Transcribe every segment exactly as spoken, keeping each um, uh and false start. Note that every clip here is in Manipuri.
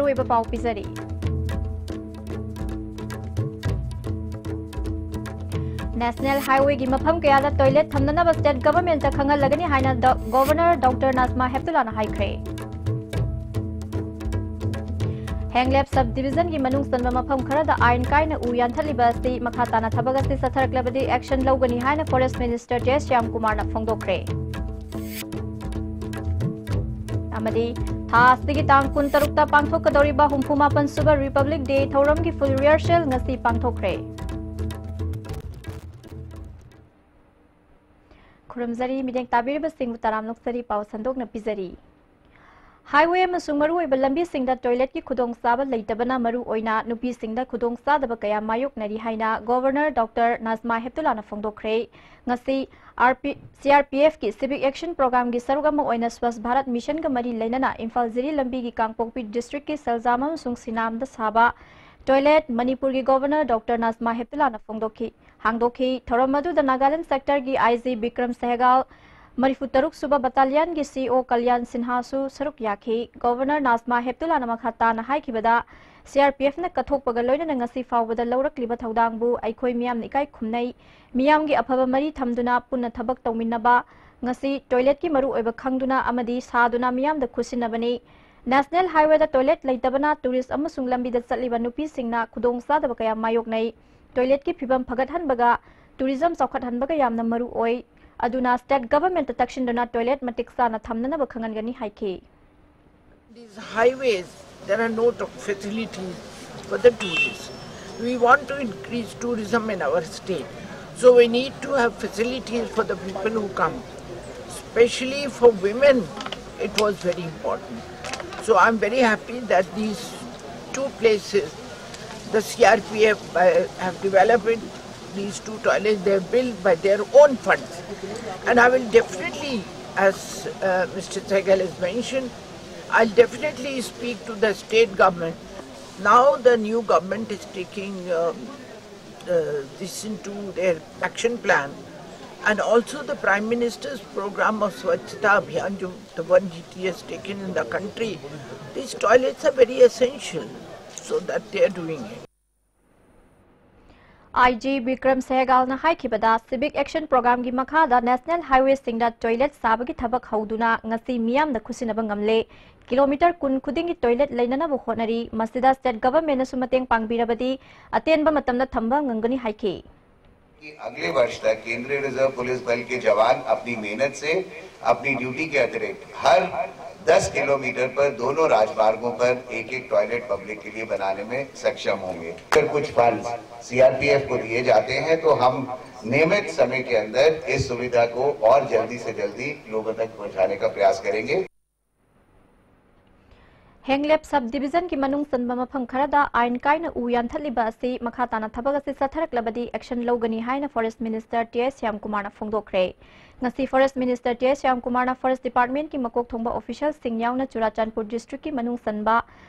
ꯑꯣꯏꯕ ꯄꯥꯎ ꯄꯤꯖꯔꯤ꯫ ꯅꯦꯁꯅꯦꯜ ꯍꯥꯏꯋꯦꯒꯤ ꯃꯐꯝ ꯀꯌꯥꯗ ꯇꯣꯏꯂꯦꯠ ꯊꯝꯅꯅꯕ ꯁ꯭ꯇꯦꯠ ꯒꯚꯔꯟꯃꯦꯟꯠꯇ ꯈꯪꯍꯜꯂꯒꯅꯤ ꯍꯥꯏꯅ ꯗ-, ꯒꯣꯚꯔꯅꯔ ꯗꯣꯛꯇꯔ ꯅꯥꯖꯃꯥ ꯍꯦꯞꯇꯨꯂꯥꯅ ꯍꯥꯏꯈ꯭ꯔꯦ꯫ ꯍꯦꯡꯂꯦꯞ ꯁꯕ ꯗꯤꯚꯤꯖꯟꯒꯤ ꯃꯅꯨꯡ ꯆꯟꯕ ꯃꯐꯝ ꯈꯔꯗ ꯑꯥꯏꯟ ꯀꯥꯏꯅ ꯎ ꯌꯥꯟꯊꯠꯂꯤꯕ ꯑꯁꯤ ꯃꯈꯥ ꯇꯥꯅ ꯊꯕꯛ ꯑꯁꯤ ꯆꯠꯊꯔꯛꯂꯕꯗꯤ ꯑꯦꯛꯁꯟ ꯂꯧꯒꯅꯤ ꯍꯥꯏꯅ ꯐꯣꯔꯦꯁ꯭ꯠ ꯃꯤꯅꯤꯁꯇꯔ ꯖꯦ ꯁ꯭ꯌꯥꯝ ꯀꯨꯃꯥꯔꯅ ꯐꯣꯡꯗꯣꯛꯈ꯭ꯔꯦ꯫ ꯑꯃꯗꯤ ꯊꯥ ꯑꯁꯤꯒꯤ ꯇꯥꯡ ꯀꯨꯟꯇꯔꯨꯛꯇ ꯄꯥꯡꯊꯣꯛꯀꯗꯧꯔꯤꯕ ꯍꯨꯝꯐꯨ ꯃꯥꯄꯟ ꯁꯨꯕ ꯔꯤꯄꯕ꯭ꯂꯤꯛ ꯗꯦ ꯊꯧꯔꯝꯒꯤ ꯐꯨꯜ ꯔꯤꯍꯔꯁꯦꯜ ꯉꯁꯤ ꯄꯥꯡꯊꯣꯛꯈ꯭ꯔꯦ꯫ ꯈꯨꯔꯨꯝꯖꯔꯤ, ꯃꯤꯠꯌꯦꯡ ꯇꯥꯕꯤꯔꯤꯕꯁꯤꯡꯕꯨ ꯇꯔꯥꯝꯅ ꯑꯣꯛꯆꯔꯤ꯫ ꯄꯥꯎ ꯁꯟꯗꯣꯛꯅ ꯄꯤꯖꯔꯤ꯫ ꯍꯥꯏꯋꯦ ꯑꯃꯁꯨꯡ ꯃꯔꯨꯑꯣꯏꯕ ꯂꯝꯕꯤꯁꯤꯡꯗ ꯇꯣꯏꯂꯦꯠꯀꯤ ꯈꯨꯗꯣꯡꯆꯥꯕ ꯂꯩꯇꯕꯅ ꯃꯔꯨꯑꯣꯏꯅ ꯅꯨꯄꯤꯁꯤꯡꯗ ꯈꯨꯗꯣꯡꯆꯥꯗꯕ ꯀꯌꯥ ꯃꯥꯌꯣꯛꯅꯔꯤ ꯍꯥꯏꯅ ꯒꯣꯚꯔꯅꯔ ꯗꯣꯛꯇꯔ ꯅꯥꯖꯃꯥ ꯍꯦꯞꯇꯨꯂꯥꯅ ꯐꯣꯡꯗꯣꯛꯈ꯭ꯔꯦ꯫ ꯉꯁꯤ R P, C R P ꯑꯦꯐꯀꯤ ꯁꯤꯚꯤꯛ ꯑꯦꯛꯁꯟ ꯄ꯭ꯔꯣꯒ꯭ꯔꯥꯝꯒꯤ ꯁꯔꯨꯛ ꯑꯃ ꯑꯣꯏꯅ ꯁ꯭ꯋꯥꯁ ꯚꯥꯔꯠ ꯃꯤꯁꯟꯒ ꯃꯔꯤ ꯂꯩꯅꯅ ꯏꯝꯐꯥꯜ ꯖꯤꯔꯤ ꯂꯝꯕꯤꯒꯤ ꯀꯥꯡꯄꯣꯛꯄꯤ ꯗꯤꯁꯇ꯭ꯔꯤꯛꯀꯤ ꯁꯦꯜꯖꯥꯝ ꯑꯃꯁꯨꯡ ꯁꯤꯅꯥꯝꯗ ꯁꯥꯕ ꯇꯣꯏꯂꯦꯠ ꯃꯅꯤꯄꯨꯔꯒꯤ ꯒꯣꯚꯔꯅꯔ ꯗꯣꯛꯇꯔ ꯅꯥꯖꯃꯥ ꯍꯦꯞꯇꯨꯂꯥꯅ ꯐꯣꯡꯗꯣꯛꯈꯤ, ꯍꯥꯡꯗꯣꯛꯈꯤ꯫ ꯊꯧꯔꯝ ꯑꯗꯨꯗ ꯅꯥꯒꯥꯂꯦꯟꯗ ꯁꯦꯛꯇꯔꯒꯤ ꯑꯥꯏ ꯖꯤ ꯕꯤꯀ꯭ꯔꯝ ꯁꯦꯍꯒꯥꯜ, ꯃꯔꯤꯐꯨ ꯇꯔꯨꯛ ꯁꯨꯕ ꯕꯠꯇꯥꯂꯤꯌꯟꯒꯤ ꯁꯤ ꯏ ꯑꯣ ꯀꯜꯌꯥꯟ ꯁꯤꯟꯍꯥꯁꯨ ꯁꯔꯨꯛ ꯌꯥꯈꯤ꯫ ꯒꯣꯚꯔꯅꯔ ꯅꯥꯖꯃꯥ ꯍꯦꯞꯇꯨꯂꯥꯅ ꯃꯈꯥ ꯇꯥꯅ ꯍꯥꯏꯈꯤꯕꯗ, ꯁꯤ ꯑꯥꯔ ꯄꯤ ꯑꯦꯐꯅ ꯀꯠꯊꯣꯛꯄꯒ ꯂꯣꯏꯅꯅ ꯉꯁꯤ ꯐꯥꯎꯕꯗ ꯂꯧꯔꯛꯂꯤꯕ ꯊꯧꯗꯥꯡꯕꯨ ꯑꯩꯈꯣꯏ ꯃꯤꯌꯥꯝꯅ ꯏꯀꯥꯏ ꯈꯨꯝꯅꯩ꯫ ꯃꯤꯌꯥꯝꯒꯤ ꯑꯐꯕ ꯃꯔꯤ ꯊꯝꯗꯨꯅ ꯄꯨꯟꯅ ꯊꯕꯛ ꯇꯧꯃꯤꯟꯅꯕ, ꯉꯁꯤ ꯇꯣꯏꯂꯦꯠꯀꯤ ꯃꯔꯨꯑꯣꯏꯕ ꯈꯪꯗꯨꯅ ꯑꯃꯗꯤ ꯁꯥꯗꯨꯅ ꯃꯤꯌꯥꯝꯗ ꯈꯨꯠꯁꯤꯟꯅꯕꯅꯤ꯫ ꯅꯦꯁꯅꯦꯜ ꯍꯥꯏꯋꯦꯗ ꯇꯣꯏꯂꯦꯠ ꯂꯩꯇꯕꯅ ꯇꯨꯔꯤꯁ ꯑꯃꯁꯨꯡ ꯂꯝꯕꯤꯗ ꯆꯠꯂꯤꯕ ꯅꯨꯄꯤꯁꯤꯡꯅ ꯈꯨꯗꯣꯡꯆꯥꯗꯕ ꯀꯌꯥ ꯃꯥꯌꯣꯛꯅꯩ꯫ ꯇꯣꯏꯂꯦꯠꯀꯤ ꯐꯤꯕꯝ ꯐꯒꯠꯍꯟꯕꯒ ꯇꯨꯔꯤꯖꯝ ꯆꯥꯎꯈꯠꯍꯟꯕꯒ ꯌꯥꯝꯅ ꯃꯔꯨ ꯑꯣꯏ꯫ ꯑꯗꯨꯅ ꯁ꯭ꯇꯦꯠ ꯒꯚꯔꯟꯃꯦꯟꯠꯇ ꯇꯛꯁꯤꯟꯗꯨꯅ ꯇꯣꯏꯂꯦꯠ ꯃꯇꯤꯛ ꯆꯥꯅ ꯊꯝꯅꯅꯕ ꯈꯪꯍꯟꯒꯅꯤ ꯍꯥꯏꯈꯤ꯫ These highways, there are no to-, facilities for the tourists. We want to increase tourism in our state. So we need to have facilities for the people who come. Especially for women, it was very important. So I'm very happy that these two places, the C R P F, uh, have developed it, these two toilets, they're built by their own funds. And I will definitely, as, uh, Mister Sehgal has mentioned, I'll definitely speak to the state government. Now the new government is taking, um, uh, this into their action plan. And also the Prime Minister's program of Swachhata Abhiyan, jo, the one he has taken in the country, these toilets are very essential, so that they are doing it. I G Bikram ꯁꯦꯍꯒꯥꯜꯅ ꯍꯥꯏꯈꯤꯕꯗ, ꯁꯤꯚꯤꯛ ꯑꯦꯛꯁꯟ ꯄ꯭ꯔꯣꯒ꯭ꯔꯥꯝꯒꯤ ꯃꯈꯥꯗ ꯅꯦꯁꯅꯦꯜ ꯍꯥꯏꯋꯦꯁꯤꯡꯗ ꯇꯣꯏꯂꯦꯠ ꯁꯥꯕꯒꯤ ꯊꯕꯛ ꯍꯧꯗꯨꯅ ꯉꯁꯤ ꯃꯤꯌꯥꯝꯅ ꯈꯨꯠꯁꯤꯟꯅꯕ ꯉꯝꯂꯦ꯫ ꯀꯤꯂꯣꯃꯤꯇꯔ ꯀꯨꯟ ꯈꯨꯗꯤꯡꯒꯤ ꯇꯣꯏꯂꯦꯠ ꯂꯩꯅꯅꯕ ꯍꯣꯠꯅꯔꯤ꯫ ꯃꯁꯤꯗ ꯁ꯭ꯇꯦꯠ ꯒꯚꯔꯟꯃꯦꯟꯠꯅꯁꯨ ꯃꯇꯦꯡ ꯄꯥꯡꯕꯤꯔꯕꯗꯤ ꯑꯇꯦꯟꯕ ꯃꯇꯝꯗ ꯊꯝꯕ ꯉꯝꯒꯅꯤ ꯍꯥꯏꯈꯤ꯫ कि अगले वर्ष तक केंद्रीय रिजर्व पुलिस बल के जवान अपनी मेहनत से अपनी ड्यूटी के अतिरिक्त हर दस किलोमीटर पर दोनों राजमार्गों पर एक एक टॉयलेट पब्लिक के लिए बनाने में सक्षम होंगे। अगर कुछ फंड्स सीआरपीएफ को दिए जाते हैं तो हम नियमित समय के अंदर इस सुविधा को और जल्दी से जल्दी लोगों तक पहुंचाने का प्रयास करेंगे। ꯍꯦꯡꯂꯦꯞ ꯁꯕ ꯗꯤꯕꯤꯖꯟꯒꯤ ꯃꯅꯨꯡ ꯆꯟꯕ ꯃꯐꯝ ꯈꯔꯗ ꯑꯥꯏꯟ ꯀꯥꯏꯅ ꯎ ꯌꯥꯟꯊꯠꯂꯤꯕ ꯑꯁꯤ ꯃꯈꯥ ꯇꯥꯅ ꯊꯕꯛ ꯑꯁꯤ ꯆꯠꯊꯔꯛꯂꯕꯗꯤ ꯑꯦꯛꯁꯟ ꯂꯧꯒꯅꯤ ꯍꯥꯏꯅ ꯐꯣꯔꯦꯁ꯭ꯠ ꯃꯤꯅꯤꯁ꯭ꯇꯔ ꯇꯤ ꯑꯥꯏ ꯁ꯭ꯌꯥꯝꯀꯨꯃꯥꯔꯅ ꯐꯣꯡꯗꯣꯛꯈ꯭ꯔꯦ꯫ ꯉꯁꯤ ꯐꯣꯔꯦꯁ꯭ꯠ ꯃꯤꯅꯤꯁ꯭ꯇꯔ ꯇꯤ ꯑꯥꯏ ꯁ꯭ꯌꯥꯝꯀꯨꯃꯥꯔꯅ ꯐꯣꯔꯦꯁ꯭ꯠ ꯗꯤꯄꯥꯔꯠꯃꯦꯟꯠꯀꯤ ꯃꯀꯣꯛ ꯊꯣꯡꯕ ꯑꯣꯐꯤꯁꯤꯌꯦꯜꯁꯤꯡ ꯌꯥꯎꯅ ꯆꯨꯔꯥꯆꯥꯟꯄꯨꯔ ꯗꯤꯁꯇ꯭ꯔꯤꯛꯀꯤ ꯃꯅꯨꯡ ꯆꯟꯕ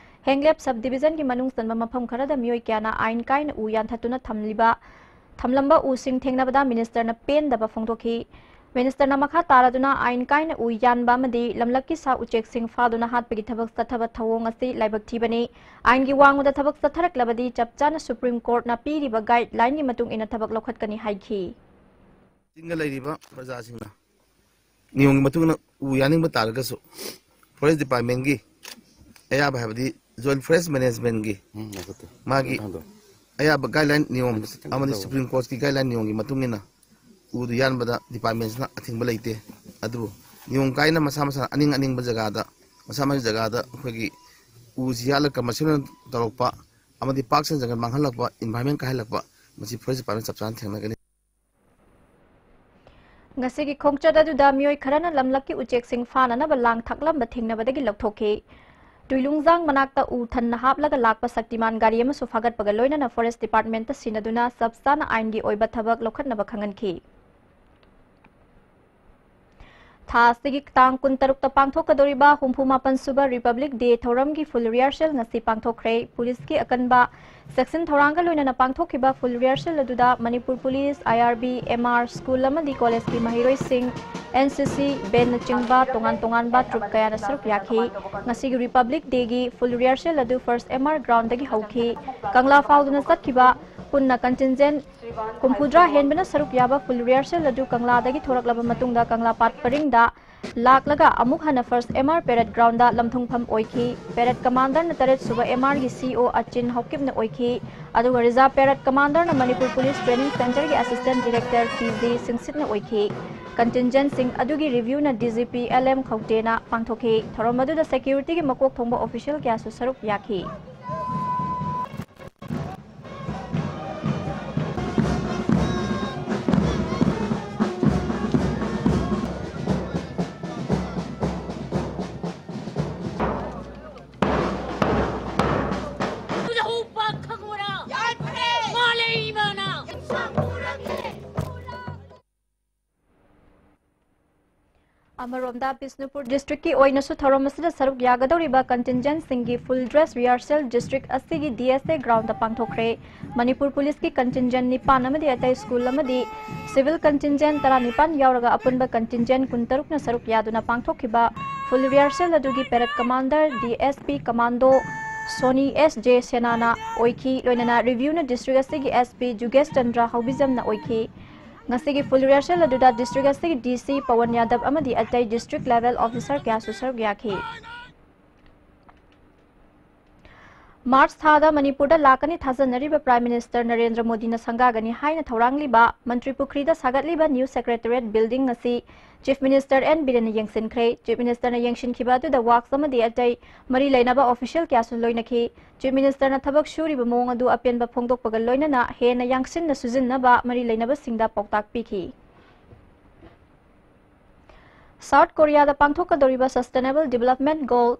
ꯍꯦꯡꯂꯦꯞ ꯁꯕ ꯗꯤꯕꯤꯖꯟꯒꯤ ꯃꯅꯨꯡ ꯆꯟꯕ ꯃꯐꯝ ꯈꯔꯗ ꯃꯤꯑꯣꯏ ꯀꯌꯥꯅ ꯑꯥꯏꯟ ꯀꯥꯏꯅ ꯎ ꯌꯥꯟꯊꯠꯇꯨꯅ ꯊꯝꯂꯤꯕ ꯊꯝꯂꯝꯕ ꯎꯁꯤꯡ ꯊꯦꯡꯅꯕꯗ ꯃꯤꯅꯤꯁ꯭ꯇꯔꯅ ꯄꯦꯟꯗꯕ ꯐꯣꯡꯗꯣꯛꯈꯤ꯫ ꯃꯤꯅꯤꯁ꯭ꯇꯔꯅ ꯃꯈꯥ ꯇꯥꯔꯗꯨꯅ ꯑꯥꯏꯟ ꯀꯥꯏꯅ ꯎ ꯌꯥꯟꯕ ꯑꯃꯗꯤ ꯂꯝꯂꯛꯀꯤ ꯁꯥ ꯎꯆꯦꯛꯁꯤꯡ ꯐꯥꯗꯨꯅ ꯍꯥꯠꯄꯒꯤ ꯊꯕꯛ ꯆꯠꯊꯕ ꯊꯧꯑꯣꯡ ꯑꯁꯤ ꯂꯥꯏꯕꯛ ꯊꯤꯕꯅꯤ꯫ ꯑꯥꯏꯟꯒꯤ ꯋꯥꯡꯃꯗ ꯊꯕꯛ ꯆꯠꯊꯔꯛꯂꯕꯗꯤ ꯆꯞ ꯆꯥꯅ ꯁꯨꯄ꯭ꯔꯤꯝ ꯀꯣꯔꯠꯅ ꯄꯤꯔꯤꯕ ꯒꯥꯏꯗꯂꯥꯏꯟꯒꯤ ꯃꯇꯨꯡ ꯏꯟꯅ ꯊꯕꯛ ꯂꯧꯈꯠꯀꯅꯤ ꯍꯥꯏꯈꯤ꯫ ꯆꯤꯡꯗ ꯂꯩꯔꯤꯕ ꯄ꯭ꯔꯖꯥꯁꯤꯡꯅ ꯅꯤꯌꯣꯝꯒꯤ ꯃꯇꯨꯡ ꯏꯟꯅ ꯎ ꯌꯥꯟꯅꯤꯡꯕ ꯇꯥꯔꯒꯁꯨ ꯐꯣꯔꯦꯁ꯭ꯠ ꯗꯤꯄꯥꯔꯠꯃꯦꯟꯠꯀꯤ ꯑꯌꯥꯕ ꯍꯥꯏꯕꯗꯤ ꯖꯣꯏꯟꯠ ꯐꯣꯔꯦꯁ꯭ꯠ ꯃꯦꯅꯦꯖꯃꯦꯟꯠꯀꯤ ꯃꯥꯒꯤ ꯑꯌꯥꯕ ꯒꯥꯏꯗꯂꯥꯏꯟ ꯅꯤꯌꯣꯝ ꯑꯃꯗꯤ ꯁꯨꯄ꯭ꯔꯤꯝ ꯀꯣꯔꯠꯀꯤ ꯒꯥꯏꯗꯂꯥꯏꯟ ꯅꯤꯌꯣꯝꯒꯤ ꯃꯇꯨꯡ ꯏꯟꯅ ꯎꯗꯨ ꯌꯥꯟꯕꯗ ꯗꯤꯄꯥꯔꯠꯃꯦꯟꯠꯁꯤꯅ ꯑꯊꯤꯡꯕ ꯂꯩꯇꯦ꯫ ꯑꯗꯨꯕꯨ ꯅꯤꯌꯣꯝ ꯀꯥꯏꯅ ꯃꯁꯥ ꯃꯁꯥꯅ ꯑꯅꯤꯡ ꯑꯅꯤꯡꯕ ꯖꯒꯥꯗ ꯃꯁꯥ ꯃꯁꯥꯒꯤ ꯖꯒꯥꯗ ꯑꯩꯈꯣꯏꯒꯤ ꯎꯁꯤ ꯌꯥꯜꯂꯒ ꯀꯃꯔꯁꯤꯌꯦꯜ ꯑꯣꯏꯅ ꯇꯧꯔꯛꯄ ꯑꯃꯗꯤ ꯄꯥꯔꯛꯁ ꯑꯦꯟ ꯖꯪꯒꯜ ꯃꯥꯡꯍꯜꯂꯛꯄ, ꯏꯟꯚꯥꯏꯔꯟꯃꯦꯟꯠ ꯀꯥꯏꯍꯜꯂꯛꯄ, ꯃꯁꯤ ꯐꯣꯔꯦꯁ꯭ꯠ ꯗꯤꯄꯥꯔꯠꯃꯦꯟꯠ ꯆꯞ ꯆꯥꯅ ꯊꯦꯡꯅꯒꯅꯤ꯫ ꯉꯁꯤꯒꯤ ꯈꯣꯡꯆꯠ ꯑꯗꯨꯗ ꯃꯤꯑꯣꯏ ꯈꯔꯅ ꯂꯝꯂꯛꯀꯤ ꯎꯆꯦꯛꯁꯤꯡ ꯐꯥꯅꯅꯕ ꯂꯥꯡ ꯊꯥꯛꯂꯝꯕ ꯊꯦꯡꯅꯕꯗꯒꯤ ꯂꯧꯊꯣꯛꯈꯤ꯫ ꯇꯨꯏꯂꯨꯡꯖꯥꯡ ꯃꯅꯥꯛꯇ ꯎ ꯊꯟꯅ ꯍꯥꯞꯂꯒ ꯂꯥꯛꯄ ꯁꯛꯇꯤꯃꯥꯟ ꯒꯥꯔꯤ ꯑꯃꯁꯨ ꯐꯥꯒꯠꯄꯒ ꯂꯣꯏꯅꯅ ꯐꯣꯔꯦꯁ꯭ꯠ ꯗꯤꯄꯥꯔꯠꯃꯦꯟꯠꯇ ꯁꯤꯟꯅꯗꯨꯅ ꯆꯞ ꯆꯥꯅ ꯑꯥꯏꯟꯒꯤ ꯑꯣꯏꯕ ꯊꯕꯛ ꯂꯧꯈꯠꯅꯕ ꯈꯪꯍꯟꯈꯤ꯫ ꯊꯥ ꯑꯁꯤꯒꯤ ꯇꯥꯡ ꯀꯨꯟꯇꯔꯨꯛꯇ ꯄꯥꯡꯊꯣꯛꯀꯗꯧꯔꯤꯕ ꯍꯨꯝꯐꯨ ꯃꯥꯄꯟ ꯁꯨꯕ Republic Day ꯊꯧꯔꯝꯒꯤ full rehearsal ꯉꯁꯤ ꯄꯥꯡꯊꯣꯛꯈ꯭ꯔꯦ꯫ ꯄꯨꯂꯤꯁꯀꯤ ꯑꯀꯟꯕ ꯆꯦꯛꯁꯤꯟ ꯊꯧꯔꯥꯡꯒ ꯂꯣꯏꯅꯅ ꯄꯥꯡꯊꯣꯛꯈꯤꯕ full rehearsal ꯑꯗꯨꯗ Manipur police, IRB, MR, school ꯑꯃꯗꯤ ꯀꯣꯂꯦꯖꯀꯤ ꯃꯍꯩꯔꯣꯏꯁꯤꯡ, NCC, ꯕꯦꯟꯅꯆꯤꯡꯕ ꯇꯣꯉꯥꯟ ꯇꯣꯉꯥꯟꯕ troupe ꯀꯌꯥꯅ ꯁꯔꯨꯛ ꯌꯥꯈꯤ꯫ ꯉꯁꯤꯒꯤ Republic Dayꯒꯤ full rehearsal ꯑꯗꯨ first MR groundꯗꯒꯤ ꯍꯧꯈꯤ꯫ ꯀꯪꯂꯥ ꯐꯥꯎꯗꯨꯅ ꯆꯠꯈꯤꯕ ꯄꯨꯟꯅ contingent ꯍꯨꯝꯐꯨꯇꯔꯥ ꯍꯦꯟꯕꯅ ꯁꯔꯨꯛ ꯌꯥꯕ full rehearsal ꯑꯗꯨ ꯀꯪꯂꯥꯗꯒꯤ ꯊꯣꯔꯛꯂꯕ ꯃꯇꯨꯡꯗ ꯀꯪꯂꯥ ꯄꯥꯠ ꯄꯔꯤꯡꯗ ꯂꯥꯛꯂꯒ ꯑꯃꯨꯛ ꯍꯟꯅ first MR parade groundꯗ ꯂꯝꯊꯨꯡꯐꯝ ꯑꯣꯏꯈꯤ꯫ Parade commanderꯅ ꯇꯔꯦꯠ ꯁꯨꯕ MRꯒꯤ CO ꯑꯆꯤꯟ ꯍꯥꯎꯀꯤꯞꯅ ꯑꯣꯏꯈꯤ꯫ ꯑꯗꯨꯒ reserve parade commanderꯅ ꯃꯅꯤꯄꯨꯔ ꯄꯨꯂꯤꯁ training centreꯒꯤ assistant director T J ꯁꯤꯡꯁꯤꯠꯅ ꯑꯣꯏꯈꯤ꯫ Contingentꯁꯤꯡ ꯑꯗꯨꯒꯤ reviewꯅ DGP L M ꯈꯧꯇꯦꯅ ꯄꯥꯡꯊꯣꯛꯈꯤ꯫ ꯊꯧꯔꯝ ꯑꯗꯨꯗ securityꯒꯤ ꯃꯀꯣꯛ ꯊꯣꯡꯕ official ꯀꯌꯥꯁꯨ ꯁꯔꯨꯛ ꯌꯥꯈꯤ꯫ ꯑꯃꯔꯣꯝꯗ ꯕꯤꯁꯅꯨꯄꯨꯔ districtꯀꯤ ꯑꯣꯏꯅꯁꯨ ꯊꯧꯔꯝ ꯑꯁꯤꯗ ꯁꯔꯨꯛ ꯌꯥꯒꯗꯧꯔꯤꯕ contingentꯁꯤꯡꯒꯤ full dress rehearsal district ꯑꯁꯤꯒꯤ DSA groundꯗ ꯄꯥꯡꯊꯣꯛꯈ꯭ꯔꯦ꯫ ꯃꯅꯤꯄꯨꯔ ꯄꯨꯂꯤꯁꯀꯤ contingent ꯅꯤꯄꯥꯟ ꯑꯃꯗꯤ ꯑꯇꯩ ꯁ꯭ꯀꯨꯜ ꯑꯃꯗꯤ civil contingent ꯇꯔꯥꯅꯤꯄꯥꯟ ꯌꯥꯎꯔꯒ ꯑꯄꯨꯟꯕ contingent ꯀꯨꯟꯇꯔꯨꯛꯅ ꯁꯔꯨꯛ ꯌꯥꯗꯨꯅ ꯄꯥꯡꯊꯣꯛꯈꯤꯕ full rehearsal ꯑꯗꯨꯒꯤ parade commander DSP commando Soni S J ꯁꯦꯅꯥꯅ ꯑꯣꯏꯈꯤ꯫ ꯂꯣꯏꯅꯅ reviewꯅ district ꯑꯁꯤꯒꯤ SP ꯖꯨꯒꯦꯁ ꯆꯟꯗ꯭ꯔ ꯍꯧꯕꯤꯖꯝꯅ ꯑꯣꯏꯈꯤ꯫ ꯉꯁꯤꯒꯤ full rehearsal ꯑꯗꯨꯗ district ꯑꯁꯤꯒꯤ DC ꯄꯋꯟ ꯌꯥꯗꯕ ꯑꯃꯗꯤ ꯑꯇꯩ district level officer ꯀꯌꯥꯁꯨ ꯁꯔꯨꯛ ꯌꯥꯈꯤ꯫ ꯃꯥꯔꯆ ꯊꯥꯗ ꯃꯅꯤꯄꯨꯔꯗ ꯂꯥꯛꯀꯅꯤ ꯊꯥꯖꯅꯔꯤꯕ Prime Minister ꯅꯔꯦꯟꯗ꯭ꯔ ꯃꯣꯗꯤꯅ ꯁꯪꯒꯥꯒꯅꯤ ꯍꯥꯏꯅ ꯊꯧꯔꯥꯡꯂꯤꯕ ꯃꯟꯇ꯭ꯔꯤ ꯄꯨꯈ꯭ꯔꯤꯗ ꯁꯥꯒꯠꯂꯤꯕ new secretariat building ꯑꯁꯤ Chief Minister N ꯕꯤꯔꯦꯟꯅ ꯌꯦꯡꯁꯤꯟꯈ꯭ꯔꯦ꯫ Chief Ministerꯅ ꯌꯦꯡꯁꯤꯟꯈꯤꯕ ꯑꯗꯨꯗ works ꯑꯃꯗꯤ ꯑꯇꯩ ꯃꯔꯤ ꯂꯩꯅꯕ official ꯀꯌꯥꯁꯨ ꯂꯣꯏꯅꯈꯤ꯫ Chief Ministerꯅ ꯊꯕꯛ ꯁꯨꯔꯤꯕ ꯃꯑꯣꯡ ꯑꯗꯨ ꯑꯄꯦꯟꯕ ꯐꯣꯡꯗꯣꯛꯄꯒ ꯂꯣꯏꯅꯅ ꯍꯦꯟꯅ ꯌꯥꯡꯁꯤꯟꯅ ꯁꯨꯖꯤꯟꯅꯕ ꯃꯔꯤ ꯂꯩꯅꯕꯁꯤꯡꯗ ꯄꯥꯎꯇꯥꯛ ꯄꯤꯈꯤ꯫ ꯁꯥꯎꯠ ꯀꯣꯔꯤꯌꯥꯗ ꯄꯥꯡꯊꯣꯛꯀꯗꯧꯔꯤꯕ Sustainable Development Goal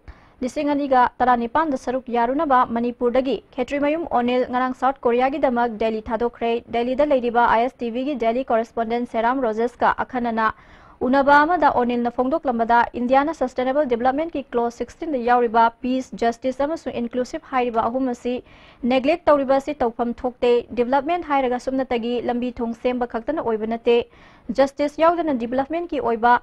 ꯂꯤꯁꯤꯡ ꯑꯅꯤꯒ ꯇꯔꯥꯅꯤꯄꯥꯟꯗ ꯁꯔꯨꯛ ꯌꯥꯔꯨꯅꯕ ꯃꯅꯤꯄꯨꯔꯗꯒꯤ ꯈꯦꯇ꯭ꯔꯤꯃꯌꯨꯝ ꯑꯣꯅꯤꯜ ꯉꯔꯥꯡ ꯁꯥꯎꯠ ꯀꯣꯔꯤꯌꯥꯒꯤꯗꯃꯛ ꯗꯦꯜꯂꯤ ꯊꯥꯗꯣꯛꯈ꯭ꯔꯦ꯫ ꯗꯦꯜꯂꯤꯗ ꯂꯩꯔꯤꯕ ISTVꯒꯤ Delhi correspondent ꯁꯦꯔꯥꯝ ꯔꯣꯖꯦꯁꯀ ꯑꯈꯟꯅꯅ ꯎꯅꯕ ꯑꯃꯗ ꯑꯣꯅꯤꯜꯅ ꯐꯣꯡꯗꯣꯛꯂꯝꯕꯗ, ꯏꯟꯗꯤꯌꯥꯅ sustainable developmentꯀꯤ clause sixteenꯗ ꯌꯥꯎꯔꯤꯕ peace, justice ꯑꯃꯁꯨꯡ inclusive ꯍꯥꯏꯔꯤꯕ ꯑꯍꯨꯝ ꯑꯁꯤ neglect ꯇꯧꯔꯤꯕ ꯑꯁꯤ ꯇꯧꯐꯝ ꯊꯣꯛꯇꯦ꯫ Development ꯍꯥꯏꯔꯒ ꯁꯨꯞꯅꯇꯒꯤ ꯂꯝꯕꯤ ꯊꯣꯡ ꯁꯦꯝꯕ ꯈꯛꯇꯅ ꯑꯣꯏꯕ ꯅꯠꯇꯦ꯫ Justice ꯌꯥꯎꯗꯅ developmentꯀꯤ ꯑꯣꯏꯕ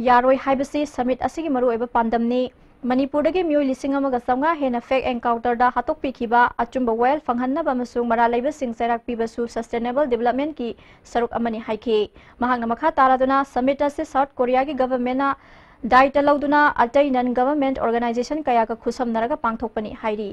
ꯌꯥꯔꯣꯏ ꯍꯥꯏꯕꯁꯤ summit ꯑꯁꯤꯒꯤ ꯃꯔꯨꯑꯣꯏꯕ ꯄꯥꯟꯗꯝꯅꯤ꯫ ꯃꯅꯤꯄꯨꯔꯗꯒꯤ ꯃꯤꯑꯣꯏ ꯂꯤꯁꯤꯡ ꯑꯃꯒ ꯆꯥꯝꯃꯉꯥ ꯍꯦꯟꯅ fake encounterꯗ ꯍꯥꯠꯇꯣꯛꯄꯤꯈꯤꯕ, ꯑꯆꯨꯝꯕ ꯋꯥꯌꯦꯜ ꯐꯪꯍꯟꯅꯕ ꯑꯃꯁꯨꯡ ꯃꯔꯥꯜ ꯂꯩꯕꯁꯤꯡ ꯆꯩꯔꯥꯛ ꯄꯤꯕꯁꯨ sustainable developmentꯀꯤ ꯁꯔꯨꯛ ꯑꯃꯅꯤ ꯍꯥꯏꯈꯤ꯫ ꯃꯍꯥꯛꯅ ꯃꯈꯥ ꯇꯥꯔꯗꯨꯅ, summit ꯑꯁꯤ South Koreaꯒꯤ governmentꯅ ꯗꯥꯏꯇ ꯂꯧꯗꯨꯅ ꯑꯇꯩ non government organization ꯀꯌꯥꯒ ꯈꯨꯠꯁꯝꯅꯔꯒ ꯄꯥꯡꯊꯣꯛꯄꯅꯤ ꯍꯥꯏꯔꯤ꯫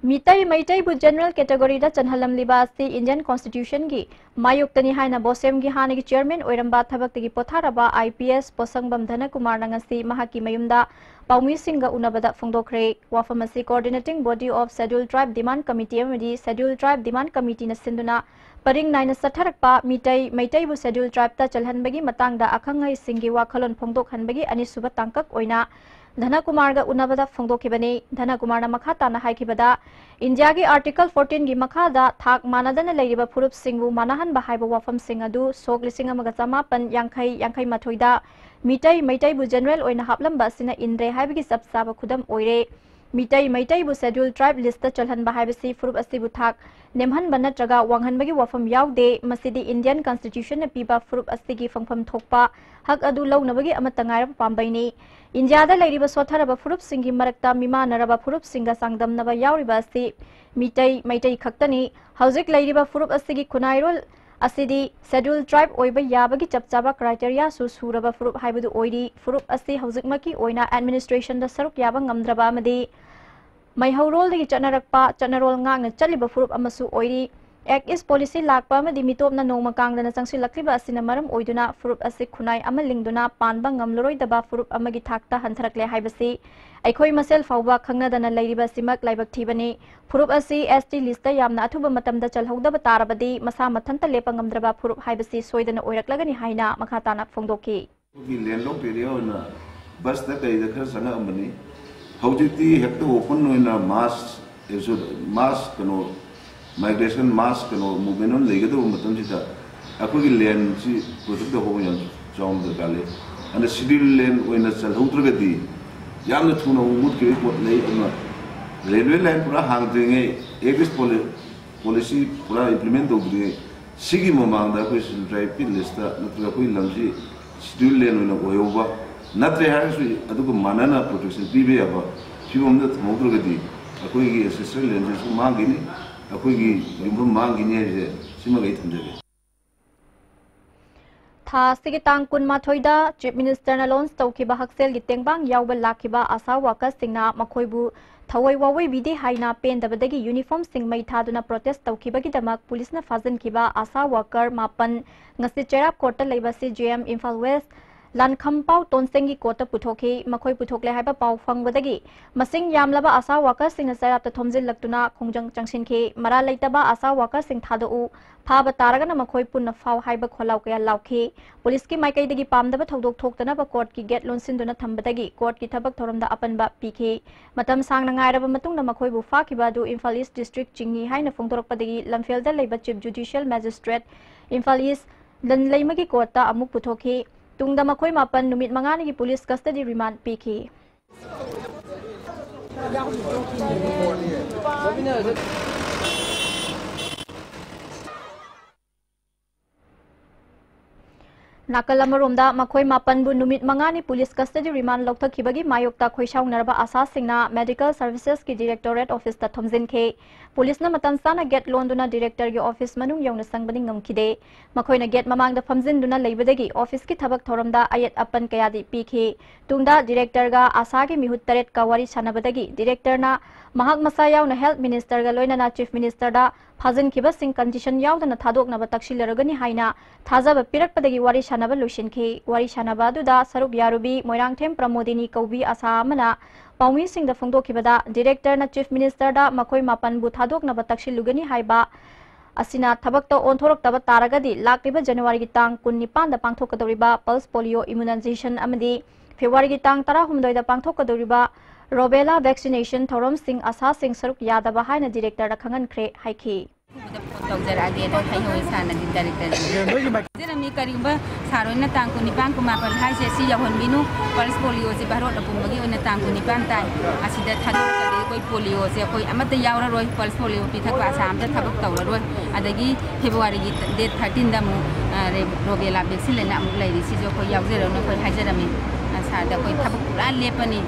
ꯃꯤꯇꯩ ꯃꯩꯇꯩꯕꯨ general categoryꯗ ꯆꯟꯍꯜꯂꯝꯂꯤꯕ ꯑꯁꯤ Indian Constitutionꯒꯤ ꯃꯥꯌꯣꯛꯇꯅꯤ ꯍꯥꯏꯅ ꯕꯣꯁꯦꯝꯒꯤ ꯍꯥꯟꯅꯒꯤ chairman ꯑꯣꯏꯔꯝꯕ, ꯊꯕꯛꯇꯒꯤ ꯄꯣꯊꯥꯔꯕ IPS ꯄꯣꯁꯪꯕꯝ ꯙꯅꯀꯨꯃꯥꯔꯅ ꯉꯁꯤ ꯃꯍꯥꯛꯀꯤ ꯃꯌꯨꯝꯗ ꯄꯥꯎꯃꯤꯁꯤꯡꯒ ꯎꯅꯕꯗ ꯐꯣꯡꯗꯣꯛꯈ꯭ꯔꯦ꯫ ꯋꯥꯐꯝ ꯑꯁꯤ Coordinating Body of Scheduled Tribe Demand Committee ꯑꯃꯗꯤ Scheduled Tribe Demand Committeeꯅ ꯁꯤꯟꯗꯨꯅ ꯄꯔꯤꯡ ꯅꯥꯏꯅ ꯆꯠꯊꯔꯛꯄ ꯃꯤꯇꯩ ꯃꯩꯇꯩꯕꯨ Scheduled Tribeꯇ ꯆꯜꯍꯟꯕꯒꯤ ꯃꯇꯥꯡꯗ ꯑꯈꯪ ꯑꯍꯩꯁꯤꯡꯒꯤ ꯋꯥꯈꯜꯂꯣꯟ ꯐꯣꯡꯗꯣꯛꯍꯟꯕꯒꯤ ꯑꯅꯤꯁꯨꯕ ꯇꯥꯡꯀꯛ ꯑꯣꯏꯅ ꯙꯅꯀꯨꯃꯥꯔꯒ ꯎꯅꯕꯗ ꯐꯣꯡꯗꯣꯛꯈꯤꯕꯅꯤ꯫ ꯙꯅꯀꯨꯃꯥꯔꯅ ꯃꯈꯥ ꯇꯥꯅ ꯍꯥꯏꯈꯤꯕꯗ, ꯏꯟꯗꯤꯌꯥꯒꯤ Article fourteenꯒꯤ ꯃꯈꯥꯗ ꯊꯥꯛ ꯃꯥꯟꯅꯗꯅ ꯂꯩꯔꯤꯕ ꯐꯨꯔꯨꯞꯁꯤꯡꯕꯨ ꯃꯥꯟꯅꯍꯟꯕ ꯍꯥꯏꯕ ꯋꯥꯐꯝꯁꯤꯡ ꯑꯗꯨ ꯁꯣꯛ ꯂꯤꯁꯤꯡ ꯑꯃꯒ ꯆꯃꯥꯄꯟ ꯌꯥꯡꯈꯩ ꯌꯥꯡꯈꯩ ꯃꯥꯊꯣꯏꯗ ꯃꯤꯇꯩ ꯃꯩꯇꯩꯕꯨ general ꯑꯣꯏꯅ ꯍꯥꯞꯂꯝꯕ ꯑꯁꯤꯅ ꯏꯟꯗ꯭ꯔꯦ ꯍꯥꯏꯕꯒꯤ ꯆꯞ ꯆꯥꯕ ꯈꯨꯗꯝ ꯑꯣꯏꯔꯦ꯫ ꯃꯤꯇꯩ ꯃꯩꯇꯩꯕꯨ Scheduled Tribe listꯇ ꯆꯜꯍꯟꯕ ꯍꯥꯏꯕꯁꯤ ꯐꯨꯔꯨꯞ ꯑꯁꯤꯕꯨ ꯊꯥꯛ ꯅꯦꯝꯍꯟꯕ ꯅꯠꯇ꯭ꯔꯒ ꯋꯥꯡꯍꯟꯕꯒꯤ ꯋꯥꯐꯝ ꯌꯥꯎꯗꯦ꯫ ꯃꯁꯤꯗꯤ Indian Constitutionꯅ ꯄꯤꯕ ꯐꯨꯔꯨꯞ ꯑꯁꯤꯒꯤ ꯐꯪꯐꯝ ꯊꯣꯛꯄ ꯍꯛ ꯑꯗꯨ ꯂꯧꯅꯕꯒꯤ ꯑꯃꯠꯇ ꯉꯥꯏꯔꯕ ꯄꯥꯝꯕꯩꯅꯤ꯫ ꯏꯟꯗꯤꯌꯥꯗ ꯂꯩꯔꯤꯕ ꯁꯣꯠꯊꯔꯕ ꯐꯨꯔꯨꯞꯁꯤꯡꯒꯤ ꯃꯔꯛꯇ ꯃꯤꯃꯥꯟꯅꯔꯕ ꯐꯨꯔꯨꯞꯁꯤꯡꯒ ꯆꯥꯡꯗꯝꯅꯕ ꯌꯥꯎꯔꯤꯕ ꯑꯁꯤ ꯃꯤꯇꯩ, ꯃꯩꯇꯩ ꯈꯛꯇꯅꯤ꯫ ꯍꯧꯖꯤꯛ ꯂꯩꯔꯤꯕ ꯐꯨꯔꯨꯞ ꯑꯁꯤꯒꯤ ꯈꯨꯟꯅꯥꯏꯔꯣꯜ ꯑꯁꯤꯗꯤ Scheduled Tribe ꯑꯣꯏꯕ ꯌꯥꯕꯒꯤ ꯆꯞ ꯆꯥꯕ criteriaꯁꯨ ꯁꯨꯔꯕ ꯐꯨꯔꯨꯞ ꯍꯥꯏꯕꯗꯨ ꯑꯣꯏꯔꯤ꯫ ꯐꯨꯔꯨꯞ ꯑꯁꯤ ꯍꯧꯖꯤꯛꯃꯛꯀꯤ ꯑꯣꯏꯅ administrationꯗ ꯁꯔꯨꯛ ꯌꯥꯕ ꯉꯝꯗ꯭ꯔꯕ ꯑꯃꯗꯤ ꯃꯩꯍꯧꯔꯣꯜꯗꯒꯤ ꯆꯠꯅꯔꯛꯄ ꯆꯠꯅꯔꯣꯜ ꯉꯥꯛꯅ ꯆꯠꯂꯤꯕ ꯐꯨꯔꯨꯞ ꯑꯃꯁꯨ ꯑꯣꯏꯔꯤ꯫ Act East policy ꯂꯥꯛꯄ ꯑꯃꯗꯤ ꯃꯤꯇꯣꯞꯅ ꯅꯣꯡꯃ ꯀꯥꯡꯗꯅ ꯆꯪꯁꯤꯜꯂꯛꯂꯤꯕ ꯑꯁꯤꯅ ꯃꯔꯝ ꯑꯣꯏꯗꯨꯅ ꯐꯨꯔꯨꯞ ꯑꯁꯤ ꯈꯨꯟꯅꯥꯏ ꯑꯃ ꯂꯤꯡꯗꯨꯅ ꯄꯥꯟꯕ ꯉꯝꯂꯔꯣꯏꯗꯕ ꯐꯨꯔꯨꯞ ꯑꯃꯒꯤ ꯊꯥꯛꯇ ꯍꯟꯊꯔꯛꯂꯦ ꯍꯥꯏꯕꯁꯤ ꯑꯩꯈꯣꯏ ꯃꯁꯦꯜ ꯐꯥꯎꯕ ꯈꯪꯅꯗꯅ ꯂꯩꯔꯤꯕ ꯑꯁꯤꯃꯛ ꯂꯥꯏꯕꯛ ꯊꯤꯕꯅꯤ꯫ ꯐꯨꯔꯨꯞ ꯑꯁꯤ ST listꯇ ꯌꯥꯝꯅ ꯑꯊꯨꯕ ꯃꯇꯝꯗ ꯆꯜꯍꯧꯗꯕ ꯇꯥꯔꯕꯗꯤ ꯃꯁꯥ ꯃꯊꯟꯇ ꯂꯦꯞꯄ ꯉꯝꯗ꯭ꯔꯕ ꯐꯨꯔꯨꯞ ꯍꯥꯏꯕꯁꯤ ꯁꯣꯏꯗꯅ ꯑꯣꯏꯔꯛꯂꯒꯅꯤ ꯍꯥꯏꯅ ꯃꯈꯥ ꯇꯥꯅ ꯐꯣꯡꯗꯣꯛꯈꯤ꯫ ꯑꯩꯈꯣꯏꯒꯤ landlocked area ꯑꯣꯏꯅ busꯇ ꯀꯩꯗ ꯈꯔ ꯆꯪꯉꯛꯑꯝꯕꯅꯤ꯫ ꯍꯧꯖꯤꯛꯇꯤ ꯍꯦꯛꯇ open ꯑꯣꯏꯅ mass exodus, mass ꯀꯩꯅꯣ, migration, mass ꯀꯩꯅꯣ, movement ꯑꯃ ꯂꯩꯒꯗꯧꯕ ꯃꯇꯝꯁꯤꯗ ꯑꯩꯈꯣꯏꯒꯤ ꯂꯦꯟꯁꯤ ꯄ꯭ꯔꯣꯇꯦꯛ ꯇꯧꯍꯧꯕ ꯌꯥꯝ ꯆꯥꯎꯅ ꯗꯔꯀꯥꯔ ꯂꯩ꯫ ꯑꯗꯨꯅ ꯁꯤꯗ꯭ꯌꯨꯜ ꯂꯦꯟ ꯑꯣꯏꯅ ꯆꯜꯍꯧꯗ꯭ꯔꯒꯗꯤ ꯌꯥꯝꯅ ꯊꯨꯅ ꯑꯃꯨꯛ ꯃꯨꯠꯈꯤꯕꯒꯤ ꯄꯣꯠ ꯂꯩ꯫ ꯑꯗꯨꯅ ꯔꯦꯜꯋꯦ ꯂꯥꯏꯟ ꯄꯨꯔꯥ ꯍꯥꯡꯗ꯭ꯔꯤꯉꯩ, ꯑꯦꯛꯁ ꯄꯣꯂꯤꯁꯤ ꯄꯨꯔꯥ ꯏꯝꯄ꯭ꯂꯤꯃꯦꯟ ꯇꯧꯗ꯭ꯔꯤꯉꯩ, ꯁꯤꯒꯤ ꯃꯃꯥꯡꯗ ꯑꯩꯈꯣꯏ ꯁꯦꯟꯇ꯭ꯔꯦꯜ ꯄꯤꯠ ꯂꯤꯁꯇ ꯅꯠꯇ꯭ꯔꯒ ꯑꯩꯈꯣꯏ ꯂꯝꯁꯤ ꯁꯤꯗ꯭ꯌꯨꯜ ꯂꯦꯟ ꯑꯣꯏꯅ ꯑꯣꯏꯍꯧꯕ, ꯅꯠꯇ꯭ꯔꯦ ꯍꯥꯏꯔꯒꯁꯨ ꯑꯗꯨꯒ ꯃꯥꯟꯅꯅ ꯄ꯭ꯔꯣꯇꯦꯛꯁꯟ ꯄꯤꯕ ꯌꯥꯕ ꯐꯤꯕꯝꯗ ꯊꯝꯍꯧꯗ꯭ꯔꯒꯗꯤ ꯑꯩꯈꯣꯏꯒꯤ ꯑꯦꯟꯁꯦꯁꯇ꯭ꯔꯦꯜ ꯂꯦꯟꯁꯤꯁꯨ ꯃꯥꯡꯈꯤꯅꯤ, ꯑꯩꯈꯣꯏꯒꯤ ꯌꯨꯝꯐꯝ ꯃꯥꯡꯈꯤꯅꯤ ꯍꯥꯏꯕꯁꯦ ꯁꯤꯃꯒ ꯑꯩ ꯊꯝꯖꯒꯦ꯫ ꯊꯥ ꯑꯁꯤꯒꯤ ꯇꯥꯡ ꯀꯨꯟꯃꯥꯊꯣꯏꯗ ꯆꯤꯐ ꯃꯤꯅꯤꯁꯇꯔꯅ ꯂꯣꯟꯆ ꯇꯧꯈꯤꯕ ꯍꯛꯁꯦꯜꯒꯤ ꯇꯦꯡꯕꯥꯡ ꯌꯥꯎꯕ ꯂꯥꯛꯈꯤꯕ ꯑꯥꯁꯥ ꯋꯥꯀꯔꯁꯤꯡꯅ ꯃꯈꯣꯏꯕꯨ ꯊꯑꯣꯏ ꯋꯥꯑꯣꯏꯕꯤꯗꯦ ꯍꯥꯏꯅ ꯄꯦꯟꯗꯕꯗꯒꯤ ꯌꯨꯅꯤꯐꯣꯔꯝꯁꯤꯡ ꯃꯩ ꯊꯥꯗꯨꯅ ꯄ꯭ꯔꯣꯇꯦꯁ ꯇꯧꯈꯤꯕꯒꯤꯗꯃꯛ ꯄꯨꯂꯤꯁꯅ ꯐꯥꯖꯤꯟꯈꯤꯕ ꯑꯥꯁꯥ ꯋꯥꯀꯔ ꯃꯥꯄꯟ ꯉꯁꯤ ꯆꯩꯔꯥꯞ ꯀꯣꯔꯠꯇ ꯂꯩꯕ C J M Imphal West ꯂꯥꯟꯈꯝꯄꯥꯎ ꯇꯣꯟꯁꯦꯡꯒꯤ ꯀꯣꯔꯠꯇ ꯄꯨꯊꯣꯛꯈꯤ꯫ ꯃꯈꯣꯏ ꯄꯨꯊꯣꯛꯂꯦ ꯍꯥꯏꯕ ꯄꯥꯎ ꯐꯪꯕꯗꯒꯤ ꯃꯁꯤꯡ ꯌꯥꯝꯂꯕ ꯑꯥꯁꯥ ꯋꯥꯀꯔꯁꯤꯡꯅ ꯆꯩꯔꯥꯞꯇ ꯊꯣꯝꯖꯤꯜꯂꯛꯇꯨꯅ ꯈꯣꯡꯖꯪ ꯆꯪꯁꯤꯟꯈꯤ꯫ ꯃꯔꯥꯜ ꯂꯩꯇꯕ ꯑꯥꯁꯥ ꯋꯥꯀꯔꯁꯤꯡ ꯊꯥꯗꯣꯛꯎ, ꯐꯥꯕ ꯇꯥꯔꯒꯅ ꯃꯈꯣꯏ ꯄꯨꯟꯅ ꯐꯥꯎ ꯍꯥꯏꯕ ꯈꯣꯜꯂꯥꯎ ꯀꯌꯥ ꯂꯥꯎꯈꯤ꯫ ꯄꯨꯂꯤꯁꯀꯤ ꯃꯥꯏꯀꯩꯗꯒꯤ ꯄꯥꯝꯗꯕ ꯊꯧꯗꯣꯛ ꯊꯣꯛꯇꯅꯕ ꯀꯣꯔꯠꯀꯤ ꯒꯦꯠ ꯂꯣꯟꯁꯤꯟꯗꯨꯅ ꯊꯝꯕꯗꯒꯤ ꯀꯣꯔꯠꯀꯤ ꯊꯕꯛ ꯊꯧꯔꯝꯗ ꯑꯄꯟꯕ ꯄꯤꯈꯤ꯫ ꯃꯇꯝ ꯁꯥꯡꯅ ꯉꯥꯏꯔꯕ ꯃꯇꯨꯡꯗ ꯃꯈꯣꯏꯕꯨ ꯐꯥꯈꯤꯕ ꯑꯗꯨ ꯏꯝꯐꯥꯜ ꯏꯁ ꯗꯤꯁꯇ꯭ꯔꯤꯛ ꯆꯤꯡꯏ ꯍꯥꯏꯅ ꯐꯣꯡꯗꯣꯔꯛꯄꯗꯒꯤ ꯂꯝꯐꯦꯜꯗ ꯂꯩꯕ ꯆꯤꯐ ꯖꯨꯗꯤꯁꯤꯌꯦꯜ ꯃꯦꯖꯤꯁꯇ꯭ꯔꯦꯠ ꯏꯝꯐꯥꯜ ꯏꯁ ꯂꯟꯂꯩꯃꯒꯤ ꯀꯣꯔꯠꯇ ꯑꯃꯨꯛ ꯄꯨꯊꯣꯛꯈꯤ꯫ ꯇꯨꯡꯗ ꯃꯈꯣꯏ ꯃꯥꯄꯟ ꯅꯨꯃꯤꯠ ꯃꯉꯥꯅꯤꯒꯤ ꯄꯨꯂꯤꯁ ꯀꯁꯇꯗꯤ ꯔꯤꯃꯥꯟ ꯄꯤꯈꯤ꯫ ꯅꯥꯀꯜ ꯑꯃꯔꯣꯝꯗ ꯃꯈꯣꯏ ꯃꯥꯄꯟꯕꯨ ꯅꯨꯃꯤꯠ ꯃꯉꯥꯅꯤ ꯄꯨꯂꯤꯁ ꯀꯁꯇꯗꯤ ꯔꯤꯃꯥꯟ ꯂꯧꯊꯈꯤꯕꯒꯤ ꯃꯥꯌꯣꯛꯇ ꯈꯣꯏꯁꯥꯎꯅꯔꯕ ꯑꯥꯁꯥꯁꯤꯡꯅ ꯃꯦꯗꯤꯀꯦꯜ ꯁꯔꯚꯤꯁꯦꯁꯀꯤ ꯗꯤꯔꯦꯛꯇꯣꯔꯦꯠ ꯑꯣꯐꯤꯁꯇ ꯊꯣꯝꯖꯤꯟꯈꯤ꯫ ꯄꯨꯂꯤꯁꯅ ꯃꯇꯝ ꯆꯥꯅ ꯒꯦꯠ ꯂꯣꯟꯗꯨꯅ ꯗꯤꯔꯦꯛꯇꯔꯒꯤ ꯑꯣꯐꯤꯁ ꯃꯅꯨꯡ ꯌꯧꯅ ꯆꯪꯕꯗꯤ ꯉꯝꯈꯤꯗꯦ꯫ ꯃꯈꯣꯏꯅ ꯒꯦꯠ ꯃꯃꯥꯡꯗ ꯐꯝꯖꯤꯟꯗꯨꯅ ꯂꯩꯕꯗꯒꯤ ꯑꯣꯐꯤꯁꯀꯤ ꯊꯕꯛ ꯊꯧꯔꯝꯗ ꯑꯌꯦꯠ ꯑꯄꯟ ꯀꯌꯥꯗꯤ ꯄꯤꯈꯤ꯫ ꯇꯨꯡꯗ ꯗꯤꯔꯦꯛꯇꯔꯒ ꯑꯥꯁꯥꯒꯤ ꯃꯤꯍꯨꯠ ꯇꯔꯦꯠꯀ ꯋꯥꯔꯤ ꯁꯥꯟꯅꯕꯗꯒꯤ ꯗꯤꯔꯦꯛꯇꯔꯅ ꯃꯍꯥꯛ ꯃꯁꯥ ꯌꯥꯎꯅ ꯍꯦꯜꯊ ꯃꯤꯅꯤꯁꯇꯔꯒ ꯂꯣꯏꯅꯅ ꯆꯤꯐ ꯃꯤꯅꯤꯁꯇꯔꯗ ꯐꯥꯖꯤꯟꯈꯤꯕꯁꯤꯡ ꯀꯟꯗꯤꯁꯟ ꯌꯥꯎꯗꯅ ꯊꯥꯗꯣꯛꯅꯕ ꯇꯛꯁꯤꯜꯂꯔꯒꯅꯤ ꯍꯥꯏꯅ ꯊꯥꯖꯕ ꯄꯤꯔꯛꯄꯗꯒꯤ ꯋꯥꯔꯤ ꯁꯥꯟꯅꯕ ꯂꯣꯏꯁꯤꯟꯈꯤ꯫ ꯋꯥꯔꯤ ꯁꯥꯟꯅꯕ ꯑꯗꯨꯗ ꯁꯔꯨꯛ ꯌꯥꯔꯨꯕꯤ ꯃꯣꯏꯔꯥꯡꯊꯦꯝ ꯄ꯭ꯔꯃꯣꯗꯤꯅꯤ ꯀꯧꯕꯤ ꯑꯥꯁꯥ ꯑꯃꯅ ꯄꯥꯎꯃꯤꯁꯤꯡꯗ ꯐꯣꯡꯗꯣꯛꯈꯤꯕꯗ, ꯗꯤꯔꯦꯛꯇꯔꯅ ꯆꯤꯐ ꯃꯤꯅꯤꯁꯇꯔꯗ ꯃꯈꯣꯏ ꯃꯥꯄꯟꯕꯨ ꯊꯥꯗꯣꯛꯅꯕ ꯇꯛꯁꯤꯜꯂꯨꯒꯅꯤ ꯍꯥꯏꯕ ꯑꯁꯤꯅ ꯊꯕꯛꯇ ꯑꯣꯟꯊꯣꯔꯛꯇꯕ ꯇꯥꯔꯒꯗꯤ ꯂꯥꯛꯂꯤꯕ ꯖꯅꯋꯥꯔꯤꯒꯤ ꯇꯥꯡ ꯀꯨꯟꯅꯤꯄꯥꯟꯗ ꯄꯥꯡꯊꯣꯛꯀꯗꯧꯔꯤꯕ ꯄꯜꯁ ꯄꯣꯂꯤꯑꯣ ꯏꯃ꯭ꯌꯨꯅꯥꯏꯖꯦꯁꯟ ꯑꯃꯗꯤ ꯐꯦꯕ꯭ꯔꯨꯋꯥꯔꯤꯒꯤ ꯇꯥꯡ ꯇꯔꯥꯍꯨꯝꯗꯣꯏꯗ ꯄꯥꯡꯊꯣꯛꯀꯗꯧꯔꯤꯕ ꯔꯣꯕꯦꯂꯥ ꯚꯦꯛꯁꯤꯅꯦꯁꯟ ꯊꯧꯔꯝꯁꯤꯡ ꯑꯥꯁꯥꯁꯤꯡ ꯁꯔꯨꯛ ꯌꯥꯗꯕ ꯍꯥꯏꯅ ꯗꯤꯔꯦꯛꯇꯔꯗ ꯈꯪꯍꯟꯈ꯭ꯔꯦ ꯍꯥꯏꯈꯤ꯫ ꯇꯧꯖꯔꯛꯑꯒꯦꯅ ꯍꯥꯏꯍꯧꯋꯤ ꯁꯥꯔꯅꯗꯤ ꯗꯥꯏꯔꯦꯛꯇꯔꯁꯦ꯫ ꯍꯥꯏꯖꯔꯝꯃꯤ, ꯀꯔꯤꯒꯨꯝꯕ ꯁꯥꯔ ꯍꯣꯏꯅ ꯇꯥꯡ ꯀꯨꯟꯅꯤꯄꯥꯟ ꯀꯨꯟꯃꯥꯄꯜ ꯍꯥꯏꯁꯦ ꯁꯤ ꯌꯧꯍꯟꯕꯤꯅꯨ, ꯄꯜꯁ ꯄꯣꯂꯤꯑꯣꯁꯦ ꯚꯥꯔꯣꯠ ꯑꯄꯨꯝꯕꯒꯤ ꯑꯣꯏꯅ ꯇꯥꯡ ꯀꯨꯟꯅꯤꯄꯥꯟ ꯇꯥꯏ, ꯑꯁꯤꯗ ꯊꯥꯗꯣꯛꯇ꯭ꯔꯗꯤ ꯑꯩꯈꯣꯏ ꯄꯣꯂꯤꯑꯣꯁꯦ ꯑꯩꯈꯣꯏ ꯑꯃꯠꯇ ꯌꯥꯎꯔꯔꯣꯏ, ꯄꯜꯁ ꯄꯣꯂꯤꯑꯣ ꯄꯤꯊꯛꯄ ꯑꯁꯥ ꯑꯝꯇ ꯊꯕꯛ ꯇꯧꯔꯔꯣꯏ꯫ ꯑꯗꯒꯤ ꯐꯦꯕ꯭ꯔꯨꯋꯥꯔꯤꯒꯤ ꯗꯦꯠ ꯊꯥꯔꯇꯤꯟꯗ ꯑꯃꯨꯛ, ꯑ, ꯔꯦ-, ꯔꯣꯕꯦꯂꯥ ꯚꯦꯛꯁꯤꯟ ꯑꯅ ꯑꯃꯨꯛ ꯂꯩꯔꯤ, ꯁꯤꯁꯨ ꯑꯩꯈꯣꯏ ꯌꯥꯎꯖꯔꯅꯨ ꯑꯩꯈꯣꯏ ꯍꯥꯏꯖꯔꯝꯃꯤ꯫ ꯑ, ꯁꯥꯔꯗ ꯑꯩꯈꯣꯏ ꯊꯕꯛ ꯄꯨꯔꯥ ꯂꯦꯞꯄꯅꯤ꯫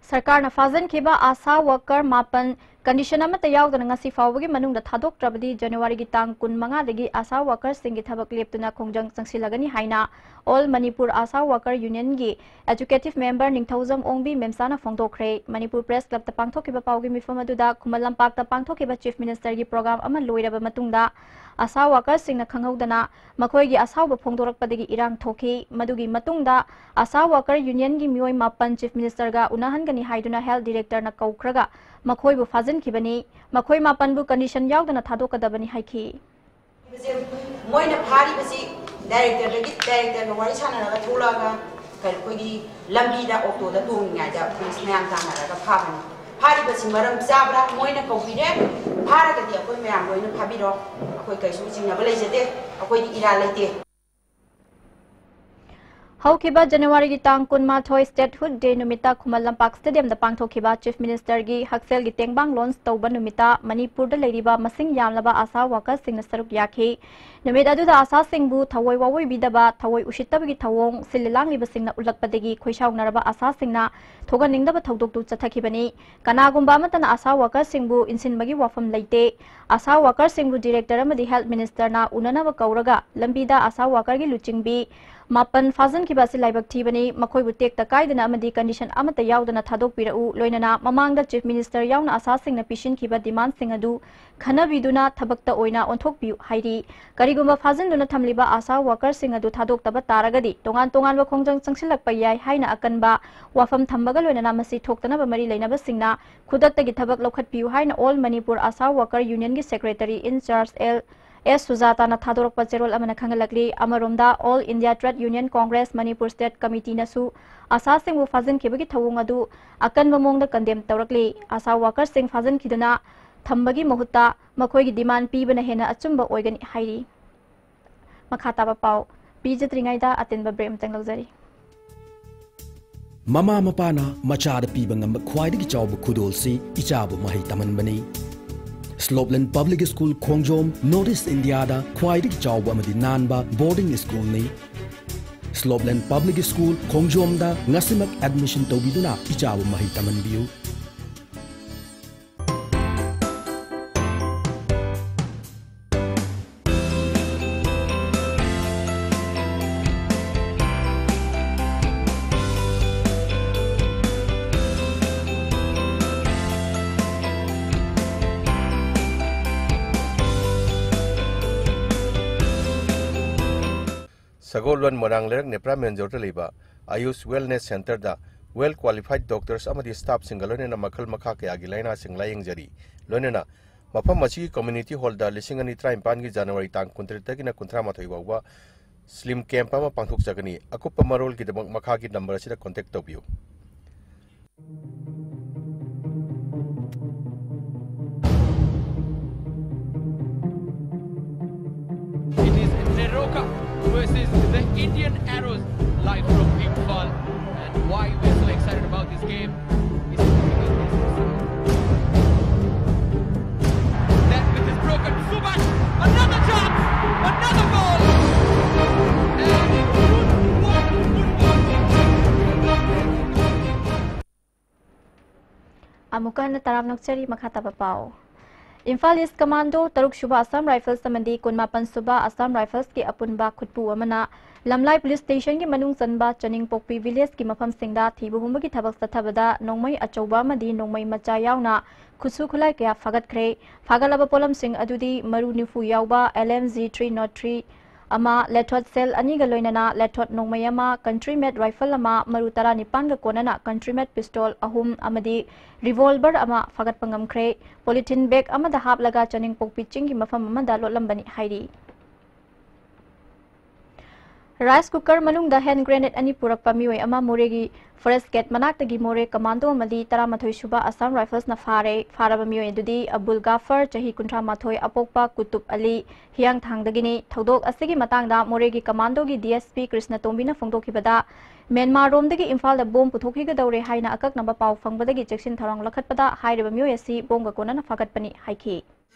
ꯁꯔꯀꯥꯔꯅ ꯐꯥꯖꯤꯟꯈꯤꯕ ꯑꯥꯁꯥ ꯋꯥꯀꯔ ꯃꯥꯄꯟ ꯀꯟꯗꯤꯁꯟ ꯑꯃꯠꯇ ꯌꯥꯎꯗꯅ ꯉꯁꯤ ꯐꯥꯎꯕꯒꯤ ꯃꯅꯨꯡꯗ ꯊꯥꯗꯣꯛꯇ꯭ꯔꯕꯗꯤ ꯖꯅꯋꯥꯔꯤꯒꯤ ꯇꯥꯡ ꯀꯨꯟꯃꯉꯥꯗꯒꯤ ꯑꯥꯁꯥ ꯋꯥꯀꯔꯁꯤꯡꯒꯤ ꯊꯕꯛ ꯂꯦꯞꯇꯨꯅ ꯈꯣꯡꯖꯪ ꯆꯪꯁꯤꯜꯂꯒꯅꯤ ꯍꯥꯏꯅ all Manipur ASHA worker ꯌꯨꯅꯤꯌꯟꯒꯤ educative member ꯅꯤꯡꯊꯧꯖꯝ ꯑꯣꯡꯕꯤ ꯃꯦꯝꯆꯥꯅ ꯐꯣꯡꯗꯣꯛꯈ꯭ꯔꯦ꯫ ꯃꯅꯤꯄꯨꯔ ꯄ꯭ꯔꯦꯁ ꯀ꯭ꯂꯕꯇ ꯄꯥꯡꯊꯣꯛꯈꯤꯕ ꯄꯥꯎꯒꯤ ꯃꯤꯐꯝ ꯑꯗꯨꯗ ꯈꯨꯃꯟ ꯂꯝꯄꯥꯛꯇ ꯄꯥꯡꯊꯣꯛꯈꯤꯕ ꯆꯤꯐ ꯃꯤꯅꯤꯁꯇꯔꯒꯤ ꯄ꯭ꯔꯣꯒ꯭ꯔꯥꯝ ꯑꯃ ꯂꯣꯏꯔꯕ ꯃꯇꯨꯡꯗ ꯑꯥꯁꯥ ꯋꯥꯀꯔꯁꯤꯡꯅ ꯈꯪꯍꯧꯗꯅ ꯃꯈꯣꯏꯒꯤ ꯑꯁꯥꯎꯕ ꯐꯣꯡꯗꯣꯔꯛꯄꯗꯒꯤ ꯏꯔꯥꯡ ꯊꯣꯛꯈꯤ꯫ ꯃꯗꯨꯒꯤ ꯃꯇꯨꯡꯗ ꯑꯥꯁꯥ ꯋꯥꯀꯔ ꯌꯨꯅꯤꯌꯟꯒꯤ ꯃꯤꯑꯣꯏ ꯃꯥꯄꯟ ꯆꯤꯐ ꯃꯤꯅꯤꯁꯇꯔꯒ ꯎꯅꯍꯟꯒꯅꯤ ꯍꯥꯏꯗꯨꯅ ꯍꯦꯜꯊ ꯗꯤꯔꯦꯛꯇꯔꯅ ꯀꯧꯈ꯭ꯔꯒ ꯃꯈꯣꯏꯕꯨ ꯐꯥꯖꯤꯟꯈꯤꯕꯅꯤ꯫ ꯃꯈꯣꯏ ꯃꯥꯄꯟꯕꯨ ꯀꯟꯗꯤꯁꯟ ꯌꯥꯎꯗꯅ ꯊꯥꯗꯣꯛꯀꯗꯕꯅꯤ ꯍꯥꯏꯈꯤ꯫ ꯃꯣꯏꯅ ꯐꯥꯔꯤꯕꯁꯤ ꯗꯥꯏꯔꯦꯛꯇꯔꯗꯒꯤ, ꯗꯥꯏꯔꯦꯛꯇꯔꯒ ꯋꯥꯔꯤ ꯁꯥꯟꯅꯔꯒ ꯊꯣꯛꯂꯛꯑꯒ ꯑꯩꯈꯣꯏꯒꯤ ꯂꯝꯕꯤꯗ ꯑꯣꯛꯇꯣꯗ ꯇꯣꯡꯉꯤꯉꯩꯗ ꯄꯨꯂꯤꯁ ꯃꯌꯥꯝ ꯇꯥꯟꯅꯔꯒ ꯐꯥꯕꯅꯤ꯫ ꯐꯥꯔꯤꯕꯁꯤ ꯃꯔꯝ ꯆꯥꯕ꯭ꯔꯥ? ꯃꯣꯏꯅ ꯀꯧꯕꯤꯔꯦ, ꯐꯥꯔꯒꯗꯤ ꯑꯩꯈꯣꯏ ꯃꯌꯥꯝ ꯂꯣꯏꯅ ꯐꯥꯕꯤꯔꯣ, ꯑꯩꯈꯣꯏ ꯀꯩꯁꯨ ꯆꯤꯡꯅꯕ ꯂꯩꯖꯗꯦ, ꯑꯩꯈꯣꯏꯗꯤ ꯏꯔꯥꯜ ꯂꯩꯇꯦ꯫ ꯍꯧꯈꯤꯕ ꯖꯅꯋꯥꯔꯤꯒꯤ ꯇꯥꯡ ꯀꯨꯟꯃꯥꯊꯣꯏ Statehood Day ꯅꯨꯃꯤꯠꯇ ꯈꯨꯃꯟ ꯂꯝꯄꯥꯛ ꯁ꯭ꯇꯦꯗꯤꯌꯝꯗ ꯄꯥꯡꯊꯣꯛꯈꯤꯕ ꯆꯤꯐ ꯃꯤꯅꯤꯁꯇꯔꯒꯤ ꯍꯛꯁꯦꯜꯒꯤ ꯇꯦꯡꯕꯥꯡ ꯂꯣꯟꯆ ꯇꯧꯕ ꯅꯨꯃꯤꯠꯇ ꯃꯅꯤꯄꯨꯔꯗ ꯂꯩꯔꯤꯕ ꯃꯁꯤꯡ ꯌꯥꯝꯂꯕ ꯑꯥꯁꯥ ꯋꯥꯀꯔꯁꯤꯡꯅ ꯁꯔꯨꯛ ꯌꯥꯈꯤ꯫ ꯅꯨꯃꯤꯠ ꯑꯗꯨꯗ ꯑꯥꯁꯥꯁꯤꯡꯕꯨ ꯊꯑꯣꯏ ꯋꯥꯑꯣꯏꯕꯤꯗꯕ, ꯊꯑꯣꯏ ꯎꯁꯤꯠꯇꯕꯒꯤ ꯊꯧꯑꯣꯡ ꯁꯤꯜꯂꯤ ꯂꯥꯡꯂꯤꯕꯁꯤꯡꯅ ꯎꯠꯂꯛꯄꯗꯒꯤ ꯈꯣꯏꯁꯥꯎꯅꯔꯕ ꯑꯥꯁꯥꯁꯤꯡꯅ ꯊꯣꯛꯍꯟꯅꯤꯡꯗꯕ ꯊꯧꯗꯣꯛꯇꯨ ꯆꯠꯊꯈꯤꯕꯅꯤ꯫ ꯀꯅꯥꯒꯨꯝꯕ ꯑꯃꯠꯇꯅ ꯑꯥꯁꯥ ꯋꯥꯀꯔꯁꯤꯡꯕꯨ ꯏꯟꯁꯤꯟꯕꯒꯤ ꯋꯥꯐꯝ ꯂꯩꯇꯦ꯫ ꯑꯥꯁꯥ ꯋꯥꯀꯔꯁꯤꯡꯕꯨ ꯗꯤꯔꯦꯛꯇꯔ ꯑꯃꯗꯤ ꯍꯦꯜꯊ ꯃꯤꯅꯤꯁꯇꯔꯅ ꯎꯅꯅꯕ ꯀꯧꯔꯒ ꯂꯝꯕꯤꯗ ꯑꯥꯁꯥ ꯋꯥꯀꯔꯒꯤ ꯂꯨꯆꯤꯡꯕꯤ ꯃꯥꯄꯟ ꯐꯥꯖꯤꯟꯈꯤꯕ ꯑꯁꯤ ꯂꯥꯏꯕꯛ ꯊꯤꯕꯅꯤ꯫ ꯃꯈꯣꯏꯕꯨ ꯇꯦꯛꯇ ꯀꯥꯏꯗꯅ ꯑꯃꯗꯤ ꯀꯟꯗꯤꯁꯟ ꯑꯃꯠꯇ ꯌꯥꯎꯗꯅ ꯊꯥꯗꯣꯛꯄꯤꯔꯛꯎ꯫ ꯂꯣꯏꯅꯅ ꯃꯃꯥꯡꯗ ꯆꯤꯐ ꯃꯤꯅꯤꯁꯇꯔ ꯌꯥꯎꯅ ꯑꯥꯁꯥꯁꯤꯡꯅ ꯄꯤꯁꯤꯟꯈꯤꯕ ꯗꯤꯃꯥꯟꯁꯤꯡ ꯑꯗꯨ ꯈꯟꯅꯕꯤꯗꯨꯅ ꯊꯕꯛꯇ ꯑꯣꯏꯅ ꯑꯣꯟꯊꯣꯛꯄꯤꯌꯨ ꯍꯥꯏꯔꯤ꯫ ꯀꯔꯤꯒꯨꯝꯕ ꯐꯥꯖꯤꯟꯗꯨꯅ ꯊꯝꯂꯤꯕ ꯑꯥꯁꯥ ꯋꯥꯀꯔꯁꯤꯡ ꯑꯗꯨ ꯊꯥꯗꯣꯛꯇꯕ ꯇꯥꯔꯒꯗꯤ ꯇꯣꯉꯥꯟ ꯇꯣꯉꯥꯟꯕ ꯈꯣꯡꯖꯪ ꯆꯪꯁꯤꯜꯂꯛꯄ ꯌꯥꯏ ꯍꯥꯏꯅ ꯑꯀꯟꯕ ꯋꯥꯐꯝ ꯊꯝꯕꯒ ꯂꯣꯏꯅꯅ ꯃꯁꯤ ꯊꯣꯛꯇꯅꯕ ꯃꯔꯤ ꯂꯩꯅꯕꯁꯤꯡꯅ ꯈꯨꯗꯛꯇꯒꯤ ꯊꯕꯛ ꯂꯧꯈꯠꯄꯤꯌꯨ ꯍꯥꯏꯅ ꯑꯣꯜ ꯃꯅꯤꯄꯨꯔ ꯑꯥꯁꯥ ꯋꯥꯀꯔ ꯌꯨꯅꯤꯌꯟꯒꯤ secretary in charge L S ꯁꯨꯖꯥꯇꯥꯅ ꯊꯥꯗꯣꯔꯛꯄ ꯆꯦꯔꯣꯜ ꯑꯃꯅ ꯈꯪꯍꯜꯂꯛꯂꯤ꯫ ꯑꯃꯔꯣꯝꯗ, all India trade union congress Manipur state ꯀꯃꯤꯇꯤꯅꯁꯨ ꯑꯥꯁꯥꯁꯤꯡꯕꯨ ꯐꯥꯖꯤꯟꯈꯤꯕꯒꯤ ꯊꯧꯑꯣꯡ ꯑꯗꯨ ꯑꯀꯟꯕ ꯃꯑꯣꯡꯗ ꯀꯟꯗꯦꯝ ꯇꯧꯔꯛꯂꯤ꯫ ꯑꯥꯁꯥ ꯋꯥꯀꯔꯁꯤꯡ ꯐꯥꯖꯤꯟꯈꯤꯗꯨꯅ ꯊꯝꯕꯒꯤ ꯃꯍꯨꯠꯇ ꯃꯈꯣꯏꯒꯤ demand ꯄꯤꯕꯅ ꯍꯦꯟꯅ ꯑꯆꯨꯝꯕ ꯑꯣꯏꯒꯅꯤ ꯍꯥꯏꯔꯤ꯫ ꯃꯈꯥ ꯇꯥꯕ ꯄꯥꯎ ꯄꯤꯖꯗ꯭ꯔꯤꯉꯩꯗ ꯑꯇꯦꯟꯕ break ꯑꯃꯇꯪ ꯂꯧꯖꯔꯤ꯫ ꯃꯃꯥ ꯃꯄꯥꯅ ꯃꯆꯥꯗ ꯄꯤꯕ ꯉꯝꯕ ꯈ꯭ꯋꯥꯏꯗꯒꯤ ꯆꯥꯎꯕ ꯈꯨꯗꯣꯜꯁꯤ ꯏꯆꯥꯕꯨ ꯃꯍꯩ ꯇꯝꯍꯟꯕꯅꯤ꯫ ꯁ꯭ꯂꯣꯞꯂꯦꯟ ꯄꯕ꯭ꯂꯤꯛ ꯁ꯭ꯀꯨꯜ ꯈꯣꯡꯖꯣꯝ, ꯅꯣꯔꯠ ꯏꯁ꯭ꯠ ꯏꯟꯗꯤꯌꯥꯗ ꯈ꯭ꯋꯥꯏꯗꯒꯤ ꯆꯥꯎꯕ ꯑꯃꯗꯤ ꯅꯥꯟꯕ ꯕꯣꯔꯗꯤꯡ ꯁ꯭ꯀꯨꯜꯅꯤ꯫ ꯁ꯭ꯂꯣꯞꯂꯦꯟ ꯄꯕ꯭ꯂꯤꯛ ꯁ꯭ꯀꯨꯜ ꯈꯣꯡꯖꯣꯝꯗ ꯉꯁꯤꯃꯛ ꯑꯦꯗꯃꯤꯁꯟ ꯇꯧꯕꯤꯗꯨꯅ ꯏꯆꯥꯕꯨ ꯃꯍꯩ ꯇꯝꯍꯟꯕꯤꯌꯨ꯫ ꯁꯒꯣꯜꯕꯟ ꯃꯣꯏꯔꯥꯡ ꯂꯩꯔꯛ ꯅꯦꯄ꯭ꯔꯥ ꯃꯦꯟꯖꯣꯔꯗ ꯂꯩꯕ ꯑꯌꯨꯁ ꯋꯦꯜꯅꯦꯁ ꯁꯦꯟꯇꯔꯗ well qualified doctors ꯑꯃꯗꯤ staffꯁꯤꯡꯒ ꯂꯣꯏꯅꯅ ꯃꯈꯜ ꯃꯈꯥ ꯀꯌꯥꯒꯤ ꯂꯥꯏꯅꯥꯁꯤꯡ ꯂꯥꯌꯦꯡꯖꯔꯤ꯫ ꯂꯣꯏꯅꯅ ꯃꯐꯝ ꯑꯁꯤꯒꯤ community hallꯗ ꯂꯤꯁꯤꯡ ꯑꯅꯤ ꯇꯔꯥꯅꯤꯄꯥꯟꯒꯤ ꯖꯅꯋꯥꯔꯤ ꯇꯥꯡ ꯀꯨꯟꯇꯔꯦꯠꯇꯒꯤꯅ ꯀꯨꯟꯊ꯭ꯔꯥ ꯃꯥꯊꯣꯏ ꯐꯥꯎꯕ slim camp ꯑꯃ ꯄꯥꯡꯊꯣꯛꯆꯒꯅꯤ꯫ ꯑꯀꯨꯞꯄ ꯃꯔꯣꯜꯒꯤꯗꯃꯛ ꯃꯈꯥꯒꯤ number ꯑꯁꯤꯗ contact ꯇꯧꯕꯤꯌꯨ꯫ It is Neroka versus the Indian Arrows, live from Imphal. And why we are so excited about this game is because this is that with his broken Subhash, another chance, another goal. And good work, good work. ꯑꯃꯨꯛꯀ ꯍꯟꯅ ꯇꯔꯥꯝꯅ ꯑꯣꯛꯆꯔꯤ꯫ ꯃꯈꯥ ꯇꯥꯕ ꯄꯥꯎ꯫ ꯏꯝꯐꯥꯜ ꯏꯁ꯭ꯠ ꯀꯃꯥꯟꯗꯣ, ꯇꯔꯨꯛ ꯁꯨꯕ ꯑꯁꯥꯝ ꯔꯥꯏꯐꯜꯁ ꯑꯃꯗꯤ ꯀꯨꯟꯃꯥꯄꯟ ꯁꯨꯕ ꯑꯁꯥꯝ ꯔꯥꯏꯐꯜꯁꯀꯤ ꯑꯄꯨꯟꯕ ꯈꯨꯠꯄꯨ ꯑꯃꯅ ꯂꯝꯂꯥꯏ ꯄꯨꯂꯤꯁ ꯁ꯭ꯇꯦꯁꯟꯒꯤ ꯃꯅꯨꯡ ꯆꯟꯕ ꯆꯅꯤꯡꯄꯣꯛꯄꯤ ꯚꯤꯂꯦꯖꯀꯤ ꯃꯐꯝꯁꯤꯡꯗ ꯊꯤꯕ ꯍꯨꯝꯕꯒꯤ ꯊꯕꯛ ꯆꯠꯊꯕꯗ ꯅꯣꯡꯃꯩ ꯑꯆꯧꯕ ꯑꯃꯗꯤ ꯅꯣꯡꯃꯩ ꯃꯆꯥ ꯌꯥꯎꯅ ꯈꯨꯠꯁꯨ ꯈꯨꯠꯂꯥꯏ ꯀꯌꯥ ꯐꯥꯒꯠꯈ꯭ꯔꯦ꯫ ꯐꯥꯒꯠꯂꯕ ꯄꯣꯠꯂꯝꯁꯤꯡ ꯑꯗꯨꯗꯤ ꯃꯔꯨ ꯅꯤꯐꯨ ꯌꯥꯎꯕ L M G three not three ꯑꯃ, ꯂꯦꯊꯣꯠ ꯁꯦꯜ ꯑꯅꯤꯒ ꯂꯣꯏꯅꯅ ꯂꯦꯊꯣꯠ ꯅꯣꯡꯃꯩ ꯑꯃ, ꯀꯟꯇ꯭ꯔꯤ ꯃꯦꯗ ꯔꯥꯏꯐꯜ ꯑꯃ, ꯃꯔꯨ ꯇꯔꯥꯅꯤꯄꯥꯟꯒ ꯀꯣꯟꯅꯅ ꯀꯟꯇ꯭ꯔꯤ ꯃꯦꯗ ꯄꯤꯁꯇꯣꯜ ꯑꯍꯨꯝ ꯑꯃꯗꯤ ꯔꯤꯚꯣꯜꯚꯔ ꯑꯃ ꯐꯥꯒꯠꯄ ꯉꯝꯈ꯭ꯔꯦ꯫ ꯄꯣꯂꯤꯊꯤꯟ ꯕꯦꯒ ꯑꯃꯗ ꯍꯥꯞꯂꯒ ꯆꯅꯤꯡꯄꯣꯛꯄꯤ ꯆꯤꯡꯒꯤ ꯃꯐꯝ ꯑꯃꯗ ꯂꯣꯠꯂꯝꯕꯅꯤ ꯍꯥꯏꯔꯤ꯫ Rice cooker ꯃꯅꯨꯡꯗ hand grenade ꯑꯅꯤ ꯄꯨꯔꯛꯄ ꯃꯤꯑꯣꯏ ꯑꯃ ꯃꯣꯔꯦꯒꯤ forest gate ꯃꯅꯥꯛꯇꯒꯤ ꯃꯣꯔꯦ commando ꯑꯃꯗꯤ ꯇꯔꯥꯃꯥꯊꯣꯏ ꯁꯨꯕ Assam Riflesꯅ ꯐꯥꯔꯦ꯫ ꯐꯥꯔꯕ ꯃꯤꯑꯣꯏ ꯑꯗꯨꯗꯤ ꯑꯕꯨꯜ ꯒꯥꯐꯔ, ꯆꯍꯤ ꯀꯨꯟꯊ꯭ꯔꯥ ꯃꯥꯊꯣꯏ, ꯑꯄꯣꯛꯄ ꯀꯨꯇꯨꯕ ꯑꯂꯤ, ꯍꯤꯌꯥꯡꯊꯥꯡꯗꯒꯤꯅꯤ꯫ ꯊꯧꯗꯣꯛ ꯑꯁꯤꯒꯤ ꯃꯇꯥꯡꯗ ꯃꯣꯔꯦꯒꯤ commandoꯒꯤ DSP ꯀ꯭ꯔꯤꯁꯅ ꯇꯣꯝꯕꯤꯅ ꯐꯣꯡꯗꯣꯛꯈꯤꯕꯗ, ꯃ꯭ꯌꯥꯟꯃꯥꯔꯔꯣꯝꯗꯒꯤ ꯏꯝꯐꯥꯜꯗ bomb ꯄꯨꯊꯣꯛꯈꯤꯒꯗꯧꯔꯦ ꯍꯥꯏꯅ ꯑꯀꯛꯅꯕ ꯄꯥꯎ ꯐꯪꯕꯗꯒꯤ ꯆꯦꯛꯁꯤꯟ ꯊꯧꯔꯥꯡ ꯂꯧꯈꯠꯄꯗ ꯍꯥꯏꯔꯤꯕ ꯃꯤꯑꯣꯏ ꯑꯁꯤ bombꯒ ꯀꯣꯟꯅꯅ ꯐꯥꯒꯠꯄꯅꯤ ꯍꯥꯏꯈꯤ꯫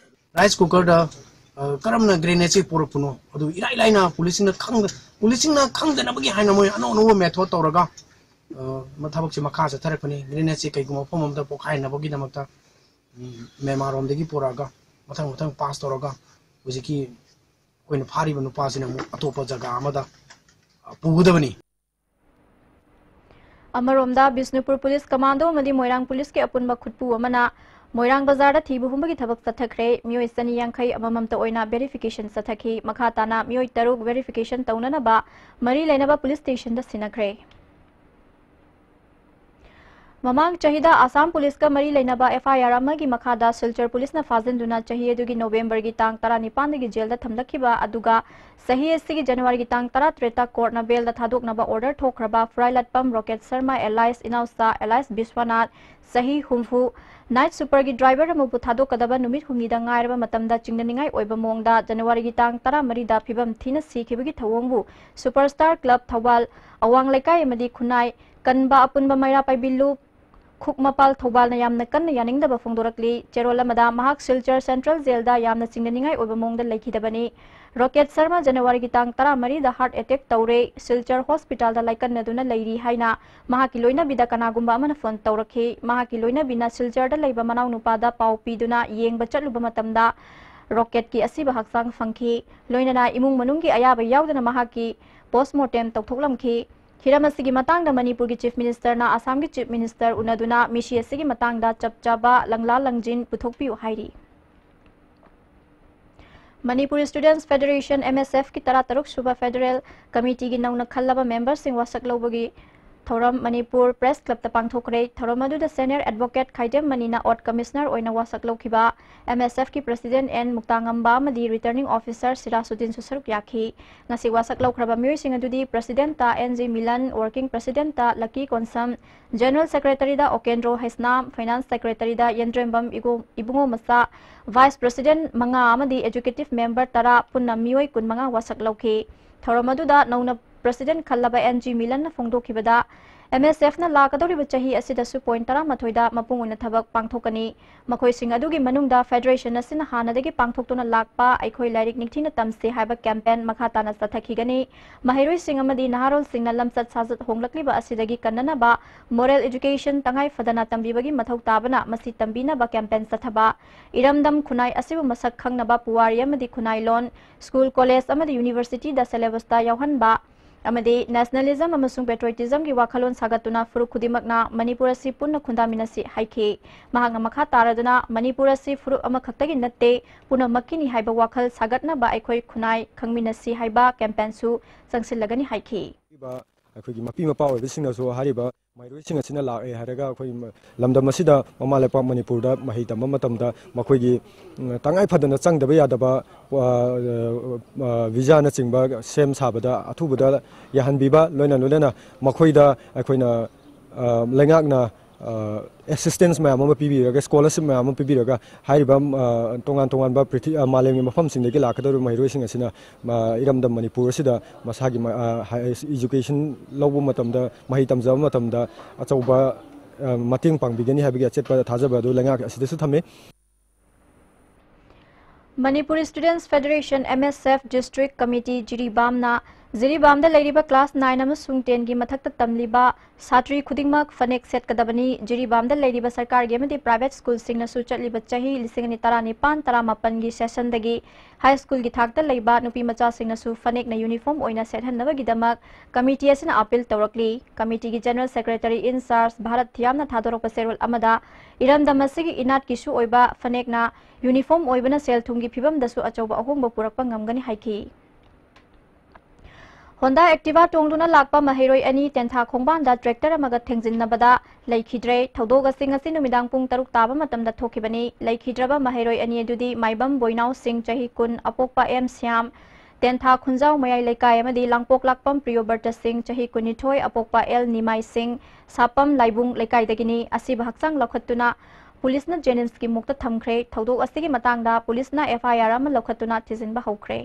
Rice cookerꯗ, ꯑ, ꯀꯔꯝꯅ grenadeꯁꯤ ꯄꯨꯔꯛꯄꯅꯣ? ꯑꯗꯨ ꯏꯔꯥꯏ ꯂꯥꯏꯅ policeꯁꯤꯡꯅ ꯈꯪꯗ-, policeꯁꯤꯡꯅ ꯈꯪꯗꯅꯕꯒꯤ ꯍꯥꯏꯅ ꯃꯣꯏ ꯑꯅꯧ ꯑꯅꯧꯕ method ꯇꯧꯔꯒ, ꯑ, ꯃ-, ꯊꯕꯛꯁꯤ ꯃꯈꯥ ꯆꯠꯊꯔꯛꯄꯅꯤ꯫ Grenadeꯁꯤ ꯀꯩꯒꯨꯝꯕ ꯃꯐꯝ ꯑꯃꯗ ꯄꯣꯛꯈꯥꯏꯅꯕꯒꯤꯗꯃꯛꯇ, ꯎꯝ, ꯃ꯭ꯌꯥꯟꯃꯥꯔꯔꯣꯝꯗꯒꯤ ꯄꯨꯔꯛꯑꯒ ꯃꯊꯪ ꯃꯊꯪ pass ꯇꯧꯔꯒ ꯍꯧꯖꯤꯛꯀꯤ ꯑꯩꯈꯣꯏꯅ ꯐꯥꯔꯤꯕ ꯅꯨꯄꯥꯁꯤꯅ ꯑꯃꯨꯛ ꯑꯇꯣꯞꯄ ꯖꯒꯥ ꯑꯃꯗ, ꯑ, ꯄꯨꯒꯗꯕꯅꯤ꯫ ꯑꯃꯔꯣꯝꯗ, ꯕꯤꯁꯅꯨꯄꯨꯔ police commando ꯑꯃꯗꯤ ꯃꯣꯏꯔꯥꯡ policeꯀꯤ ꯑꯄꯨꯟꯕ ꯈꯨꯠꯄꯨ ꯑꯃꯅ ꯃꯣꯏꯔꯥꯡ ꯕꯖꯥꯔꯗ ꯊꯤꯕ ꯍꯨꯝꯕꯒꯤ ꯊꯕꯛ ꯆꯠꯊꯈ꯭ꯔꯦ꯫ ꯃꯤꯑꯣꯏ ꯆꯅꯤ ꯌꯥꯡꯈꯩ ꯑꯃꯃꯝꯇ ꯑꯣꯏꯅ verification ꯆꯠꯊꯈꯤ꯫ ꯃꯈꯥ ꯇꯥꯅ ꯃꯤꯑꯣꯏ ꯇꯔꯨꯛ verification ꯇꯧꯅꯅꯕ ꯃꯔꯤ ꯂꯩꯅꯕ police stationꯗ ꯁꯤꯟꯅꯈ꯭ꯔꯦ꯫ ꯃꯃꯥꯡ ꯆꯍꯤꯗ ꯑꯁꯥꯝ policeꯀ ꯃꯔꯤ ꯂꯩꯅꯕ FIR ꯑꯃꯒꯤ ꯃꯈꯥꯗ ꯁꯤꯜꯆꯔ policeꯅ ꯐꯥꯖꯤꯟꯗꯨꯅ ꯆꯍꯤ ꯑꯗꯨꯒꯤ Novemberꯒꯤ ꯇꯥꯡ ꯇꯔꯥꯅꯤꯄꯥꯟꯗꯒꯤ jailꯗ ꯊꯝꯂꯛꯈꯤꯕ ꯑꯗꯨꯒ ꯆꯍꯤ ꯑꯁꯤꯒꯤ Januaryꯒꯤ ꯇꯥꯡ ꯇꯔꯥꯇꯔꯦꯠꯇ courtꯅ bailꯗ ꯊꯥꯗꯣꯛꯅꯕ order ꯊꯣꯛꯈ꯭ꯔꯕ ꯐꯨꯔꯥꯏꯂꯠꯄꯝ rocket Sharma alias Inaocha alias Biswanath, ꯆꯍꯤ ꯍꯨꯝꯐꯨ, night superꯒꯤ driver ꯑꯃꯕꯨ ꯊꯥꯗꯣꯛꯀꯗꯕ ꯅꯨꯃꯤꯠ ꯍꯨꯝꯅꯤꯗ ꯉꯥꯏꯔꯕ ꯃꯇꯝꯗ ꯆꯤꯡꯅꯅꯤꯡꯉꯥꯏ ꯑꯣꯏꯕ ꯃꯑꯣꯡꯗ Januaryꯒꯤ ꯇꯥꯡ ꯇꯔꯥꯃꯔꯤꯗ ꯐꯤꯕꯝ ꯊꯤꯅ ꯁꯤꯈꯤꯕꯒꯤ ꯊꯧꯑꯣꯡꯕꯨ Super Star Club ꯊꯧꯕꯥꯜ, ꯑꯋꯥꯡ ꯂꯩꯀꯥꯏ ꯑꯃꯗꯤ ꯈꯨꯟꯅꯥꯏ ꯀꯟꯕ ꯑꯄꯨꯟꯕ ꯃꯩꯔꯥ ꯄꯥꯏꯕꯤ ꯂꯨꯞ, ꯈꯨꯛꯃꯄꯥꯜ ꯊꯧꯕꯥꯜꯅ ꯌꯥꯝꯅ ꯀꯟꯅ ꯌꯥꯅꯤꯡꯗꯕ ꯐꯣꯡꯗꯣꯔꯛꯂꯤ꯫ ꯆꯦꯔꯣꯜ ꯑꯃꯗ ꯃꯍꯥꯛ ꯁꯤꯜꯆꯔ Central Jailꯗ ꯌꯥꯝꯅ ꯆꯤꯡꯅꯅꯤꯡꯉꯥꯏ ꯑꯣꯏꯕ ꯃꯑꯣꯡꯗ ꯂꯩꯈꯤꯗꯕꯅꯤ꯫ ꯔꯣꯀꯦꯠ ꯁꯔꯃ Januaryꯒꯤ ꯇꯥꯡ ꯇꯔꯥꯃꯔꯤꯗ heart attack ꯇꯧꯔꯦ꯫ ꯁꯤꯜꯆꯔ hospitalꯗ ꯂꯥꯏꯀꯠꯅꯗꯨꯅ ꯂꯩꯔꯤ ꯍꯥꯏꯅ ꯃꯍꯥꯛꯀꯤ ꯂꯣꯏꯅꯕꯤꯗ ꯀꯅꯥꯒꯨꯝꯕ ꯑꯃꯅ phone ꯇꯧꯔꯛꯈꯤ꯫ ꯃꯍꯥꯛꯀꯤ ꯂꯣꯏꯅꯕꯤꯅ ꯁꯤꯜꯆꯔꯗ ꯂꯩꯕ ꯃꯅꯥꯎꯅꯨꯄꯥꯗ ꯄꯥꯎ ꯄꯤꯗꯨꯅ ꯌꯦꯡꯕ ꯆꯠꯂꯨꯕ ꯃꯇꯝꯗ ꯔꯣꯀꯦꯠꯀꯤ ꯑꯁꯤꯕ ꯍꯛꯆꯥꯡ ꯐꯪꯈꯤ꯫ ꯂꯣꯏꯅꯅ ꯏꯃꯨꯡ ꯃꯅꯨꯡꯒꯤ ꯑꯌꯥꯕ ꯌꯥꯎꯗꯅ ꯃꯍꯥꯛꯀꯤ postmortem ꯇꯧꯊꯣꯛꯂꯝꯈꯤ꯫ ꯍꯤꯔꯝ ꯑꯁꯤꯒꯤ ꯃꯇꯥꯡꯗ ꯃꯅꯤꯄꯨꯔꯒꯤ Chief Ministerꯅ ꯑꯁꯥꯝꯒꯤ Chief Minister ꯎꯅꯗꯨꯅ ꯃꯤꯁꯤ ꯑꯁꯤꯒꯤ ꯃꯇꯥꯡꯗ ꯆꯞ ꯆꯥꯕ ꯂꯪꯂꯥ ꯂꯪꯖꯤꯟ ꯄꯨꯊꯣꯛꯄꯤꯌꯨ ꯍꯥꯏꯔꯤ꯫ Manipur Students Federation, MSFꯀꯤ ꯇꯔꯥꯇꯔꯨꯛ ꯁꯨꯕ Federal Committeeꯒꯤ ꯅꯧꯅ ꯈꯜꯂꯕ memberꯁꯤꯡ ꯋꯥꯁꯛ ꯂꯧꯕꯒꯤ ꯊꯧꯔꯝ ꯃꯅꯤꯄꯨꯔ ꯄ꯭ꯔꯦꯁ ꯀ꯭ꯂꯕꯇ ꯄꯥꯡꯊꯣꯛꯈ꯭ꯔꯦ꯫ ꯊꯧꯔꯝ ꯑꯗꯨꯗ ꯁꯦꯅꯤꯌꯔ ꯑꯦꯗꯚꯣꯀꯦꯠ ꯈꯥꯏꯗꯦꯝ ꯃꯅꯤꯅ ꯑꯣꯠ ꯀꯃꯤꯁꯅꯔ ꯑꯣꯏꯅ ꯋꯥꯁꯛ ꯂꯧꯈꯤꯕ, ꯑꯦꯝ ꯑꯦꯁ ꯑꯦꯐꯀꯤ ꯄ꯭ꯔꯁꯤꯗꯦꯟꯠ ꯑꯦꯟ ꯃꯨꯛꯇꯥꯉꯝꯕ ꯑꯃꯗꯤ ꯔꯤꯇꯔꯅꯤꯡ ꯑꯣꯐꯤꯁꯥꯔ ꯁꯤꯔꯥꯁꯨꯗꯤꯟꯁꯨ ꯁꯔꯨꯛ ꯌꯥꯈꯤ꯫ ꯉꯁꯤ ꯋꯥꯁꯛ ꯂꯧꯈ꯭ꯔꯕ ꯃꯤꯑꯣꯏꯁꯤꯡ ꯑꯗꯨꯗꯤ ꯄ꯭ꯔꯁꯤꯗꯦꯟꯠꯇ ꯑꯦꯟ ꯖꯤ ꯃꯤꯂꯟ, ꯋꯥꯔꯀꯤꯡ ꯄ꯭ꯔꯁꯤꯗꯦꯟꯠꯇ ꯂꯛꯀꯤ ꯀꯣꯟꯁꯝ, ꯖꯦꯅꯔꯦꯜ ꯁꯦꯀ꯭ꯔꯦꯇꯔꯤꯗ ꯑꯣꯀꯦꯟꯗ꯭ꯔꯣ ꯍꯩꯁꯅꯥꯝ, ꯐꯥꯏꯅꯥꯟꯁ ꯁꯦꯀ꯭ꯔꯦꯇꯔꯤꯗ ꯌꯦꯟꯗ꯭ꯔꯦꯝꯕꯝ ꯏꯒꯣ-, ꯏꯕꯨꯡꯉꯣ ꯃꯆꯥ, ꯚꯥꯏꯁ ꯄ꯭ꯔꯁꯤꯗꯦꯟꯠ ꯃꯉꯥ ꯑꯃꯗꯤ ꯑꯦꯖꯨꯀꯦꯇꯤꯚ ꯃꯦꯝꯕꯔ ꯇꯔꯥ, ꯄꯨꯟꯅ ꯃꯤꯑꯣꯏ ꯀꯨꯟꯃꯉꯥ ꯋꯥꯁꯛ ꯂꯧꯈꯤ꯫ ꯊꯧꯔꯝ ꯑꯗꯨꯗ ꯅꯧꯅ ꯄ꯭ꯔꯁꯤꯗꯦꯟꯠ ꯈꯜꯂꯕ ꯑꯦꯟ ꯖꯤ ꯃꯤꯂꯟꯅ ꯐꯣꯡꯗꯣꯛꯈꯤꯕꯗ, ꯑꯦꯝ ꯑꯦꯁ ꯑꯦꯐꯅ ꯂꯥꯛꯀꯗꯧꯔꯤꯕ ꯆꯍꯤ ꯑꯁꯤꯗꯁꯨ ꯄꯣꯏꯟꯠ ꯇꯔꯥꯃꯥꯊꯣꯏꯗ ꯃꯄꯨꯡ ꯑꯣꯏꯅ ꯊꯕꯛ ꯄꯥꯡꯊꯣꯛꯀꯅꯤ꯫ ꯃꯈꯣꯏꯁꯤꯡ ꯑꯗꯨꯒꯤ ꯃꯅꯨꯡꯗ ꯐꯦꯗꯔꯦꯁꯟ ꯑꯁꯤꯅ ꯍꯥꯟꯅꯗꯒꯤ ꯄꯥꯡꯊꯣꯛꯇꯨꯅ ꯂꯥꯛꯄ ꯑꯩꯈꯣꯏ ꯂꯥꯏꯔꯤꯛ ꯅꯤꯡꯊꯤꯅ ꯇꯝꯁꯤ ꯍꯥꯏꯕ ꯀꯦꯝꯄꯦꯟ ꯃꯈꯥ ꯇꯥꯅ ꯆꯠꯊꯈꯤꯒꯅꯤ꯫ ꯃꯍꯩꯔꯣꯏꯁꯤꯡ ꯑꯃꯗꯤ ꯅꯍꯥꯔꯣꯜꯁꯤꯡꯅ ꯂꯝꯆꯠ ꯁꯥꯖꯠ ꯍꯣꯡꯂꯛꯂꯤꯕ ꯑꯁꯤꯗꯒꯤ ꯀꯟꯅꯅꯕ ꯃꯣꯔꯦꯜ ꯑꯦꯖꯨꯀꯦꯁꯟ ꯇꯉꯥꯏ ꯐꯗꯅ ꯇꯝꯕꯤꯕꯒꯤ ꯃꯊꯧ ꯇꯥꯕꯅ ꯃꯁꯤ ꯇꯝꯕꯤꯅꯕ ꯀꯦꯝꯄꯦꯟ ꯆꯠꯊꯕ, ꯏꯔꯝꯗꯝ ꯈꯨꯟꯅꯥꯏ ꯑꯁꯤꯕꯨ ꯃꯁꯛ ꯈꯪꯅꯕ ꯄꯨꯋꯥꯔꯤ ꯑꯃꯗꯤ ꯈꯨꯟꯅꯥꯏ ꯂꯣꯟ, ꯁ꯭ꯀꯨꯜ, ꯀꯣꯂꯦꯖ ꯑꯃꯗꯤ ꯌꯨꯅꯤꯚꯔꯁꯤꯇꯤꯗ ꯁꯦꯂꯦꯕꯁꯇ ꯌꯥꯎꯍꯟꯕ, ꯑꯃꯗꯤ ꯅꯦꯁꯅꯦꯂꯤꯖꯝ ꯑꯃꯁꯨꯡ ꯄꯦꯇ꯭ꯔꯣꯏꯇꯤꯖꯝꯒꯤ ꯋꯥꯈꯜꯂꯣꯟ ꯁꯥꯒꯠꯇꯨꯅ ꯐꯨꯔꯨꯞ ꯈꯨꯗꯤꯡꯃꯛꯅ ꯃꯅꯤꯄꯨꯔ ꯑꯁꯤ ꯄꯨꯟꯅ ꯈꯨꯟꯗꯥꯃꯤꯟꯅꯁꯤ ꯍꯥꯏꯈꯤ꯫ ꯃꯍꯥꯛꯅ ꯃꯈꯥ ꯇꯥꯔꯗꯨꯅ, ꯃꯅꯤꯄꯨꯔ ꯑꯁꯤ ꯐꯨꯔꯨꯞ ꯑꯃꯈꯛꯇꯒꯤ ꯅꯠꯇꯦ, ꯄꯨꯝꯅꯃꯛꯀꯤꯅꯤ ꯍꯥꯏꯕ ꯋꯥꯈꯜ ꯁꯥꯒꯠꯅꯕ ꯑꯩꯈꯣꯏ ꯈꯨꯟꯅꯥꯏ ꯈꯪꯃꯤꯟꯅꯁꯤ ꯍꯥꯏꯕ ꯀꯦꯝꯄꯦꯟꯁꯨ ꯆꯪꯁꯤꯜꯂꯒꯅꯤ ꯍꯥꯏꯈꯤ꯫ ꯑꯩꯈꯣꯏꯒꯤ ꯃꯄꯤ ꯃꯄꯥ ꯑꯣꯏꯕꯁꯤꯡꯅꯁꯨ ꯍꯥꯏꯔꯤꯕ ꯃꯍꯩꯔꯣꯏꯁꯤꯡ ꯑꯁꯤꯅ ꯂꯥꯛꯑꯦ ꯍꯥꯏꯔꯒ ꯑꯩꯈꯣꯏ ꯂꯝꯗꯝ ꯑꯁꯤꯗ ꯃꯃꯥ ꯂꯩꯄꯥꯛ ꯃꯅꯤꯄꯨꯔꯗ ꯃꯍꯩ ꯇꯝꯕ ꯃꯇꯝꯗ ꯃꯈꯣꯏꯒꯤ, ꯎꯝ, ꯇꯉꯥꯏ ꯐꯗꯅ ꯆꯪꯗꯕ ꯌꯥꯗꯕ, ꯑ, ꯑ, ꯚꯤꯖꯥꯅꯆꯤꯡꯕ ꯁꯦꯝ ꯁꯥꯕꯗ ꯑꯊꯨꯕꯗ ꯌꯥꯍꯟꯕꯤꯕ, ꯂꯣꯏꯅ ꯂꯣꯏꯅꯅ ꯃꯈꯣꯏꯗ ꯑꯩꯈꯣꯏꯅ, ꯑ, ꯂꯩꯉꯥꯛꯅ, ꯑ, ꯑꯦꯁꯤꯁꯇꯦꯟꯁ ꯃꯌꯥꯝ ꯑꯃ ꯄꯤꯕꯤꯔꯒ, ꯁ꯭ꯀꯣꯂꯔꯁꯤꯞ ꯃꯌꯥꯝ ꯑꯃ ꯄꯤꯕꯤꯔꯒ, ꯍꯥꯏꯔꯤꯕ, ꯑ, ꯇꯣꯉꯥꯟ ꯇꯣꯉꯥꯟꯕ ꯄ꯭ꯔꯤꯊꯤ-, ꯑ, ꯃꯥꯂꯦꯝꯒꯤ ꯃꯐꯝꯁꯤꯡꯗꯒꯤ ꯂꯥꯛꯀꯗꯧꯔꯤꯕ ꯃꯍꯩꯔꯣꯏꯁꯤꯡ ꯑꯁꯤꯅ, ꯑ, ꯏꯔꯝꯗꯝ ꯃꯅꯤꯄꯨꯔ ꯑꯁꯤꯗ ꯃꯁꯥꯒꯤ ꯃ-, ꯑ, ꯍꯥꯏ-, ꯏꯖꯨꯀꯦꯁꯟ ꯂꯧꯕ ꯃꯇꯝꯗ, ꯃꯍꯩ ꯇꯝꯖꯕ ꯃꯇꯝꯗ ꯑꯆꯧꯕ, ꯑ, ꯃꯇꯦꯡ ꯄꯥꯡꯕꯤꯒꯅꯤ ꯍꯥꯏꯕꯒꯤ ꯑꯆꯦꯠꯄ ꯊꯥꯖꯕ ꯑꯗꯨ ꯂꯩꯉꯥꯛ ꯑꯁꯤꯗꯁꯨ ꯊꯝꯃꯤ꯫ ꯃꯅꯤꯄꯨꯔ ꯁ꯭ꯇꯨꯗꯦꯟꯠꯁ ꯐꯦꯗꯔꯦꯁꯟ, ꯑꯦꯝ ꯑꯦꯁ ꯑꯦꯐ, ꯗꯤꯁꯇ꯭ꯔꯤꯛ ꯀꯃꯤꯇꯤ ꯖꯤꯔꯤꯕꯥꯝꯅ ꯖꯤꯔꯤꯕꯥꯝꯗ ꯂꯩꯔꯤꯕ ꯀ꯭ꯂꯥꯁ ꯅꯥꯏꯟ ꯑꯃꯁꯨꯡ ꯇꯦꯟꯒꯤ ꯃꯊꯛꯇ ꯇꯝꯂꯤꯕ ꯁꯥꯇ꯭ꯔꯤ ꯈꯨꯗꯤꯡꯃꯛ ꯐꯅꯦꯛ ꯁꯦꯠꯀꯗꯕꯅꯤ꯫ ꯖꯤꯔꯤꯕꯥꯝꯗ ꯂꯩꯔꯤꯕ ꯁꯔꯀꯥꯔꯒꯤ ꯑꯃꯗꯤ ꯄ꯭ꯔꯥꯏꯚꯦꯠ ꯁ꯭ꯀꯨꯜꯁꯤꯡꯅꯁꯨ ꯆꯠꯂꯤꯕ ꯆꯍꯤ ꯂꯤꯁꯤꯡ ꯑꯅꯤ ꯇꯔꯥꯅꯤꯄꯥꯟ ꯇꯔꯥꯃꯥꯄꯟꯒꯤ ꯁꯦꯁꯟꯗꯒꯤ ꯍꯥꯏ ꯁ꯭ꯀꯨꯜꯒꯤ ꯊꯥꯛꯇ ꯂꯩꯕ ꯅꯨꯄꯤ ꯃꯆꯥꯁꯤꯡꯅꯁꯨ ꯐꯅꯦꯛꯅ ꯌꯨꯅꯤꯐꯣꯔꯝ ꯑꯣꯏꯅ ꯁꯦꯠꯍꯟꯅꯕꯒꯤꯗꯃꯛ ꯀꯃꯤꯇꯤ ꯑꯁꯤꯅ appeal ꯇꯧꯔꯛꯂꯤ꯫ ꯀꯃꯤꯇꯤꯒꯤ general secretary in charge Bharat ꯊꯤꯌꯥꯝꯅ ꯊꯥꯗꯣꯔꯛꯄ ꯆꯦꯔꯣꯜ ꯑꯃꯗ ꯏꯔꯝꯗꯝ ꯑꯁꯤꯒꯤ ꯏꯅꯥꯠꯀꯤꯁꯨ ꯑꯣꯏꯕ ꯐꯅꯦꯛꯅ ꯌꯨꯅꯤꯐꯣꯔꯝ ꯑꯣꯏꯕꯅ ꯁꯦꯜ ꯊꯨꯝꯒꯤ ꯐꯤꯕꯝꯗꯁꯨ ꯑꯆꯧꯕ ꯑꯍꯣꯡꯕ ꯄꯨꯔꯛꯄ ꯉꯝꯒꯅꯤ ꯍꯥꯏꯈꯤ꯫ Honda Activa ꯇꯣꯡꯗꯨꯅ ꯂꯥꯛꯄ ꯃꯍꯩꯔꯣꯏ ꯑꯅꯤ ꯇꯦꯟꯊꯥ ꯈꯣꯡꯕꯥꯟꯗ tractor ꯑꯃꯒ ꯊꯦꯡꯖꯤꯟꯅꯕꯗ ꯂꯩꯈꯤꯗ꯭ꯔꯦ꯫ ꯊꯧꯗꯣꯛ ꯑꯁꯤ ꯉꯁꯤ ꯅꯨꯃꯤꯗꯥꯡ ꯄꯨꯡ ꯇꯔꯨꯛ ꯇꯥꯕ ꯃꯇꯝꯗ ꯊꯣꯛꯈꯤꯕꯅꯤ꯫ ꯂꯩꯈꯤꯗ꯭ꯔꯕ ꯃꯍꯩꯔꯣꯏ ꯑꯅꯤ ꯑꯗꯨꯗꯤ ꯃꯥꯏꯕꯝ ꯕꯣꯏꯅꯥꯎ ꯁꯤꯡ, ꯆꯍꯤ ꯀꯨꯟ, ꯑꯄꯣꯛꯄ ꯑꯦꯝ ꯁ꯭ꯌꯥꯝ, ꯇꯦꯟꯊꯥ ꯈꯨꯟꯖꯥꯎ ꯃꯌꯥꯏ ꯂꯩꯀꯥꯏ, ꯑꯃꯗꯤ ꯂꯥꯡꯄꯣꯛꯂꯥꯛꯄꯝ ꯄ꯭ꯔꯤꯌꯣꯕꯔꯇ ꯁꯤꯡ, ꯆꯍꯤ ꯀꯨꯟꯅꯤꯊꯣꯏ, ꯑꯄꯣꯛꯄ ꯑꯦꯜ ꯅꯤꯃꯥꯏ ꯁꯤꯡ, ꯁꯥꯄꯝ ꯂꯥꯏꯕꯨꯡ ꯂꯩꯀꯥꯏꯗꯒꯤꯅꯤ꯫ ꯑꯁꯤꯕ ꯍꯛꯆꯥꯡ ꯂꯧꯈꯠꯇꯨꯅ ꯄꯨꯂꯤꯁꯅ ꯖꯦꯅꯤꯝꯁꯀꯤ ꯃꯣꯔꯒꯇ ꯊꯝꯈ꯭ꯔꯦ꯫ ꯊꯧꯗꯣꯛ ꯑꯁꯤꯒꯤ ꯃꯇꯥꯡꯗ ꯄꯨꯂꯤꯁꯅ F I R ꯑꯃ ꯂꯧꯈꯠꯇꯨꯅ ꯊꯤꯖꯤꯟꯕ ꯍꯧꯈ꯭ꯔꯦ꯫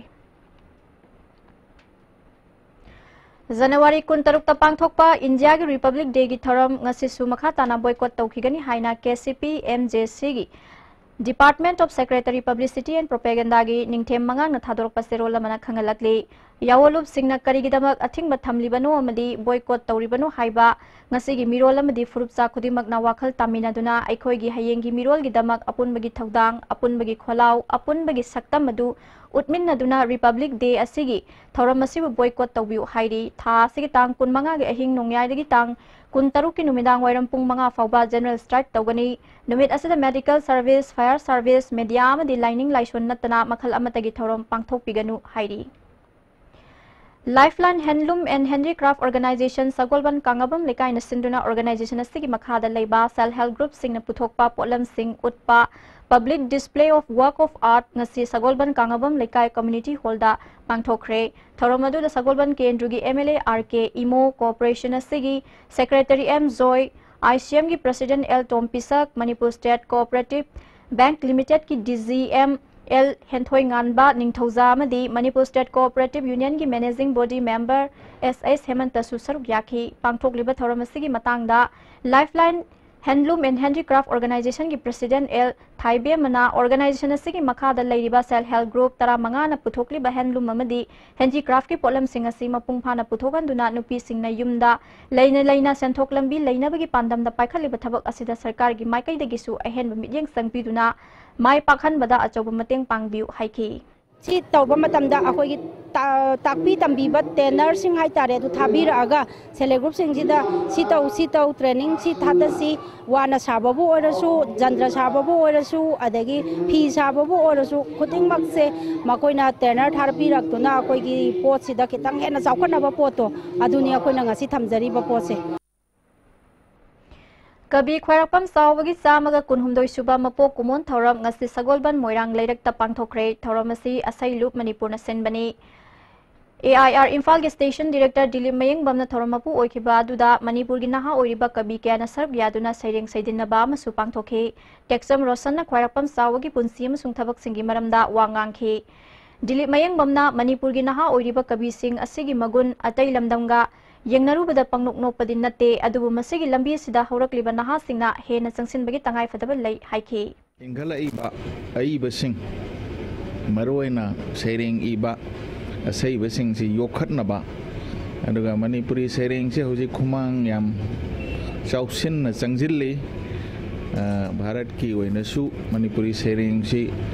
ꯖꯅꯋꯥꯔꯤ ꯀꯨꯟꯇꯔꯨꯛꯇ ꯄꯥꯡꯊꯣꯛꯄ ꯏꯟꯗꯤꯌꯥꯒꯤ ꯔꯤꯄꯕ꯭ꯂꯤꯛ ꯗꯦꯒꯤ ꯊꯧꯔꯝ ꯉꯁꯤꯁꯨ ꯃꯈꯥ ꯇꯥꯅ boycott ꯇꯧꯈꯤꯒꯅꯤ ꯍꯥꯏꯅ K C P M J Cꯒꯤ Department of Secretary Publicity and Propagandaꯒꯤ ꯅꯤꯡꯊꯦꯝ ꯃꯉꯥꯡꯅ ꯊꯥꯗꯣꯔꯛꯄ ꯆꯦꯔꯣꯜ ꯑꯃꯅ ꯈꯪꯍꯜꯂꯛꯂꯤ꯫ ꯌꯥꯑꯣꯟꯂꯨꯞꯁꯤꯡꯅ ꯀꯔꯤꯒꯤꯗꯃꯛ ꯑꯊꯤꯡꯕ ꯊꯝꯂꯤꯕꯅꯣ ꯑꯃꯗꯤ boycott ꯇꯧꯔꯤꯕꯅꯣ ꯍꯥꯏꯕ ꯉꯁꯤꯒꯤ ꯃꯤꯔꯣꯜ ꯑꯃꯗꯤ ꯐꯨꯔꯨꯞꯆꯥ ꯈꯨꯗꯤꯡꯃꯛꯅ ꯋꯥꯈꯜ ꯇꯥꯃꯤꯟꯅꯗꯨꯅ ꯑꯩꯈꯣꯏꯒꯤ ꯍꯌꯦꯡꯒꯤ ꯃꯤꯔꯣꯜꯒꯤꯗꯃꯛ ꯑꯄꯨꯟꯕꯒꯤ ꯊꯧꯗꯥꯡ, ꯑꯄꯨꯟꯕꯒꯤ ꯈꯣꯜꯂꯥꯎ, ꯑꯄꯨꯟꯕꯒꯤ ꯁꯛꯇꯝ ꯑꯗꯨ ꯎꯠꯃꯤꯟꯅꯗꯨꯅ Republic Day ꯑꯁꯤꯒꯤ ꯊꯧꯔꯝ ꯑꯁꯤꯕꯨ boycott ꯇꯧꯕꯤꯌꯨ ꯍꯥꯏꯔꯤ꯫ ꯊꯥ ꯑꯁꯤꯒꯤ ꯇꯥꯡ ꯀꯨꯟꯃꯉꯥꯒꯤ ꯑꯍꯤꯡ ꯅꯣꯡꯌꯥꯏꯗꯒꯤ ꯇꯥꯡ ꯀꯨꯟꯇꯔꯨꯛꯀꯤ ꯅꯨꯃꯤꯗꯥꯡ ꯋꯥꯏꯔꯝ ꯄꯨꯡ ꯃꯉꯥ ꯐꯥꯎꯕ general strike ꯇꯧꯒꯅꯤ꯫ ꯅꯨꯃꯤꯠ ꯑꯁꯤꯗ medical service, fire service, media ꯑꯃꯗꯤ ꯂꯥꯏꯅꯤꯡ ꯂꯥꯏꯁꯣꯟ ꯅꯠꯇꯅ ꯃꯈꯜ ꯑꯃꯠꯇꯒꯤ ꯊꯧꯔꯝ ꯄꯥꯡꯊꯣꯛꯄꯤꯒꯅꯨ ꯍꯥꯏꯔꯤ꯫ Lifeline Handloom and Handicraft Organization ꯁꯒꯣꯜꯕꯟ ꯀꯥꯡꯉꯕꯝ ꯂꯩꯀꯥꯏꯅ ꯁꯤꯟꯗꯨꯅ organization ꯑꯁꯤꯒꯤ ꯃꯈꯥꯗ ꯂꯩꯕ self help groupꯁꯤꯡꯅ ꯄꯨꯊꯣꯛꯄ ꯄꯣꯠꯂꯝꯁꯤꯡ ꯎꯠꯄ public display of work of art ꯉꯁꯤ ꯁꯒꯣꯜꯕꯟ ꯀꯥꯡꯉꯕꯝ ꯂꯩꯀꯥꯏ community hallꯗ ꯄꯥꯡꯊꯣꯛꯈ꯭ꯔꯦ꯫ ꯊꯧꯔꯝ ꯑꯗꯨꯗ ꯁꯒꯣꯜꯕꯟ ꯀꯦꯟꯗ꯭ꯔꯒꯤ M L A R K Imo, corporation ꯑꯁꯤꯒꯤ secretary M joy, I C Mꯒꯤ president L ꯇꯣꯝꯄꯤꯁꯛ, Manipur State Cooperative Bank Limitedꯀꯤ D G M L ꯍꯦꯟꯊꯣꯏꯉꯥꯟꯕ ꯅꯤꯡꯊꯧꯖꯥ ꯑꯃꯗꯤ Manipur State Cooperative Unionꯒꯤ managing body member S S ꯍꯦꯃꯟꯇꯁꯨ ꯁꯔꯨꯛ ꯌꯥꯈꯤ꯫ ꯄꯥꯡꯊꯣꯛꯂꯤꯕ ꯊꯧꯔꯝ ꯑꯁꯤꯒꯤ ꯃꯇꯥꯡꯗ Lifeline Handloom and Handicraft Organizationꯒꯤ president L ꯊꯥꯏꯕꯦꯝꯃꯅ organization ꯑꯁꯤꯒꯤ ꯃꯈꯥꯗ ꯂꯩꯔꯤꯕ self help group ꯇꯔꯥꯃꯉꯥꯅ ꯄꯨꯊꯣꯛꯂꯤꯕ handloom ꯑꯃꯗꯤ handicraftꯀꯤ ꯄꯣꯠꯂꯝꯁꯤꯡ ꯑꯁꯤ ꯃꯄꯨꯡ ꯐꯥꯅ ꯄꯨꯊꯣꯛꯍꯟꯗꯨꯅ ꯅꯨꯄꯤꯁꯤꯡꯅ ꯌꯨꯝꯗ ꯂꯩꯅ ꯂꯩꯅ ꯁꯦꯟꯊꯣꯛ ꯂꯝꯕꯤ ꯂꯩꯅꯕꯒꯤ ꯄꯥꯟꯗꯝꯗ ꯄꯥꯏꯈꯠꯂꯤꯕ ꯊꯕꯛ ꯑꯁꯤꯗ ꯁꯔꯀꯥꯔꯒꯤ ꯃꯥꯏꯀꯩꯗꯒꯤꯁꯨ ꯑꯍꯦꯟꯕ ꯃꯤꯠꯌꯦꯡ ꯆꯪꯕꯤꯗꯨꯅ ꯃꯥꯏ ꯄꯥꯛꯍꯟꯕꯗ ꯑꯆꯧꯕ ꯃꯇꯦꯡ ꯄꯥꯡꯕꯤꯌꯨ ꯍꯥꯏꯈꯤ꯫ ꯁꯤ ꯇꯧꯕ ꯃꯇꯝꯗ ꯑꯩꯈꯣꯏꯒꯤ ꯇꯥ-, ꯇꯥꯛꯄꯤ ꯇꯝꯕꯤꯕ ꯇ꯭ꯔꯦꯅꯔꯁꯤꯡ ꯍꯥꯏꯇꯥꯔꯦ, ꯑꯗꯨ ꯊꯥꯕꯤꯔꯛꯑꯒ ꯁꯦꯜꯐ ꯍꯦꯜꯞ ꯒ꯭ꯔꯨꯞꯁꯤꯡꯁꯤꯗ ꯁꯤ ꯇꯧ, ꯁꯤ ꯇꯧ, ꯇ꯭ꯔꯦꯅꯤꯡ ꯁꯤ ꯊꯥꯗꯁꯤ, ꯋꯥꯅ ꯁꯥꯕꯕꯨ ꯑꯣꯏꯔꯁꯨ, ꯖꯟꯇ꯭ꯔ ꯁꯥꯕꯕꯨ ꯑꯣꯏꯔꯁꯨ, ꯑꯗꯒꯤ ꯐꯤ ꯁꯥꯕꯕꯨ ꯑꯣꯏꯔꯁꯨ, ꯈꯨꯗꯤꯡꯃꯛꯁꯦ ꯃꯈꯣꯏꯅ ꯇ꯭ꯔꯦꯅꯔ ꯊꯥꯕꯤꯔꯛꯇꯨꯅ ꯑꯩꯈꯣꯏꯒꯤ ꯄꯣꯠꯁꯤꯗ ꯈꯤꯇꯪ ꯍꯦꯟꯅ ꯆꯥꯎꯈꯠꯅꯕ ꯄꯣꯠꯇꯣ, ꯑꯗꯨꯅꯤ ꯑꯩꯈꯣꯏꯅ ꯉꯁꯤ ꯊꯝꯖꯔꯤꯕ ꯄꯣꯠꯁꯦ꯫ ꯀꯕꯤ ꯈ꯭ꯋꯥꯏꯔꯥꯛꯄꯝ ꯆꯥꯎꯕꯒꯤ ꯆꯥꯝꯃꯒ ꯀꯨꯟꯍꯨꯝꯗꯣꯏ ꯁꯨꯕ ꯃꯄꯣꯛ ꯀꯨꯝꯑꯣꯟ ꯊꯧꯔꯝ ꯉꯁꯤ ꯁꯒꯣꯜꯕꯟ ꯃꯣꯏꯔꯥꯡ ꯂꯩꯔꯛꯇ ꯄꯥꯡꯊꯣꯛꯈ꯭ꯔꯦ꯫ ꯊꯧꯔꯝ ꯑꯁꯤ ꯑꯁꯩꯂꯨꯞ ꯃꯅꯤꯄꯨꯔꯅ ꯁꯤꯟꯕꯅꯤ꯫ ꯑꯦ ꯑꯥꯏ ꯑꯥꯔ ꯏꯝꯐꯥꯜꯒꯤ ꯁ꯭ꯇꯦꯁꯟ ꯗꯤꯔꯦꯛꯇꯔ ꯗꯤꯂꯤꯞ ꯃꯌꯦꯡꯕꯝꯅ ꯊꯧꯔꯝ ꯃꯄꯨ ꯑꯣꯏꯈꯤꯕ ꯑꯗꯨꯗ ꯃꯅꯤꯄꯨꯔꯒꯤ ꯅꯍꯥ ꯑꯣꯏꯔꯤꯕ ꯀꯕꯤ ꯀꯌꯥꯅ ꯁꯔꯨꯛ ꯌꯥꯗꯨꯅ ꯁꯩꯔꯦꯡ ꯁꯩꯗꯤꯟꯅꯕ ꯑꯃꯁꯨ ꯄꯥꯡꯊꯣꯛꯈꯤ꯫ ꯇꯦꯛꯆꯝ ꯔꯣꯁꯟꯅ ꯈ꯭ꯋꯥꯏꯔꯥꯛꯄꯝ ꯆꯥꯎꯕꯒꯤ ꯄꯨꯟꯁꯤ ꯑꯃꯁꯨꯡ ꯊꯕꯛꯁꯤꯡꯒꯤ ꯃꯔꯝꯗ ꯋꯥ ꯉꯥꯡꯈꯤ꯫ ꯗꯤꯂꯤꯞ ꯃꯌꯦꯡꯕꯝꯅ ꯃꯅꯤꯄꯨꯔꯒꯤ ꯅꯍꯥ ꯑꯣꯏꯔꯤꯕ ꯀꯕꯤꯁꯤꯡ ꯑꯁꯤꯒꯤ ꯃꯒꯨꯟ ꯑꯇꯩ ꯂꯝꯗꯝꯒ ꯌꯦꯡꯅꯔꯨꯕꯗ ꯄꯪꯅꯣꯛ ꯅꯣꯛꯄꯗꯤ ꯅꯠꯇꯦ, ꯑꯗꯨꯕꯨ ꯃꯁꯤꯒꯤ ꯂꯝꯕꯤ ꯑꯁꯤꯗ ꯍꯧꯔꯛꯂꯤꯕ ꯅꯍꯥꯁꯤꯡꯅ ꯍꯦꯟꯅ ꯆꯪꯁꯤꯟꯕꯒꯤ ꯇꯉꯥꯏꯐꯗꯕ ꯂꯩ ꯍꯥꯏꯈꯤ꯫ ꯏꯟꯈꯠꯂꯛꯏꯕ ꯑꯏꯕꯁꯤꯡ, ꯃꯔꯨꯑꯣꯏꯅ ꯁꯩꯔꯦꯡ ꯏꯕ ꯑꯁꯩꯕꯁꯤꯡꯁꯤ ꯌꯣꯛꯈꯠꯅꯕ, ꯑꯗꯨꯒ ꯃꯅꯤꯄꯨꯔꯤ ꯁꯩꯔꯦꯡꯁꯦ ꯍꯧꯖꯤꯛ ꯈꯨꯃꯥꯡ ꯌꯥꯝ ꯆꯥꯎꯁꯤꯟꯅ ꯆꯪꯁꯤꯜꯂꯤ꯫ ꯑ, ꯚꯥꯔꯠꯀꯤ ꯑꯣꯏꯅꯁꯨ ꯃꯅꯤꯄꯨꯔꯤ ꯁꯩꯔꯦꯡꯁꯤ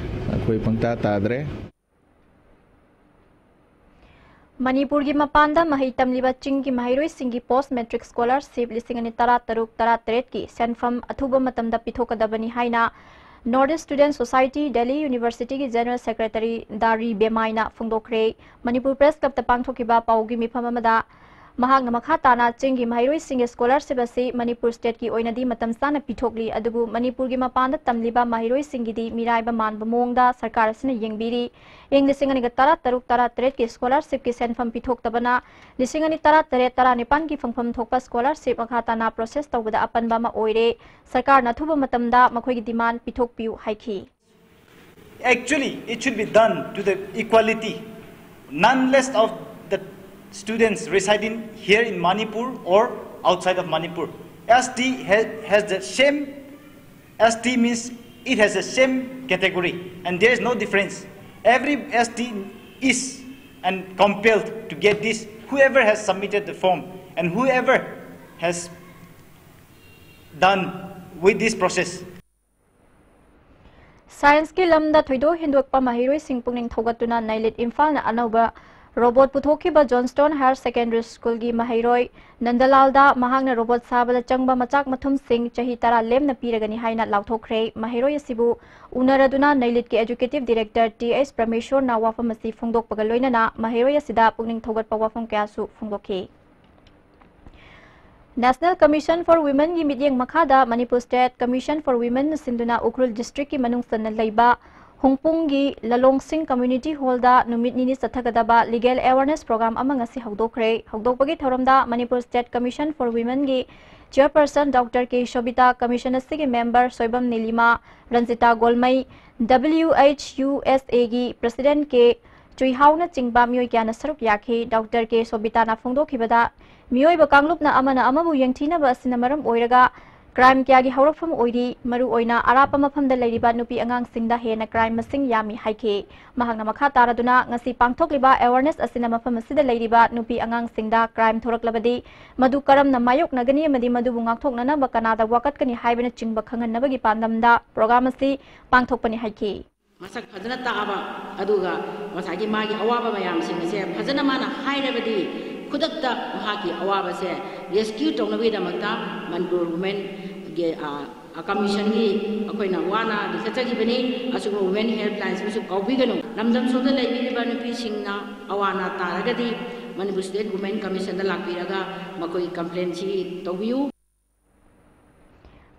ꯑꯩꯈꯣꯏ ꯄꯪꯇꯥ ꯇꯥꯗ꯭ꯔꯦ꯫ ꯃꯅꯤꯄꯨꯔꯒꯤ ꯃꯄꯥꯟꯗ ꯃꯍꯩ ꯇꯝꯂꯤꯕ ꯆꯤꯡꯒꯤ ꯃꯍꯩꯔꯣꯏꯁꯤꯡꯒꯤ ꯄꯣꯁ ꯃꯦꯇ꯭ꯔꯤꯛ ꯁ꯭ꯀꯣꯂꯔꯁꯤꯞ ꯂꯤꯁꯤꯡ ꯑꯅꯤ ꯇꯔꯥ ꯇꯔꯨꯛ ꯇꯔꯥ ꯇꯔꯦꯠꯀꯤ ꯁꯦꯟꯐꯝ ꯑꯊꯨꯕ ꯃꯇꯝꯗ ꯄꯤꯊꯣꯛꯀꯗꯕꯅꯤ ꯍꯥꯏꯅ north east student society Delhi ꯌꯨꯅꯤꯚꯔꯁꯤꯇꯤꯒꯤ ꯖꯦꯅꯔꯦꯜ ꯁꯦꯀ꯭ꯔꯦꯇꯔꯤ ꯗꯥ ꯔꯤ ꯕꯦꯃꯥꯏꯅ ꯐꯣꯡꯗꯣꯛꯈ꯭ꯔꯦ꯫ ꯃꯅꯤꯄꯨꯔ ꯄ꯭ꯔꯦꯁ ꯀ꯭ꯂꯕꯇ ꯄꯥꯡꯊꯣꯛꯈꯤꯕ ꯄꯥꯎꯒꯤ ꯃꯤꯐꯝ ꯑꯃꯗ ꯃꯍꯥꯛꯅ ꯃꯈꯥ ꯇꯥꯅ ꯆꯤꯡꯒꯤ ꯃꯍꯩꯔꯣꯏꯁꯤꯡꯒꯤ ꯁ꯭ꯀꯣꯂꯔꯁꯤꯞ ꯑꯁꯤ ꯃꯅꯤꯄꯨꯔ ꯁ꯭ꯇꯦꯠꯀꯤ ꯑꯣꯏꯅꯗꯤ ꯃꯇꯝ ꯆꯥꯅ ꯄꯤꯊꯣꯛꯂꯤ, ꯑꯗꯨꯕꯨ ꯃꯅꯤꯄꯨꯔꯒꯤ ꯃꯄꯥꯟꯗ ꯇꯝꯂꯤꯕ ꯃꯍꯩꯔꯣꯏꯁꯤꯡꯒꯤꯗꯤ ꯃꯤꯔꯥꯏꯕ ꯃꯥꯟꯕ ꯃꯑꯣꯡꯗ ꯁꯔꯀꯥꯔ ꯑꯁꯤꯅ ꯌꯦꯡꯕꯤꯔꯤ꯫ ꯏꯪ ꯂꯤꯁꯤꯡ ꯑꯅꯤꯒ ꯇꯔꯥ ꯇꯔꯨꯛ ꯇꯔꯥ ꯇꯔꯦꯠꯀꯤ ꯁ꯭ꯀꯣꯂꯔꯁꯤꯞꯀꯤ ꯁꯦꯟꯐꯝ ꯄꯤꯊꯣꯛꯇꯕꯅ ꯂꯤꯁꯤꯡ ꯑꯅꯤ ꯇꯔꯥ ꯇꯔꯦꯠ ꯇꯔꯥ ꯅꯤꯄꯥꯟꯒꯤ ꯐꯪꯐꯝ ꯊꯣꯛꯄ ꯁ꯭ꯀꯣꯂꯔꯁꯤꯞ ꯃꯈꯥ ꯇꯥꯅ ꯄ꯭ꯔꯣꯁꯦꯁ ꯇꯧꯕꯗ ꯑꯄꯟꯕ ꯑꯃ ꯑꯣꯏꯔꯦ꯫ ꯁꯔꯀꯥꯔꯅ ꯑꯊꯨꯕ ꯃꯇꯝꯗ ꯃꯈꯣꯏꯒꯤ ꯗꯤꯃꯥꯟ ꯄꯤꯊꯣꯛꯄꯤꯌꯨ ꯍꯥꯏꯈꯤ꯫ Actually, it should be done to the equality, none less of the students residing here in Manipur or outside of Manipur. S T has, has the same, S T means it has the same category and there is no difference. Every S T is and compelled to get this, whoever has submitted the form and whoever has done with this process. Science-ꯀꯤ ꯂꯝꯗ ꯊꯣꯏꯗꯣꯛ ꯍꯦꯟꯗꯣꯛꯄ ꯃꯍꯩꯔꯣꯏꯁꯤꯡ ꯄꯨꯛꯅꯤꯡ ꯊꯧꯒꯠꯇꯨꯅ ꯅꯩꯂꯤꯠ ꯏꯝꯐꯥꯜꯅ ꯑꯅꯧꯕ robot ꯄꯨꯊꯣꯛꯈꯤꯕ Johnstone Higher Secondary School-ꯒꯤ ꯃꯍꯩꯔꯣꯏ ꯅꯟꯗꯂꯥꯜꯗ ꯃꯍꯥꯛꯅ robot ꯁꯥꯕꯗ ꯆꯪꯕ ꯃꯆꯥꯛ ꯃꯊꯨꯝꯁꯤꯡ ꯆꯍꯤ ꯇꯔꯥ ꯂꯦꯝꯅ ꯄꯤꯔꯒꯅꯤ ꯍꯥꯏꯅ ꯂꯥꯎꯊꯣꯛꯈ꯭ꯔꯦ꯫ ꯃꯍꯩꯔꯣꯏ ꯑꯁꯤꯕꯨ ꯎꯅꯔꯗꯨꯅ ꯅꯩꯂꯤꯠꯀꯤ Executive Director ꯇꯤ ꯑꯩꯆ ꯄ꯭ꯔꯃꯦꯁꯣꯔꯅ ꯋꯥꯐꯝ ꯑꯁꯤ ꯐꯣꯡꯗꯣꯛꯄꯒ ꯂꯣꯏꯅꯅ ꯃꯍꯩꯔꯣꯏ ꯑꯁꯤꯗ ꯄꯨꯛꯅꯤꯡ ꯊꯧꯒꯠꯄ ꯋꯥꯐꯝ ꯀꯌꯥꯁꯨ ꯐꯣꯡꯗꯣꯛꯈꯤ꯫ National Commission for Women-ꯒꯤ ꯃꯤꯠꯌꯦꯡ ꯃꯈꯥꯗ Manipur State Commission for Women-ꯅ ꯁꯤꯟꯗꯨꯅ ꯎꯈ꯭ꯔꯨꯜ district-ꯀꯤ ꯃꯅꯨꯡ ꯆꯟꯅ ꯂꯩꯕ ꯍꯨꯡꯄꯨꯡꯒꯤ ꯂꯂꯣꯡꯁꯤꯡ Community Hall-ꯗ ꯅꯨꯃꯤꯠ ꯅꯤꯅꯤ ꯆꯠꯊꯒꯗꯕ legal awareness program ꯑꯃ ꯉꯁꯤ ꯍꯧꯗꯣꯛꯈ꯭ꯔꯦ꯫ ꯍꯧꯗꯣꯛꯄꯒꯤ ꯊꯧꯔꯝꯗ Manipur State Commission for Women-ꯒꯤ Chairperson Doctor K ꯁꯣꯕꯤꯇꯥ, Commission ꯑꯁꯤꯒꯤ member ꯁꯣꯏꯕꯝ ꯅꯤꯂꯤꯃꯥ, ꯔꯟꯖꯤꯇꯥ ꯒꯣꯜꯃꯩ, W H U S A-ꯒꯤ President ꯀꯦ ꯆꯨꯏꯍꯥꯎꯅꯆꯤꯡꯕ ꯃꯤꯑꯣꯏ ꯀꯌꯥꯅ ꯁꯔꯨꯛ ꯌꯥꯈꯤ꯫ ꯗꯣꯛꯇꯔ ꯀꯦ ꯁꯣꯕꯤꯇꯥꯅ ꯐꯣꯡꯗꯣꯛꯈꯤꯕꯗ, ꯃꯤꯑꯣꯏꯕ ꯀꯥꯡꯂꯨꯞꯅ ꯑꯃꯅ ꯑꯃꯕꯨ ꯌꯦꯡꯊꯤꯅꯕ ꯑꯁꯤꯅ ꯃꯔꯝ ꯑꯣꯏꯔꯒ crime ꯀꯌꯥꯒꯤ ꯍꯧꯔꯛꯐꯝ ꯑꯣꯏꯔꯤ꯫ ꯃꯔꯨ ꯑꯣꯏꯅ ꯑꯔꯥꯞꯄ ꯃꯐꯝꯗ ꯂꯩꯔꯤꯕ ꯅꯨꯄꯤ ꯑꯉꯥꯡꯁꯤꯡꯗ ꯍꯦꯟꯅ crime ꯃꯁꯤꯡ ꯌꯥꯝꯃꯤ ꯍꯥꯏꯈꯤ꯫ ꯃꯍꯥꯛꯅ ꯃꯈꯥ ꯇꯥꯔꯗꯨꯅ, ꯉꯁꯤ ꯄꯥꯡꯊꯣꯛꯂꯤꯕ awareness ꯑꯁꯤꯅ ꯃꯐꯝ ꯑꯁꯤꯗ ꯂꯩꯔꯤꯕ ꯅꯨꯄꯤ ꯑꯉꯥꯡꯁꯤꯡꯗ crime ꯊꯣꯔꯛꯂꯕꯗꯤ ꯃꯗꯨ ꯀꯔꯝꯅ ꯃꯥꯌꯣꯛꯅꯒꯅꯤ ꯑꯃꯗꯤ ꯃꯗꯨꯕꯨ ꯉꯥꯛꯊꯣꯛꯅꯅꯕ ꯀꯅꯥꯗ ꯋꯥꯀꯠꯀꯅꯤ ꯍꯥꯏꯕꯅꯆꯤꯡꯕ ꯈꯪꯍꯟꯅꯕꯒꯤ ꯄꯥꯟꯗꯝꯗ program ꯑꯁꯤ ꯄꯥꯡꯊꯣꯛꯄꯅꯤ ꯍꯥꯏꯈꯤ꯫ ꯃꯁꯛ ꯐꯖꯅ ꯇꯥꯛꯑꯕ, ꯑꯗꯨꯒ ꯉꯁꯥꯏꯒꯤ ꯃꯥꯒꯤ ꯑꯋꯥꯕ ꯃꯌꯥꯝꯁꯤꯡ ꯑꯁꯦ ꯐꯖꯅ ꯃꯥꯅ ꯍꯥꯏꯔꯕꯗꯤ, ꯈꯨꯗꯛꯇ ꯃꯍꯥꯛꯀꯤ ꯑꯋꯥꯕꯁꯦ rescue ꯇꯧꯅꯕꯒꯤꯗꯃꯛꯇ ꯃꯅꯤꯄꯨꯔ Women-ꯒꯤ, ꯑ, ꯑ, Commission-ꯒꯤ ꯑꯩꯈꯣꯏꯅ ꯋꯥꯅ ꯂꯤꯡꯈꯠꯆꯈꯤꯕꯅꯤ꯫ ꯑꯁꯤꯒꯨꯝꯕ Women Helpline-ꯁꯤꯡꯁꯨ ꯀꯥꯎꯕꯤꯒꯅꯨ꯫ ꯂꯝꯗꯝ ꯁꯣꯝꯗ ꯂꯩꯕꯤꯔꯤꯕ ꯅꯨꯄꯤꯁꯤꯡꯅ ꯑꯋꯥ ꯑꯅꯥ ꯇꯥꯔꯒꯗꯤ ꯃꯅꯤꯄꯨꯔ State Women Commission-ꯗ ꯂꯥꯛꯄꯤꯔꯒ ꯃꯈꯣꯏꯒꯤ complaint-ꯁꯤ ꯇꯧꯕꯤꯌꯨ꯫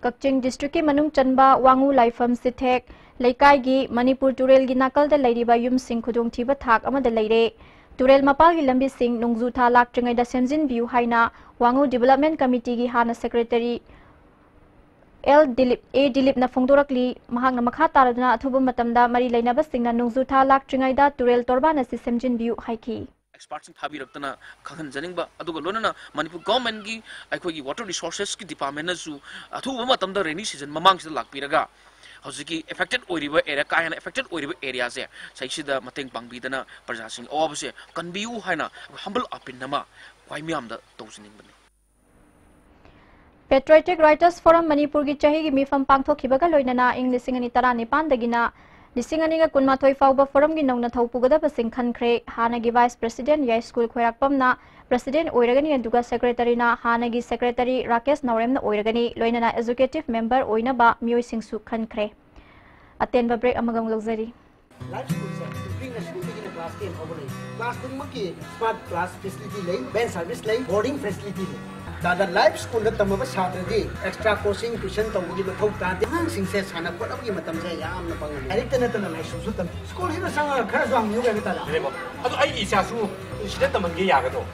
ꯀꯛꯆꯤꯡ district-ꯀꯤ ꯃꯅꯨꯡ ꯆꯟꯕ ꯋꯥꯉꯨ ꯂꯥꯏꯐꯝ ꯁꯤꯊꯦꯛ ꯂꯩꯀꯥꯏꯒꯤ ꯃꯅꯤꯄꯨꯔ ꯇꯨꯔꯦꯜꯒꯤ ꯅꯥꯀꯜꯗ ꯂꯩꯔꯤꯕ ꯌꯨꯝꯁꯤꯡ ꯈꯨꯗꯣꯡꯊꯤꯕ ꯊꯥꯛ ꯑꯃꯗ ꯂꯩꯔꯦ꯫ ꯇꯨꯔꯦꯜ ꯃꯄꯥꯜꯒꯤ ꯂꯝꯕꯤꯁꯤꯡ ꯅꯣꯡꯖꯨ ꯊꯥ ꯂꯥꯛꯇ꯭ꯔꯤꯉꯩꯗ ꯁꯦꯝꯖꯤꯟꯕꯤꯌꯨ ꯍꯥꯏꯅ ꯋꯥꯉꯨ Development Committee-ꯒꯤ ꯍꯥꯟꯅ secretary ꯑꯦꯜ ꯗꯤꯂꯤꯞ, ꯑꯦ ꯗꯤꯂꯤꯞꯅ ꯐꯣꯡꯗꯣꯔꯛꯂꯤ꯫ ꯃꯍꯥꯛꯅ ꯃꯈꯥ ꯇꯥꯔꯗꯨꯅ ꯑꯊꯨꯕ ꯃꯇꯝꯗ ꯃꯔꯤ ꯂꯩꯅꯕꯁꯤꯡꯅ ꯅꯣꯡꯖꯨ ꯊꯥ ꯂꯥꯛꯇ꯭ꯔꯤꯉꯩꯗ ꯇꯨꯔꯦꯜ ꯇꯣꯔꯕꯥꯟ ꯑꯁꯤ ꯁꯦꯝꯖꯤꯟꯕꯤꯌꯨ ꯍꯥꯏꯈꯤ꯫ Expert-ꯁꯤꯡ ꯊꯥꯕꯤꯔꯛꯇꯅ ꯈꯪꯍꯟꯖꯅꯤꯡꯕ, ꯑꯗꯨꯒ ꯂꯣꯏꯅꯅ ꯃꯅꯤꯄꯨꯔ government-ꯀꯤ ꯑꯩꯈꯣꯏꯒꯤ water resources-ꯀꯤ department-ꯅꯁꯨ ꯑꯊꯨꯕ ꯃꯇꯝꯗ rainy season ꯃꯃꯥꯡꯁꯤꯗ ꯂꯥꯛꯄꯤꯔꯒ ꯍꯧꯖꯤꯛꯀꯤ affected ꯑꯣꯏꯔꯤꯕ area, ꯀꯥ ꯍꯦꯟꯅ affected ꯑꯣꯏꯔꯤꯕ area-ꯁꯦ ꯁꯤꯗꯩꯁꯤꯗ ꯃꯇꯦꯡ ꯄꯥꯡꯕꯤꯗꯅ ꯄ꯭ꯔꯖꯥꯁꯤꯡꯒꯤ ꯑꯋꯥꯕꯁꯦ ꯀꯟꯕꯤꯌꯨ ꯍꯥꯏꯅ humble appeal ꯑꯃ ꯈ꯭ꯋꯥꯏ ꯃꯤꯌꯥꯝꯗ ꯇꯧꯖꯅꯤꯡꯕꯅꯤ꯫ Patriotic Writers Forum ꯃꯅꯤꯄꯨꯔꯒꯤ ꯆꯍꯤꯒꯤ ꯃꯤꯐꯝ ꯄꯥꯡꯊꯣꯛꯈꯤꯕꯒ ꯂꯣꯏꯅꯅ ꯏꯪ ꯂꯤꯁꯤꯡ ꯑꯅꯤ ꯇꯔꯥꯅꯤꯄꯥꯟꯗꯒꯤꯅ ꯂꯤꯁꯤꯡ ꯑꯅꯤꯒ ꯀꯨꯟꯃꯥꯊꯣꯏ ꯐꯥꯎꯕ ꯐꯣꯔꯝꯒꯤ ꯅꯧꯅ ꯊꯧ ꯄꯨꯒꯗꯕꯁꯤꯡ ꯈꯟꯈ꯭ꯔꯦ꯫ ꯍꯥꯟꯅꯒꯤ Vice President ꯌꯥꯏꯁ꯭ꯀꯨꯜ ꯈꯣꯏꯔꯥꯛꯄꯝꯅ President ꯑꯣꯏꯔꯒꯅꯤ, ꯑꯗꯨꯒ Secretaryꯅ ꯍꯥꯟꯅꯒꯤ Secretary ꯔꯥꯀꯦꯁ ꯅꯥꯎꯔꯦꯝꯅ ꯑꯣꯏꯔꯒꯅꯤ꯫ ꯂꯣꯏꯅꯅ Executive Member ꯑꯣꯏꯅꯕ ꯃꯤꯑꯣꯏꯁꯤꯡꯁꯨ ꯈꯟꯈ꯭ꯔꯦ꯫ ꯑꯇꯦꯟꯕ break ꯑꯃꯒ ꯑꯃꯨꯛ ꯂꯧꯖꯔꯤ꯫ Life Schoolꯁꯦ ꯄꯤꯛꯅ ꯁ꯭ꯀꯨꯜꯗꯒꯤꯅ class ten ꯐꯥꯎꯕ ꯂꯩ꯫ Class ꯈꯨꯗꯤꯡꯃꯛꯀꯤ smart class facility ꯂꯩ, van service ꯂꯩ, boarding facility ꯂꯩ꯫ ꯇꯥꯗ Life Schoolꯗ ꯇꯝꯃꯕ ꯁꯥꯇ꯭ꯔꯗꯤ extra coaching tuition ꯇꯧꯕꯒꯤ ꯃꯊꯧ ꯇꯥꯗꯦ꯫ ꯑꯉꯥꯡꯁꯤꯡꯁꯦ ꯁꯥꯟꯅ ꯈꯣꯠꯅꯕꯒꯤ ꯃꯇꯝꯁꯦ ꯌꯥꯝꯅ ꯐꯪꯍꯜꯂꯤ꯫ ꯂꯥꯏꯔꯤꯛꯇ ꯅꯠꯇꯅ ꯂꯥꯏꯁꯨꯁꯨ ꯇꯝꯃꯤ꯫ ꯁ꯭ꯀꯨꯜꯁꯤꯗ ꯆꯪꯉꯒ ꯈꯔꯁꯨ ꯍꯪꯕꯤꯌꯨ ꯀꯩꯅꯣ ꯇꯥꯗ꯫ ꯑꯗꯨ ꯑꯩꯒꯤ ꯏꯆꯥꯁꯨ ꯁꯤꯗ ꯇꯝꯍꯟꯒꯦ ꯌꯥꯒꯗ꯭ꯔꯣ?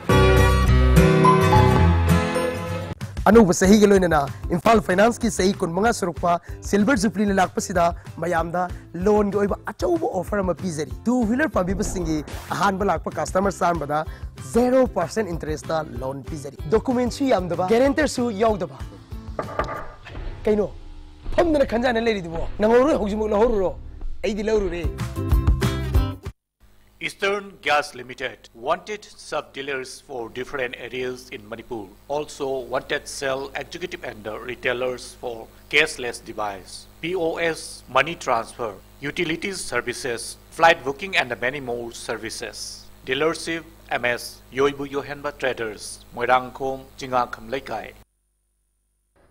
ꯑꯅꯧꯕ ꯆꯍꯤꯒ ꯂꯣꯏꯅꯅ ꯏꯝꯐꯥꯜ ꯐꯥꯏꯅꯥꯟꯁꯀꯤ ꯆꯍꯤ ꯀꯨꯟꯃꯉꯥ ꯁꯨꯔꯛꯄ Silver Jubilee ꯂꯥꯛꯄꯁꯤꯗ ꯃꯌꯥꯝꯗ loanꯒꯤ ꯑꯣꯏꯕ ꯑꯆꯧꯕ offer ꯑꯃ ꯄꯤꯖꯔꯤ꯫ Two wheeler ꯄꯥꯝꯕꯤꯕꯁꯤꯡꯒꯤ ꯑꯍꯥꯟꯕ ꯂꯥꯛꯄ customer ꯆꯥꯝꯃꯗ zero percent interestꯇ loan ꯄꯤꯖꯔꯤ꯫ Documentꯁꯨ ꯌꯥꯝꯗꯕ, guarantorꯁꯨ ꯌꯥꯎꯗꯕ꯫ ꯀꯩꯅꯣ ꯐꯝꯗꯅ ꯈꯟꯖꯥꯅ ꯂꯩꯔꯤꯗꯨꯕꯣ? ꯅꯪꯍꯧꯔꯣꯏ, ꯍꯧꯖꯤꯛꯃꯛ ꯂꯧꯍꯧꯔꯨꯔꯣ, ꯑꯩꯗꯤ ꯂꯧꯔꯨꯔꯦ꯫ Eastern Gas Limited wanted sub-dealers for different areas in Manipur. Also wanted sale executive and the retailers for cashless device, P O S, money transfer, utilities services, flight booking and many more services. Dealership M S Yoibu Yohenba Traders, Moirangkhom, Chingakam Leikai.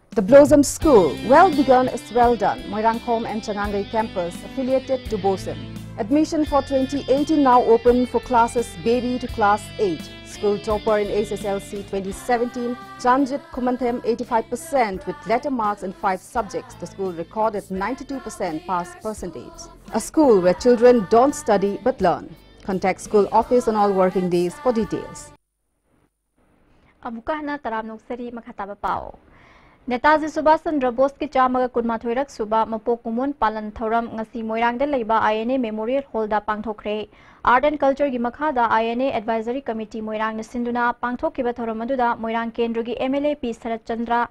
The Blossom School, well begun is well done. Moirangkhom and Changangei campus, affiliated to BOSEM. Admission for twenty eighteen now open for classes baby to class eight. School topper in H S L C twenty seventeen, Janjit Khumanthem, eighty-five percent with letter marks in five subjects. The school recorded ninety-two percent pass percentage. A school where children don't study but learn. Contact school office on all working days for details. ꯑꯃꯨꯛꯀ ꯍꯟꯅ ꯇꯔꯥꯝꯅ ꯑꯣꯛꯆꯔꯤ꯫ ꯃꯈꯥ ꯇꯥꯕ ꯄꯥꯎ꯫ ꯅꯦꯇꯥꯖꯤ ꯁꯨꯚꯥꯁ ꯆꯟꯗ꯭ꯔ ꯕꯣꯁꯀꯤ ꯆꯥꯝꯃꯒ ꯀꯨꯟꯃꯥꯊꯣꯏꯔꯛ ꯁꯨꯕ ꯃꯄꯣꯛ ꯀꯨꯝꯑꯣꯟ ꯄꯥꯂꯟ ꯊꯧꯔꯝ ꯉꯁꯤ ꯃꯣꯏꯔꯥꯡꯗ ꯂꯩꯕ I N A Memorial Hallꯗ ꯄꯥꯡꯊꯣꯛꯈ꯭ꯔꯦ꯫ Art and Cultureꯒꯤ ꯃꯈꯥꯗ I N A Advisory Committee ꯃꯣꯏꯔꯥꯡꯅ ꯁꯤꯟꯗꯨꯅ ꯄꯥꯡꯊꯣꯛꯈꯤꯕ ꯊꯧꯔꯝ ꯑꯗꯨꯗ ꯃꯣꯏꯔꯥꯡ ꯀꯦꯟꯗ꯭ꯔꯒꯤ M L A P shirt Chandra,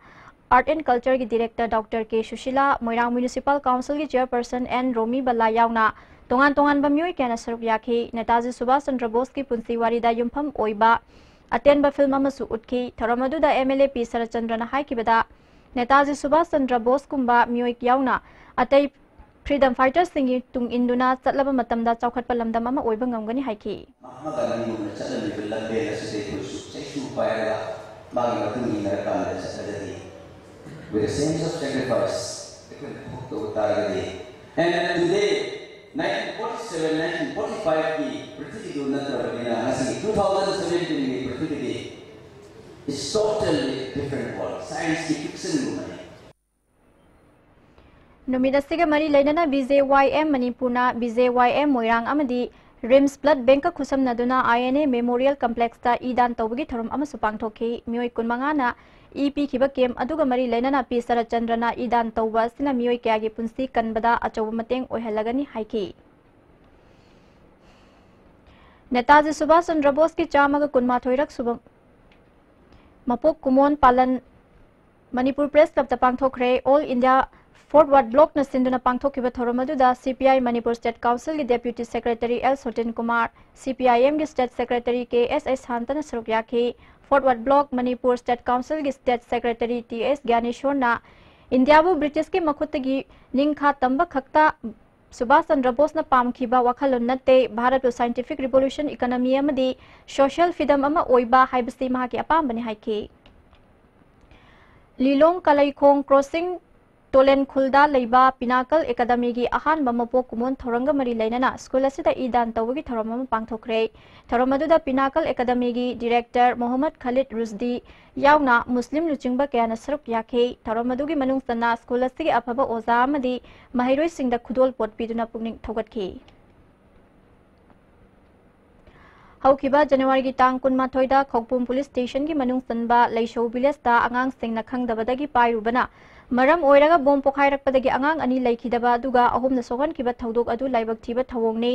Art and Cultureꯒꯤ Director Doctor K Sushila, Moirang Municipal Councilꯒꯤ Chairperson N ꯔꯣꯃꯤ ꯕꯂꯥ ꯌꯥꯎꯅ ꯇꯣꯉꯥꯟ ꯇꯣꯉꯥꯟꯕ ꯃꯤꯑꯣꯏ ꯀꯌꯥꯅ ꯁꯔꯨꯛ ꯌꯥꯈꯤ꯫ ꯅꯦꯇꯥꯖꯤ ꯁꯨꯚꯥꯁ ꯆꯟꯗ꯭ꯔ ꯕꯣꯁꯀꯤ ꯄꯨꯟꯁꯤ ꯋꯥꯔꯤꯗ ꯌꯨꯝꯐꯝ ꯑꯣꯏꯕ ꯑꯇꯦꯟꯕ ꯐꯤꯜꯝ ꯑꯃꯁꯨ ꯎꯠꯈꯤ꯫ ꯊꯧꯔꯝ ꯑꯗꯨꯗ MLA ꯄꯤ ꯁꯔꯠꯆꯟꯗ꯭ꯔꯅ ꯍꯥꯏꯈꯤꯕꯗ, ꯅꯦꯇꯥꯖꯤ ꯁꯨꯚꯥꯁ ꯆꯟꯗ꯭ꯔ ꯕꯣꯁꯀꯨꯝꯕ ꯃꯤꯑꯣꯏ ꯌꯥꯎꯅ ꯑꯇꯩ ꯐ꯭ꯔꯤꯗꯝ ꯐꯥꯏꯇꯔꯁꯤꯡꯒꯤ ꯇꯨꯡ ꯏꯟꯗꯨꯅ ꯆꯠꯂꯕ ꯃꯇꯝꯗ ꯆꯥꯎꯈꯠꯄ ꯂꯝꯗꯝ ꯑꯃ ꯑꯣꯏꯕ ꯉꯝꯒꯅꯤ ꯍꯥꯏꯈꯤ꯫ ꯃꯍꯥꯇꯃꯥ ꯒꯥꯟꯙꯤꯒꯨꯝꯅ ꯆꯠꯂꯝꯃꯤꯕ ꯂꯝꯕꯦꯜ ꯑꯁꯤꯗ ꯑꯩꯈꯣꯏꯁꯨ ꯆꯩꯁꯨ ꯄꯥꯏꯔꯒ ꯃꯥꯒꯤ ꯃꯇꯨꯡ ꯏꯟꯅꯔꯀꯥꯟꯗ ꯆꯠꯂꯒꯗꯤ, with a sense of sacrifice, ꯑꯩꯈꯣꯏꯅ ꯊꯕꯛ ꯇꯧꯕ ꯇꯥꯔꯒꯗꯤ, and today, nineteen forty-seven, nineteen forty-five ꯀꯤ ꯄ꯭ꯔꯤꯊꯤꯕꯤꯗꯨ ꯅꯠꯇ꯭ꯔꯕꯅꯤꯅ ꯉꯁꯤꯒꯤ two thousand seventeen ꯒꯤ ꯄ꯭ꯔꯤꯊꯤꯕꯤꯗꯤ is totally different world. Science ꯀꯤ fictionꯒꯨꯝꯕꯅꯤ꯫ ꯅꯨꯃꯤꯠ ꯑꯁꯤꯒ ꯃꯔꯤ ꯂꯩꯅꯅ BJYM ꯃꯅꯤꯄꯨꯔꯅ BJYM ꯃꯣꯏꯔꯥꯡ ꯑꯃꯗꯤ RIMS blood bankꯀ ꯈꯨꯠꯁꯝꯅꯗꯨꯅ INA Memorial Complexꯇ E ꯗꯥꯟ ꯇꯧꯕꯒꯤ ꯊꯧꯔꯝ ꯑꯃꯁꯨ ꯄꯥꯡꯊꯣꯛꯈꯤ꯫ ꯃꯤꯑꯣꯏ ꯀꯨꯟꯃꯉꯥꯅ ꯏ ꯄꯤꯈꯤꯕ camp ꯑꯗꯨꯒ ꯃꯔꯤ ꯂꯩꯅꯅ ꯄꯤ ꯁꯔꯠꯆꯟꯗ꯭ꯔꯅ ꯏ ꯗꯥꯟ ꯇꯧꯕ ꯑꯁꯤꯅ ꯃꯤꯑꯣꯏ ꯀꯌꯥꯒꯤ ꯄꯨꯟꯁꯤ ꯀꯟꯕꯗ ꯑꯆꯧꯕ ꯃꯇꯦꯡ ꯑꯣꯏꯍꯜꯂꯒꯅꯤ ꯍꯥꯏꯈꯤ꯫ ꯅꯦꯇꯥꯖꯤ ꯁꯨꯚꯥꯁ ꯆꯟꯗ꯭ꯔ ꯕꯣꯁꯀꯤ ꯆꯥꯝꯃꯒ ꯀꯨꯟꯃꯥꯊꯣꯏꯔꯛ ꯁꯨꯕ ꯃꯄꯣꯛ ꯀꯨꯝꯑꯣꯟ ꯄꯥꯂꯟ Manipur Press Clubꯇ ꯄꯥꯡꯊꯣꯛꯈ꯭ꯔꯦ꯫ All India Forward Blocꯅ ꯁꯤꯟꯗꯨꯅ ꯄꯥꯡꯊꯣꯛꯈꯤꯕ ꯊꯧꯔꯝ ꯑꯗꯨꯗ CPI Manipur State Councilꯒꯤ Deputy Secretary L ꯁꯣꯇꯤꯟ Kumar, CPIMꯒꯤ State Secretary K S S ꯁꯥꯟꯇꯅ ꯁꯔꯨꯛ ꯌꯥꯈꯤ꯫ Forward Bloc Manipur State Councilꯒꯤ State Secretary T S ꯒ꯭ꯌꯥꯅꯦꯁꯣꯔꯅ ꯏꯟꯗꯤꯌꯥꯕꯨ ꯕ꯭ꯔꯤꯇꯤꯁꯀꯤ ꯃꯈꯨꯠꯇꯒꯤ ꯅꯤꯡꯈꯥ ꯇꯝꯕ ꯈꯛꯇ ꯁꯨꯚꯥꯁ ꯆꯟꯗ꯭ꯔ ꯕꯣꯁꯅ ꯄꯥꯝꯈꯤꯕ ꯋꯥꯈꯜꯂꯣꯟ ꯅꯠꯇꯦ, ꯚꯥꯔꯠꯄꯨ scientific revolution, economy ꯑꯃꯗꯤ social freedom ꯑꯃ ꯑꯣꯏꯕ ꯍꯥꯏꯕꯁꯤ ꯃꯍꯥꯛꯀꯤ ꯑꯄꯥꯝꯕꯅꯤ ꯍꯥꯏꯈꯤ꯫ ꯂꯤꯂꯣꯡ ꯀꯂꯩꯈꯣꯡ crossing ꯇꯣꯂꯦꯟꯈꯨꯜꯗ ꯂꯩꯕ Pinnacle Academyꯒꯤ ꯑꯍꯥꯟꯕ ꯃꯄꯣꯛ ꯀꯨꯝꯑꯣꯟ ꯊꯧꯔꯝꯒ ꯃꯔꯤ ꯂꯩꯅꯅ ꯁ꯭ꯀꯨꯜ ꯑꯁꯤꯗ ꯏ ꯗꯥꯟ ꯇꯧꯕꯒꯤ ꯊꯧꯔꯝ ꯑꯃ ꯄꯥꯡꯊꯣꯛꯈ꯭ꯔꯦ꯫ ꯊꯧꯔꯝ ꯑꯗꯨꯗ Pinnacle Academyꯒꯤ Director ꯃꯣꯍꯝꯃꯗ ꯈꯥꯂꯤꯗ ꯔꯨꯁꯗꯤ ꯌꯥꯎꯅ ꯃꯨꯁꯂꯤꯝ ꯂꯨꯆꯤꯡꯕ ꯀꯌꯥꯅ ꯁꯔꯨꯛ ꯌꯥꯈꯤ꯫ ꯊꯧꯔꯝ ꯑꯗꯨꯒꯤ ꯃꯅꯨꯡ ꯆꯟꯅ ꯁ꯭ꯀꯨꯜ ꯑꯁꯤꯒꯤ ꯑꯐꯕ ꯑꯣꯖꯥ ꯑꯃꯗꯤ ꯃꯍꯩꯔꯣꯏꯁꯤꯡꯗ ꯈꯨꯗꯣꯜ ꯄꯣꯠ ꯄꯤꯗꯨꯅ ꯄꯨꯛꯅꯤꯡ ꯊꯧꯒꯠꯈꯤ꯫ ꯍꯧꯈꯤꯕ ꯖꯅꯋꯥꯔꯤꯒꯤ ꯇꯥꯡ ꯀꯨꯟꯃꯥꯊꯣꯏꯗ ꯈꯧꯄꯨꯝ police stationꯒꯤ ꯃꯅꯨꯡ ꯆꯟꯕ ꯂꯩꯁꯧ villageꯇ ꯑꯉꯥꯡꯁꯤꯡꯅ ꯈꯪꯗꯕꯗꯒꯤ ꯄꯥꯏꯔꯨꯕꯅ ꯃꯔꯝ ꯑꯣꯏꯔꯒ ꯕꯣꯝ ꯄꯣꯈꯥꯏꯔꯛꯄꯗꯒꯤ ꯑꯉꯥꯡ ꯑꯅꯤ ꯂꯩꯈꯤꯗꯕ ꯑꯗꯨꯒ ꯑꯍꯨꯝꯅ ꯁꯣꯛꯍꯟꯈꯤꯕ ꯊꯧꯗꯣꯛ ꯑꯗꯨ ꯂꯥꯏꯕꯛ ꯊꯤꯕ ꯊꯧꯑꯣꯡꯅꯤ꯫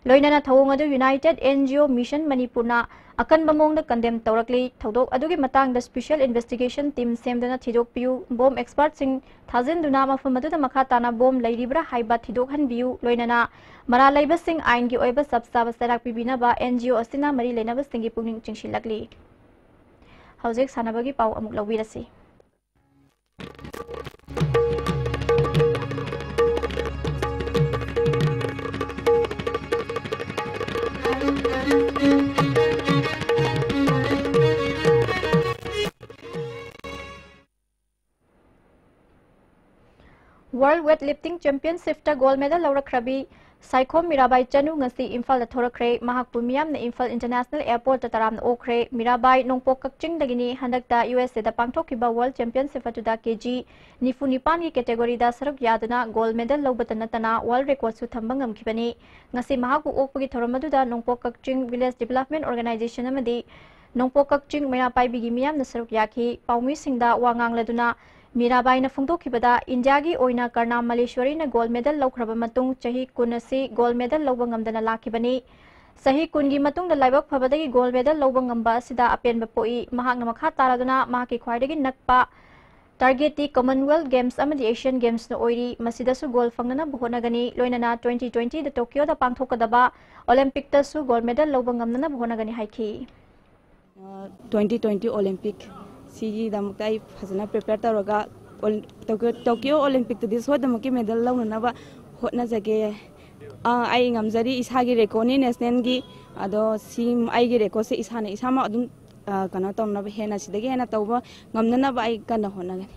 ꯂꯣꯏꯅꯅ ꯊꯧꯑꯣꯡ ꯑꯗꯨ United N G O Mission ꯃꯅꯤꯄꯨꯔꯅ ꯑꯀꯟꯕ ꯃꯑꯣꯡꯗ condemn ꯇꯧꯔꯛꯂꯤ꯫ ꯊꯧꯗꯣꯛ ꯑꯗꯨꯒꯤ ꯃꯇꯥꯡꯗ special investigation team ꯁꯦꯝꯗꯨꯅ ꯊꯤꯗꯣꯛꯄꯤꯌꯨ, bomb expertꯁꯤꯡ ꯊꯥꯖꯤꯟꯗꯨꯅ ꯃꯐꯝ ꯑꯗꯨꯗ ꯃꯈꯥ ꯇꯥꯅ bomb ꯂꯩꯔꯤꯕ꯭ꯔꯥ ꯍꯥꯏꯕ ꯊꯤꯗꯣꯛꯍꯟꯕꯤꯌꯨ, ꯂꯣꯏꯅꯅ ꯃꯔꯥꯜ ꯂꯩꯕꯁꯤꯡ ꯑꯥꯏꯟꯒꯤ ꯑꯣꯏꯕ ꯆꯞ ꯆꯥꯕ ꯆꯩꯔꯥꯛ ꯄꯤꯕꯤꯅꯕ N G O ꯑꯁꯤꯅ ꯃꯔꯤ ꯂꯩꯅꯕꯁꯤꯡꯒꯤ ꯄꯨꯛꯅꯤꯡ ꯆꯤꯡꯁꯤꯜꯂꯛꯂꯤ꯫ ꯍꯧꯖꯤꯛ ꯁꯥꯟꯅꯕꯒꯤ ꯄꯥꯎ ꯑꯃꯨꯛ ꯂꯧꯕꯤꯔꯁꯤ꯫ World Weightlifting Championshipꯇ gold medal ꯂꯧꯔꯛꯈ꯭ꯔꯕꯤ Saikhom Mirabai Chanu ꯉꯁꯤ ꯏꯝꯐꯥꯜꯗ ꯊꯣꯔꯛꯈ꯭ꯔꯦ꯫ ꯃꯍꯥꯛꯄꯨ ꯃꯤꯌꯥꯝꯅ ꯏꯝꯐꯥꯜ International Airportꯇ ꯇꯔꯥꯝꯅ ꯑꯣꯛꯈ꯭ꯔꯦ꯫ ꯃꯤꯔꯥꯕꯥꯏ ꯅꯣꯡꯄꯣꯛ ꯀꯛꯆꯤꯡꯗꯒꯤꯅꯤ꯫ ꯍꯟꯗꯛꯇ U S Aꯗ ꯄꯥꯡꯊꯣꯛꯈꯤꯕ World Championship ꯑꯗꯨꯗ K G ꯅꯤꯐꯨ ꯅꯤꯄꯥꯟꯒꯤ categoryꯗ ꯁꯔꯨꯛ ꯌꯥꯗꯨꯅ gold medal ꯂꯧꯕꯇ ꯅꯠꯇꯅ world recordꯁꯨ ꯊꯝꯕ ꯉꯝꯈꯤꯕꯅꯤ꯫ ꯉꯁꯤ ꯃꯍꯥꯛꯄꯨ ꯑꯣꯛꯄꯒꯤ ꯊꯧꯔꯝ ꯑꯗꯨꯗ ꯅꯣꯡꯄꯣꯛ ꯀꯛꯆꯤꯡ Village Development Organization ꯑꯃꯗꯤ ꯅꯣꯡꯄꯣꯛ ꯀꯛꯆꯤꯡ ꯃꯩꯔꯥ ꯄꯥꯏꯕꯤꯒꯤ ꯃꯤꯌꯥꯝꯅ ꯁꯔꯨꯛ ꯌꯥꯈꯤ꯫ ꯄꯥꯎꯃꯤꯁꯤꯡꯗ ꯋꯥ ꯉꯥꯡꯂꯗꯨꯅ ꯃꯤꯔꯥꯕꯥꯏꯅ ꯐꯣꯡꯗꯣꯛꯈꯤꯕꯗ, ꯏꯟꯗꯤꯌꯥꯒꯤ ꯑꯣꯏꯅ ꯀꯔꯅꯥ ꯃꯂꯦꯁ꯭ꯋꯔꯤꯅ gold medal ꯂꯧꯈ꯭ꯔꯕ ꯃꯇꯨꯡ ꯆꯍꯤ ꯀꯨꯟ ꯑꯁꯤ gold medal ꯂꯧꯕ ꯉꯝꯗꯅ ꯂꯥꯛꯈꯤꯕꯅꯤ꯫ ꯆꯍꯤ ꯀꯨꯟꯒꯤ ꯃꯇꯨꯡꯗ ꯂꯥꯏꯕꯛ ꯐꯕꯗꯒꯤ gold medal ꯂꯧꯕ ꯉꯝꯕ ꯑꯁꯤꯗ ꯑꯄꯦꯟꯕ ꯄꯣꯛꯏ꯫ ꯃꯍꯥꯛꯅ ꯃꯈꯥ ꯇꯥꯔꯗꯨꯅ ꯃꯍꯥꯛꯀꯤ ꯈ꯭ꯋꯥꯏꯗꯒꯤ ꯅꯛꯄ targetꯇꯤ Commonwealth Games ꯑꯃꯗꯤ Asian Gamesꯅ ꯑꯣꯏꯔꯤ꯫ ꯃꯁꯤꯗꯁꯨ gold ꯐꯪꯅꯅꯕ ꯍꯣꯠꯅꯒꯅꯤ꯫ ꯂꯣꯏꯅꯅ twenty twentyꯗ Tokyoꯗ ꯄꯥꯡꯊꯣꯛꯀꯗꯕ Olympicꯇꯁꯨ gold medal ꯂꯧꯕ ꯉꯝꯅꯅꯕ ꯍꯣꯠꯅꯒꯅꯤ ꯍꯥꯏꯈꯤ꯫ Twenty twenty Olympic ꯁꯤꯒꯤꯗꯃꯛꯇ ꯑꯩ ꯐꯖꯅ prepare ꯇꯧꯔꯒ, Ol- Tokyo Tokyo Olympicꯇꯗꯤ ꯁꯣꯏꯗꯅꯃꯛꯀꯤ medal ꯂꯧꯅꯅꯕ ꯍꯣꯠꯅꯖꯒꯦ꯫ ꯑꯥ, ꯑꯩ ꯉꯝꯖꯔꯤ, ꯏꯁꯥꯒꯤ recordꯅꯤ nationalꯒꯤ꯫ ꯑꯗꯣ ꯁꯤ ꯑꯩꯒꯤ recordꯁꯦ ꯏꯁꯥꯅ ꯏꯁꯥꯃꯛ ꯑꯗꯨꯝ, ꯑꯥ, ꯀꯩꯅꯣ ꯇꯧꯅꯕ, ꯍꯦꯟꯅ ꯁꯤꯗꯒꯤ ꯍꯦꯟꯅ ꯇꯧꯕ ꯉꯝꯅꯅꯕ ꯑꯩ ꯀꯟꯅ ꯍꯣꯠꯅꯒꯅꯤ꯫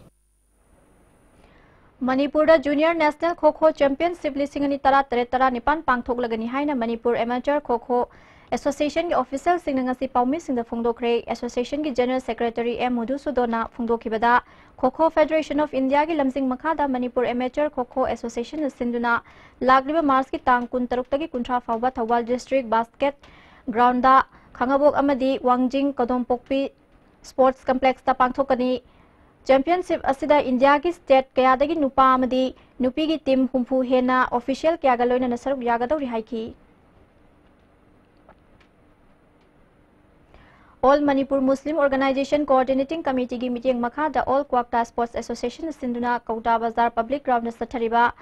ꯃꯅꯤꯄꯨꯔꯗ Junior National Kho Kho Championship ꯂꯤꯁꯤꯡ ꯑꯅꯤ ꯇꯔꯥ ꯇꯔꯦꯠ ꯇꯔꯥꯅꯤꯄꯥꯟ ꯄꯥꯡꯊꯣꯛꯂꯒꯅꯤ ꯍꯥꯏꯅ ꯃꯅꯤꯄꯨꯔ Amateur Kho Kho Associationꯒꯤ officialꯁꯤꯡꯅ ꯉꯁꯤ ꯄꯥꯎꯃꯤꯁꯤꯡꯗ ꯐꯣꯡꯗꯣꯛꯈ꯭ꯔꯦ꯫ Associationꯒꯤ General Secretary M ꯃꯨꯙꯨꯁꯨꯗꯣꯟꯅ ꯐꯣꯡꯗꯣꯛꯈꯤꯕꯗ, Kho Kho Federation of Indiaꯒꯤ ꯂꯝꯖꯤꯡ ꯃꯈꯥꯗ ꯃꯅꯤꯄꯨꯔ Amateur Kho Kho Associationꯅ ꯁꯤꯟꯗꯨꯅ ꯂꯥꯛꯂꯤꯕ Marchꯀꯤ ꯇꯥꯡ ꯀꯨꯟꯇꯔꯨꯛꯇꯒꯤ ꯀꯨꯟꯊ꯭ꯔꯥ ꯐꯥꯎꯕ ꯊꯧꯕꯥꯜ District Basket Groundꯗ ꯈꯥꯉꯕꯣꯛ ꯑꯃꯗꯤ ꯋꯥꯡꯖꯤꯡ ꯀꯗꯣꯝꯄꯣꯛꯄꯤ Sports Complexꯇ ꯄꯥꯡꯊꯣꯛꯀꯅꯤ꯫ Championship ꯑꯁꯤꯗ ꯏꯟꯗꯤꯌꯥꯒꯤ state ꯀꯌꯥꯗꯒꯤ ꯅꯨꯄꯥ ꯑꯃꯗꯤ ꯅꯨꯄꯤꯒꯤ team ꯍꯨꯝꯐꯨ ꯍꯦꯟꯅ official ꯀꯌꯥꯒ ꯂꯣꯏꯅꯅ ꯁꯔꯨꯛ ꯌꯥꯒꯗꯧꯔꯤ ꯍꯥꯏꯈꯤ꯫ All Manipur Muslim Organization Coordinating Committeeꯒꯤ ꯃꯤꯠꯌꯦꯡ ꯃꯈꯥꯗ All Kwakta Sports Association ꯁꯤꯟꯗꯨꯅ ꯀꯧꯇꯥ ꯕꯖꯥꯔ Public Groundꯗ ꯆꯠꯊꯔꯤꯕ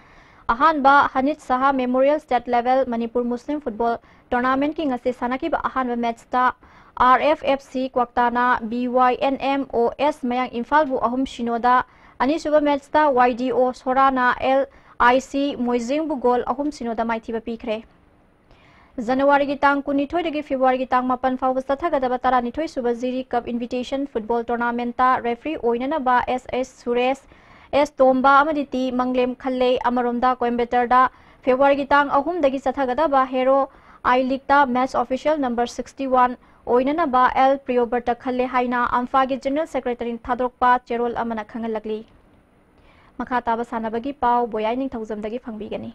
ꯑꯍꯥꯟꯕ ꯍꯅꯤꯠ ꯁꯍꯥ Memorial State Level Manipur Muslim Football Tournamentꯀꯤ ꯉꯁꯤ ꯁꯥꯟꯅꯈꯤꯕ ꯑꯍꯥꯟꯕ matchꯇ R F F C Kwaktaꯅ B Y N M O S Mayang Imphalꯕꯨ ꯑꯍꯨꯝ ꯁꯤꯅꯣꯗ, ꯑꯅꯤꯁꯨꯕ matchꯇ Y D O Sorana L I C Moijengꯕꯨ goal ꯑꯍꯨꯝ ꯁꯤꯅꯣꯗ ꯃꯥꯏꯊꯤꯕ ꯄꯤꯈ꯭ꯔꯦ꯫ ꯖꯅꯋꯥꯔꯤꯒꯤ ꯇꯥꯡ ꯀꯨꯟꯅꯤꯊꯣꯏꯗꯒꯤ ꯐꯦꯕ꯭ꯔꯨꯋꯥꯔꯤꯒꯤ ꯇꯥꯡ ꯃꯥꯄꯟ ꯐꯥꯎꯕ ꯆꯠꯊꯒꯗꯕ ꯇꯔꯥꯅꯤꯊꯣꯏ ꯁꯨꯕ ꯖꯤꯔꯤ Cup Invitation Football Tournamentꯇ referee ꯑꯣꯏꯅꯅꯕ S S ꯁꯨꯔꯦꯁ, S ꯇꯣꯝꯕ ꯑꯃꯗꯤ T ꯃꯪꯂꯦꯝ ꯈꯜꯂꯦ꯫ ꯑꯃꯔꯣꯝꯗ ꯀꯣꯏꯝꯕꯦꯇꯔꯗ ꯐꯦꯕ꯭ꯔꯨꯋꯥꯔꯤꯒꯤ ꯇꯥꯡ ꯑꯍꯨꯝꯗꯒꯤ ꯆꯠꯊꯒꯗꯕ Hero I Leagueꯇ match official number sixty one ꯑꯣꯏꯅꯅꯕ L ꯄ꯭ꯔꯤꯌꯣꯕ꯭ꯔꯇ ꯈꯜꯂꯦ ꯍꯥꯏꯅ ꯑꯝꯐꯥꯒꯤ General Secretaryꯅ ꯊꯥꯗꯣꯔꯛꯄ ꯆꯦꯔꯣꯜ ꯑꯃꯅ ꯈꯪꯍꯜꯂꯛꯂꯤ꯫ ꯃꯈꯥ ꯇꯥꯕ ꯁꯥꯟꯅꯕꯒꯤ ꯄꯥꯎ ꯕꯣꯌꯥꯏ ꯅꯤꯡꯊꯧꯖꯝꯗꯒꯤ ꯐꯪꯕꯤꯒꯅꯤ꯫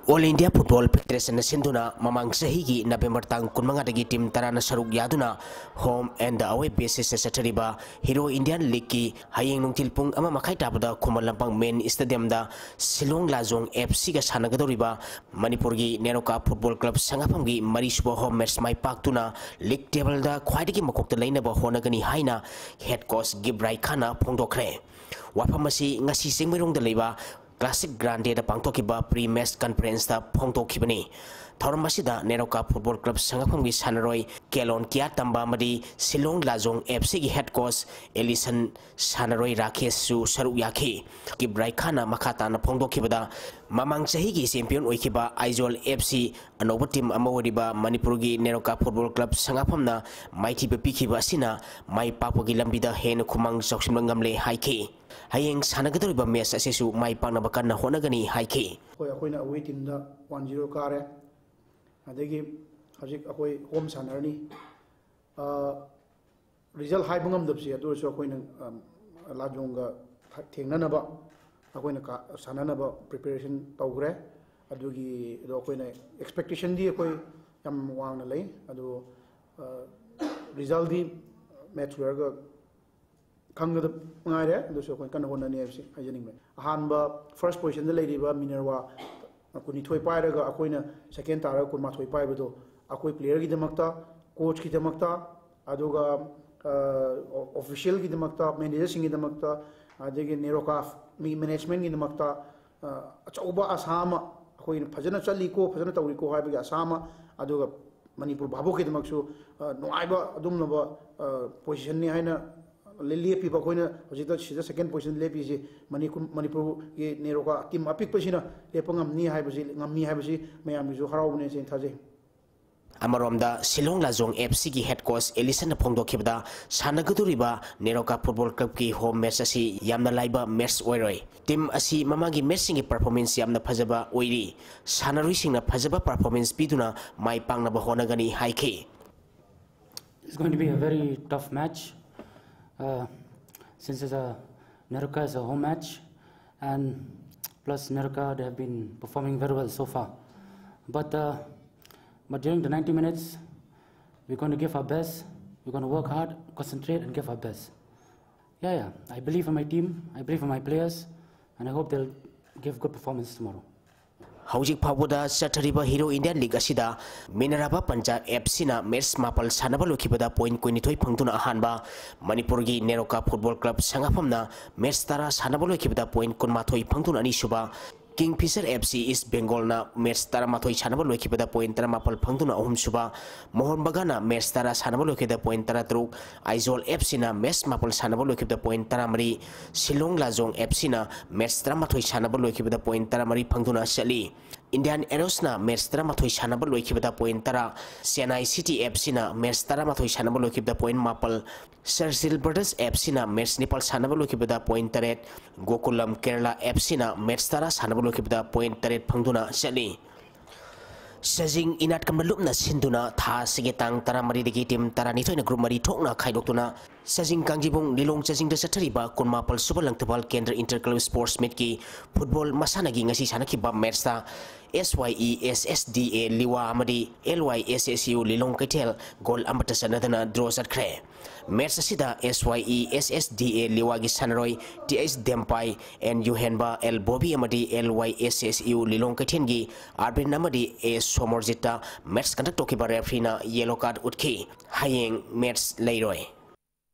All India Football Federationna ꯁꯤꯟꯗꯨꯅ ꯃꯃꯥꯡ ꯆꯍꯤꯒꯤ ꯅꯕꯦꯝꯕꯔ ꯇꯥꯡ ꯀꯨꯟꯃꯉꯥꯗꯒꯤ team ꯇꯔꯥꯅ ꯁꯔꯨꯛ ꯌꯥꯗꯨꯅ home and away basisꯇ ꯆꯠꯊꯔꯤꯕ Hero Indian Leagueꯀꯤ ꯍꯌꯦꯡ ꯅꯨꯡꯊꯤꯜ ꯄꯨꯡ ꯑꯃ ꯃꯈꯥꯏ ꯇꯥꯕꯗ ꯈꯨꯃꯟ ꯂꯝꯄꯥꯛ main stadiumꯗ ꯁꯤꯂꯣꯡ ꯂꯥꯖꯣꯡ F Cꯒ ꯁꯥꯟꯅꯒꯗꯧꯔꯤꯕ ꯃꯅꯤꯄꯨꯔꯒꯤ NEROCA Football Club ꯁꯉꯥꯐꯝꯒꯤ ꯃꯔꯤꯁꯨꯕ home match ꯃꯥꯏ ꯄꯥꯛꯇꯨꯅ league tableꯗ ꯈ꯭ꯋꯥꯏꯗꯒꯤ ꯃꯀꯣꯛꯇ ꯂꯩꯅꯕ ꯍꯣꯠꯅꯒꯅꯤ ꯍꯥꯏꯅ head coach ꯒꯤꯕ꯭ꯔꯥꯏ ꯈꯥꯟꯅ ꯐꯣꯡꯗꯣꯛꯈ꯭ꯔꯦ꯫ ꯋꯥꯐꯝ ꯑꯁꯤ ꯉꯁꯤ ꯆꯤꯡꯃꯩꯔꯣꯡꯗ ꯂꯩꯕ Classic Grandeꯗ ꯄꯥꯡꯊꯣꯛꯈꯤꯕ pre-match conferenceꯇ ꯐꯣꯡꯗꯣꯛꯈꯤꯕꯅꯤ꯫ ꯊꯧꯔꯝ ꯑꯁꯤꯗ ꯅꯦꯔꯣꯀꯥ Football Club ꯁꯉꯥꯐꯝꯒꯤ ꯁꯥꯟꯅꯔꯣꯏ ꯀꯦꯂꯣꯟ ꯀꯤꯌꯥꯇꯝꯕ ꯑꯃꯗꯤ ꯁꯤꯂꯣꯡ ꯂꯥꯖꯣꯡ F Cꯒꯤ head coach ꯑꯦꯂꯤꯁꯟ ꯁꯥꯟꯅꯔꯣꯏ ꯔꯥꯀꯦꯁꯁꯨ ꯁꯔꯨꯛ ꯌꯥꯈꯤ꯫ ꯒꯤꯕ꯭ꯔꯥꯏ ꯈꯥꯟꯅ ꯃꯈꯥ ꯇꯥꯅ ꯐꯣꯡꯗꯣꯛꯈꯤꯕꯗ, ꯃꯃꯥꯡ ꯆꯍꯤꯒꯤ champion ꯑꯣꯏꯈꯤꯕ ꯑꯥꯏꯖꯣꯜ F C ꯑꯅꯧꯕ team ꯑꯃ ꯑꯣꯏꯔꯤꯕ ꯃꯅꯤꯄꯨꯔꯒꯤ ꯅꯦꯔꯣꯀꯥ Football Club ꯁꯉꯥꯐꯝꯅ ꯃꯥꯏꯊꯤꯕ ꯄꯤꯈꯤꯕ ꯑꯁꯤꯅ ꯃꯥꯏ ꯄꯥꯛꯄꯒꯤ ꯂꯝꯕꯤꯗ ꯍꯦꯟꯅ ꯈꯨꯃꯥꯡ ꯆꯥꯎꯁꯤꯟꯕ ꯉꯝꯂꯦ ꯍꯥꯏꯈꯤ꯫ ꯍꯌꯦꯡ ꯁꯥꯟꯅꯒꯗꯧꯔꯤꯕ match ꯑꯁꯤꯁꯨ ꯃꯥꯏ ꯄꯥꯛꯅꯕ ꯀꯟꯅ ꯍꯣꯠꯅꯒꯅꯤ ꯍꯥꯏꯈꯤ꯫ ꯍꯣꯏ, ꯑꯩꯈꯣꯏꯅ away teamꯗ one zero ꯀꯥꯔꯦ꯫ ꯑꯗꯒꯤ ꯍꯧꯖꯤꯛ ꯑꯩꯈꯣꯏ home ꯁꯥꯟꯅꯔꯅꯤ꯫ ꯑ, result ꯍꯥꯏꯕ ꯉꯝꯗꯕꯁꯦ, ꯑꯗꯨ ꯑꯣꯏꯔꯁꯨ ꯑꯩꯈꯣꯏꯅ, ꯑꯝ, ꯂꯥꯖꯣꯡꯒ ꯊ-, ꯊꯦꯡꯅꯅꯕ ꯑꯩꯈꯣꯏꯅ ꯀꯥ-, ꯁꯥꯟꯅꯅꯕ preparation ꯇꯧꯈ꯭ꯔꯦ꯫ ꯑꯗꯨꯒꯤ, ꯑꯗꯣ ꯑꯩꯈꯣꯏꯅ expectationꯗꯤ ꯑꯩꯈꯣꯏ ꯌꯥꯝ ꯋꯥꯡꯅ ꯂꯩ꯫ ꯑꯗꯨ, ꯑ, resultꯗꯤ match ꯂꯣꯏꯔꯒ ꯈꯪꯒꯗꯕ ꯉꯥꯏꯔꯦ꯫ ꯑꯗꯨꯁꯨ ꯑꯩꯈꯣꯏ ꯀꯟꯅ ꯍꯣꯠꯅꯅꯤ ꯍꯥꯏꯕꯁꯤ ꯍꯥꯏꯖꯅꯤꯡꯕꯅꯤ꯫ ꯑꯍꯥꯟꯕ first positionꯗ ꯂꯩꯔꯤꯕ ꯃꯤꯅꯔꯚꯥ ꯀꯨꯟꯅꯤꯊꯣꯏ ꯄꯥꯏꯔꯒ ꯑꯩꯈꯣꯏꯅ second ꯇꯥꯔꯒ ꯀꯨꯟꯃꯥꯊꯣꯏ ꯄꯥꯏꯕꯗꯣ ꯑꯩꯈꯣꯏ playerꯒꯤꯗꯃꯛꯇ ꯀꯣꯆꯀꯤꯗꯃꯛꯇ, ꯑꯗꯨꯒ ꯑꯣꯐꯤꯁꯤꯌꯦꯜꯒꯤꯗꯃꯛꯇ, ꯃꯦꯅꯦꯖꯔꯁꯤꯡꯒꯤꯗꯃꯛꯇ, ꯑꯗꯒꯤ ꯅꯦꯔꯣꯀꯥ ꯃꯤ ꯃꯦꯅꯦꯖꯃꯦꯟꯒꯤꯗꯃꯛꯇ ꯑꯆꯧꯕ ꯑꯁꯥ ꯑꯃ, ꯑꯩꯈꯣꯏꯅ ꯐꯖꯅ ꯆꯠꯂꯤꯀꯣ, ꯐꯖꯅ ꯇꯧꯔꯤꯀꯣ ꯍꯥꯏꯕꯒꯤ ꯑꯁꯥ ꯑꯃ, ꯑꯗꯨꯒ ꯃꯅꯤꯄꯨꯔ ꯚꯥꯕꯣꯛꯀꯤꯗꯃꯛꯁꯨ ꯅꯨꯡꯉꯥꯏꯕ ꯑꯗꯨꯝꯂꯕ ꯄꯣꯖꯤꯁꯟꯅꯤ ꯍꯥꯏꯅ ꯂꯦꯞꯄꯤꯕ ꯑꯩꯈꯣꯏꯅ ꯍꯧꯖꯤꯛꯇ ꯁꯤꯗ ꯁꯦꯀꯦꯟ ꯄꯣꯖꯤꯁꯟ ꯂꯦꯞꯄꯤꯁꯤ ꯃꯅꯤꯄꯨꯔ, ꯃꯅꯤꯄꯨꯔꯒꯤ ꯅꯦꯔꯣꯀꯥ ꯇꯤꯝ ꯑꯄꯤꯛꯄꯁꯤꯅ ꯂꯦꯞꯄ ꯉꯝꯅꯤ ꯍꯥꯏꯕꯁꯤ, ꯉꯝꯃꯤ ꯍꯥꯏꯕꯁꯤ ꯃꯌꯥꯝꯒꯤꯁꯨ ꯍꯔꯥꯎꯕꯅꯦ ꯍꯥꯏꯅ ꯊꯥꯖꯩ꯫ ꯑꯃꯔꯣꯝꯗ ꯁꯤꯂꯣꯡ ꯂꯥꯖꯣꯡ ꯑꯦꯐ ꯁꯤꯒꯤ ꯍꯦꯗ ꯀꯣꯆ ꯑꯦꯂꯤꯁꯟꯅ ꯐꯣꯡꯗꯣꯛꯈꯤꯕꯗ, ꯁꯥꯟꯅꯒꯗꯧꯔꯤꯕ ꯅꯦꯔꯣꯀꯥ ꯐꯨꯠꯕꯣꯜ ꯀ꯭ꯂꯕꯀꯤ ꯍꯣꯝ ꯃꯦꯠꯆ ꯑꯁꯤ ꯌꯥꯝꯅ ꯂꯥꯏꯕ ꯃꯦꯠꯆ ꯑꯣꯏꯔꯣꯏ꯫ ꯇꯤꯝ ꯑꯁꯤ ꯃꯃꯥꯡꯒꯤ ꯃꯦꯠꯆꯁꯤꯡꯒꯤ ꯄꯔꯐꯣꯔꯃꯦꯟꯁ ꯌꯥꯝꯅ ꯐꯖꯕ ꯑꯣꯏꯔꯤ꯫ ꯁꯥꯟꯅꯔꯣꯏꯁꯤꯡꯅ ꯐꯖꯕ ꯄꯔꯐꯣꯔꯃꯦꯟꯁ ꯄꯤꯗꯨꯅ ꯃꯥꯏ ꯄꯥꯛꯅꯕ ꯍꯣꯠꯅꯒꯅꯤ ꯍꯥꯏꯈꯤ꯫ It's going to be a very tough match, uh, since it's a Neroka is a home match, and plus Neroka, they have been performing very well so far. But uh, but during the ninety minutes, we're going to give our best. We're going to work hard, concentrate, and give our best. Yeah, yeah. I believe in my team. I believe in my players, and I hope they'll give good performance tomorrow. ꯍꯧꯖꯤꯛ ꯐꯥꯎꯕꯗ ꯆꯠꯊꯔꯤꯕ ꯍꯤꯔꯣ ꯏꯟꯗꯤꯌꯥꯟ ꯂꯤꯒ ꯑꯁꯤꯗ ꯃꯤꯅꯔꯥꯕꯥ ꯄꯟꯖꯥꯕ ꯑꯦꯐ ꯁꯤꯅ ꯃꯦꯠꯆ ꯃꯥꯄꯜ ꯁꯥꯟꯅꯕ ꯂꯣꯏꯈꯤꯕꯗ ꯄꯣꯏꯟꯠ ꯀꯨꯟꯅꯤꯊꯣꯏ ꯐꯪꯗꯨꯅ ꯑꯍꯥꯟꯕ, ꯃꯅꯤꯄꯨꯔꯒꯤ ꯅꯦꯔꯣꯀꯥ ꯐꯨꯠꯕꯣꯜ ꯀ꯭ꯂꯕ ꯁꯉꯥꯐꯝꯅ ꯃꯦꯠꯆ ꯇꯔꯥ ꯁꯥꯟꯅꯕ ꯂꯣꯏꯈꯤꯕꯗ ꯄꯣꯏꯟꯠ ꯀꯨꯟꯃꯥꯊꯣꯏ ꯐꯪꯗꯨꯅ ꯑꯅꯤꯁꯨꯕ, ꯀꯤꯡ ꯐꯤꯁꯔ ꯑꯦꯐ ꯁꯤ ꯏꯁ ꯕꯦꯡꯒꯣꯜꯅ ꯃꯦꯠꯆ ꯇꯔꯥꯃꯥꯊꯣꯏ ꯁꯥꯟꯅꯕ ꯂꯣꯏꯈꯤꯕꯗ ꯄꯣꯏꯟꯠ ꯇꯔꯥꯃꯥꯄꯜ ꯐꯪꯗꯨꯅ ꯑꯍꯨꯝꯁꯨꯕ, ꯃꯣꯍꯟ ꯕꯒꯥꯟꯅ ꯃꯦꯠꯆ ꯇꯔꯥ ꯁꯥꯟꯅꯕ ꯂꯣꯏꯈꯤꯕꯗ ꯄꯣꯏꯟꯠ ꯇꯔꯥꯇꯔꯨꯛ, ꯑꯥꯏꯖꯣꯜ ꯑꯦꯐ ꯁꯤꯅ ꯃꯦꯠꯆ ꯃꯥꯄꯜ ꯁꯥꯟꯅꯕ ꯂꯣꯏꯈꯤꯕꯗ ꯄꯣꯏꯟꯠ ꯇꯔꯥꯃꯔꯤ, ꯁꯤꯂꯣꯡ ꯂꯥꯖꯣꯡ ꯑꯦꯐ ꯁꯤꯅ ꯃꯦꯠꯆ ꯇꯔꯥꯃꯥꯊꯣꯏ ꯁꯥꯟꯅꯕ ꯂꯣꯏꯈꯤꯕꯗ ꯄꯣꯏꯟꯠ ꯇꯔꯥꯃꯔꯤ ꯐꯪꯗꯨꯅ ꯆꯠꯂꯤ꯫ ꯏꯟꯗꯤꯌꯥꯟ ꯑꯦꯔꯣꯁꯅ ꯃꯦꯠꯆ ꯇꯔꯥꯃꯥꯊꯣꯏ ꯁꯥꯟꯅꯕ ꯂꯣꯏꯈꯤꯕꯗ ꯄꯣꯏꯟꯠ ꯇꯔꯥ, ꯆꯦꯟꯅꯥꯏ ꯁꯤꯇꯤ ꯑꯦꯐ ꯁꯤꯅ ꯃꯦꯠꯆ ꯇꯔꯥꯃꯥꯊꯣꯏ ꯁꯥꯟꯅꯕ ꯂꯣꯏꯈꯤꯕꯗ ꯄꯣꯏꯟꯠ ꯃꯥꯄꯜ, ꯁꯔꯁꯤꯜ ꯕ꯭ꯔꯗꯔꯁ ꯑꯦꯐ ꯁꯤꯅ ꯃꯦꯠꯆ ꯅꯤꯄꯥꯜ ꯁꯥꯟꯅꯕ ꯂꯣꯏꯈꯤꯕꯗ ꯄꯣꯏꯟꯠ ꯇꯔꯦꯠ, ꯒꯣꯀꯨꯂꯝ ꯀꯦꯔꯂꯥ ꯑꯦꯐ ꯁꯤꯅ ꯃꯦꯠꯆ ꯇꯔꯥ ꯁꯥꯟꯅꯕ ꯂꯣꯏꯈꯤꯕꯗ ꯄꯣꯏꯟꯠ ꯇꯔꯦꯠ ꯐꯪꯗꯨꯅ ꯆꯠꯂꯤ꯫ ꯁꯖꯤꯡ ꯏꯅꯥꯠꯀꯝꯅ ꯂꯨꯞꯅ ꯁꯤꯟꯗꯨꯅ ꯊꯥ ꯑꯁꯤꯒꯤ ꯇꯥꯡ ꯇꯔꯥꯃꯔꯤꯗꯒꯤ ꯇꯤꯝ ꯇꯔꯥꯅꯤꯊꯣꯏꯅ ꯒ꯭ꯔꯨꯞ ꯃꯔꯤ ꯊꯣꯛꯅ ꯈꯥꯏꯗꯣꯛꯇꯨꯅ ꯆꯥꯖꯤꯡ ꯀꯥꯡꯖꯩꯕꯨꯡ ꯂꯤꯂꯣꯡ ꯆꯥꯖꯤꯡꯗ ꯆꯠꯊꯔꯤꯕ ꯀꯨꯟꯃꯥꯄꯜ ꯁꯨꯕ ꯂꯪꯊꯕꯥꯜ ꯀꯦꯟꯗ꯭ꯔ ꯏꯟꯇꯔ ꯀ꯭ꯂꯕ ꯁ꯭ꯄꯣꯔꯠꯁ ꯃꯤꯠꯀꯤ ꯐꯨꯠꯕꯣꯜ ꯃꯁꯥꯟꯅꯒꯤ ꯉꯁꯤ ꯁꯥꯟꯅꯈꯤꯕ ꯃꯦꯠꯁꯇ ꯑꯦꯁ ꯋꯥꯏ ꯏ ꯑꯦꯁ ꯑꯦꯁ ꯗꯤ ꯑꯦ ꯂꯤꯋꯥ ꯑꯃꯗꯤ ꯑꯦꯜ ꯋꯥꯏ ꯑꯦꯁ ꯑꯦꯁ ꯌꯨ ꯂꯤꯂꯣꯡ ꯀꯩꯊꯦꯜ ꯒꯣꯜ ꯑꯃꯠꯇ ꯆꯠꯅꯗꯅ ꯗ꯭ꯔꯣ ꯆꯠꯈ꯭ꯔꯦ꯫ ꯃꯦꯠꯁ ꯑꯁꯤꯗ ꯑꯦꯁ ꯋꯥꯏ ꯏ ꯑꯦꯁ ꯑꯦꯁ ꯗꯤ ꯑꯦ ꯂꯤꯋꯥꯒꯤ ꯁꯥꯟꯅꯔꯣꯏ T H ꯗꯦꯝꯄꯥꯏ, and ꯌꯨꯍꯦꯟꯕ, L Bobby ꯑꯃꯗꯤ ꯑꯦꯜ ꯋꯥꯏ ꯑꯦꯁ ꯑꯦꯁ ꯌꯨ ꯂꯤꯂꯣꯡ ꯀꯩꯊꯦꯜꯒꯤ ꯑꯥꯔꯕꯤꯟ ꯑꯃꯗꯤ ꯑꯦ ꯁꯣꯃꯣꯔꯖꯤꯠꯇ ꯃꯦꯠꯁ ꯀꯟꯗꯛ ꯇꯧꯈꯤꯕ ꯔꯦꯐ꯭ꯔꯤꯅ ꯌꯦꯂꯣ ꯀꯥꯔꯗ ꯎꯠꯈꯤ꯫ ꯍꯌꯦꯡ ꯃꯦꯠꯁ ꯂꯩꯔꯣꯏ꯫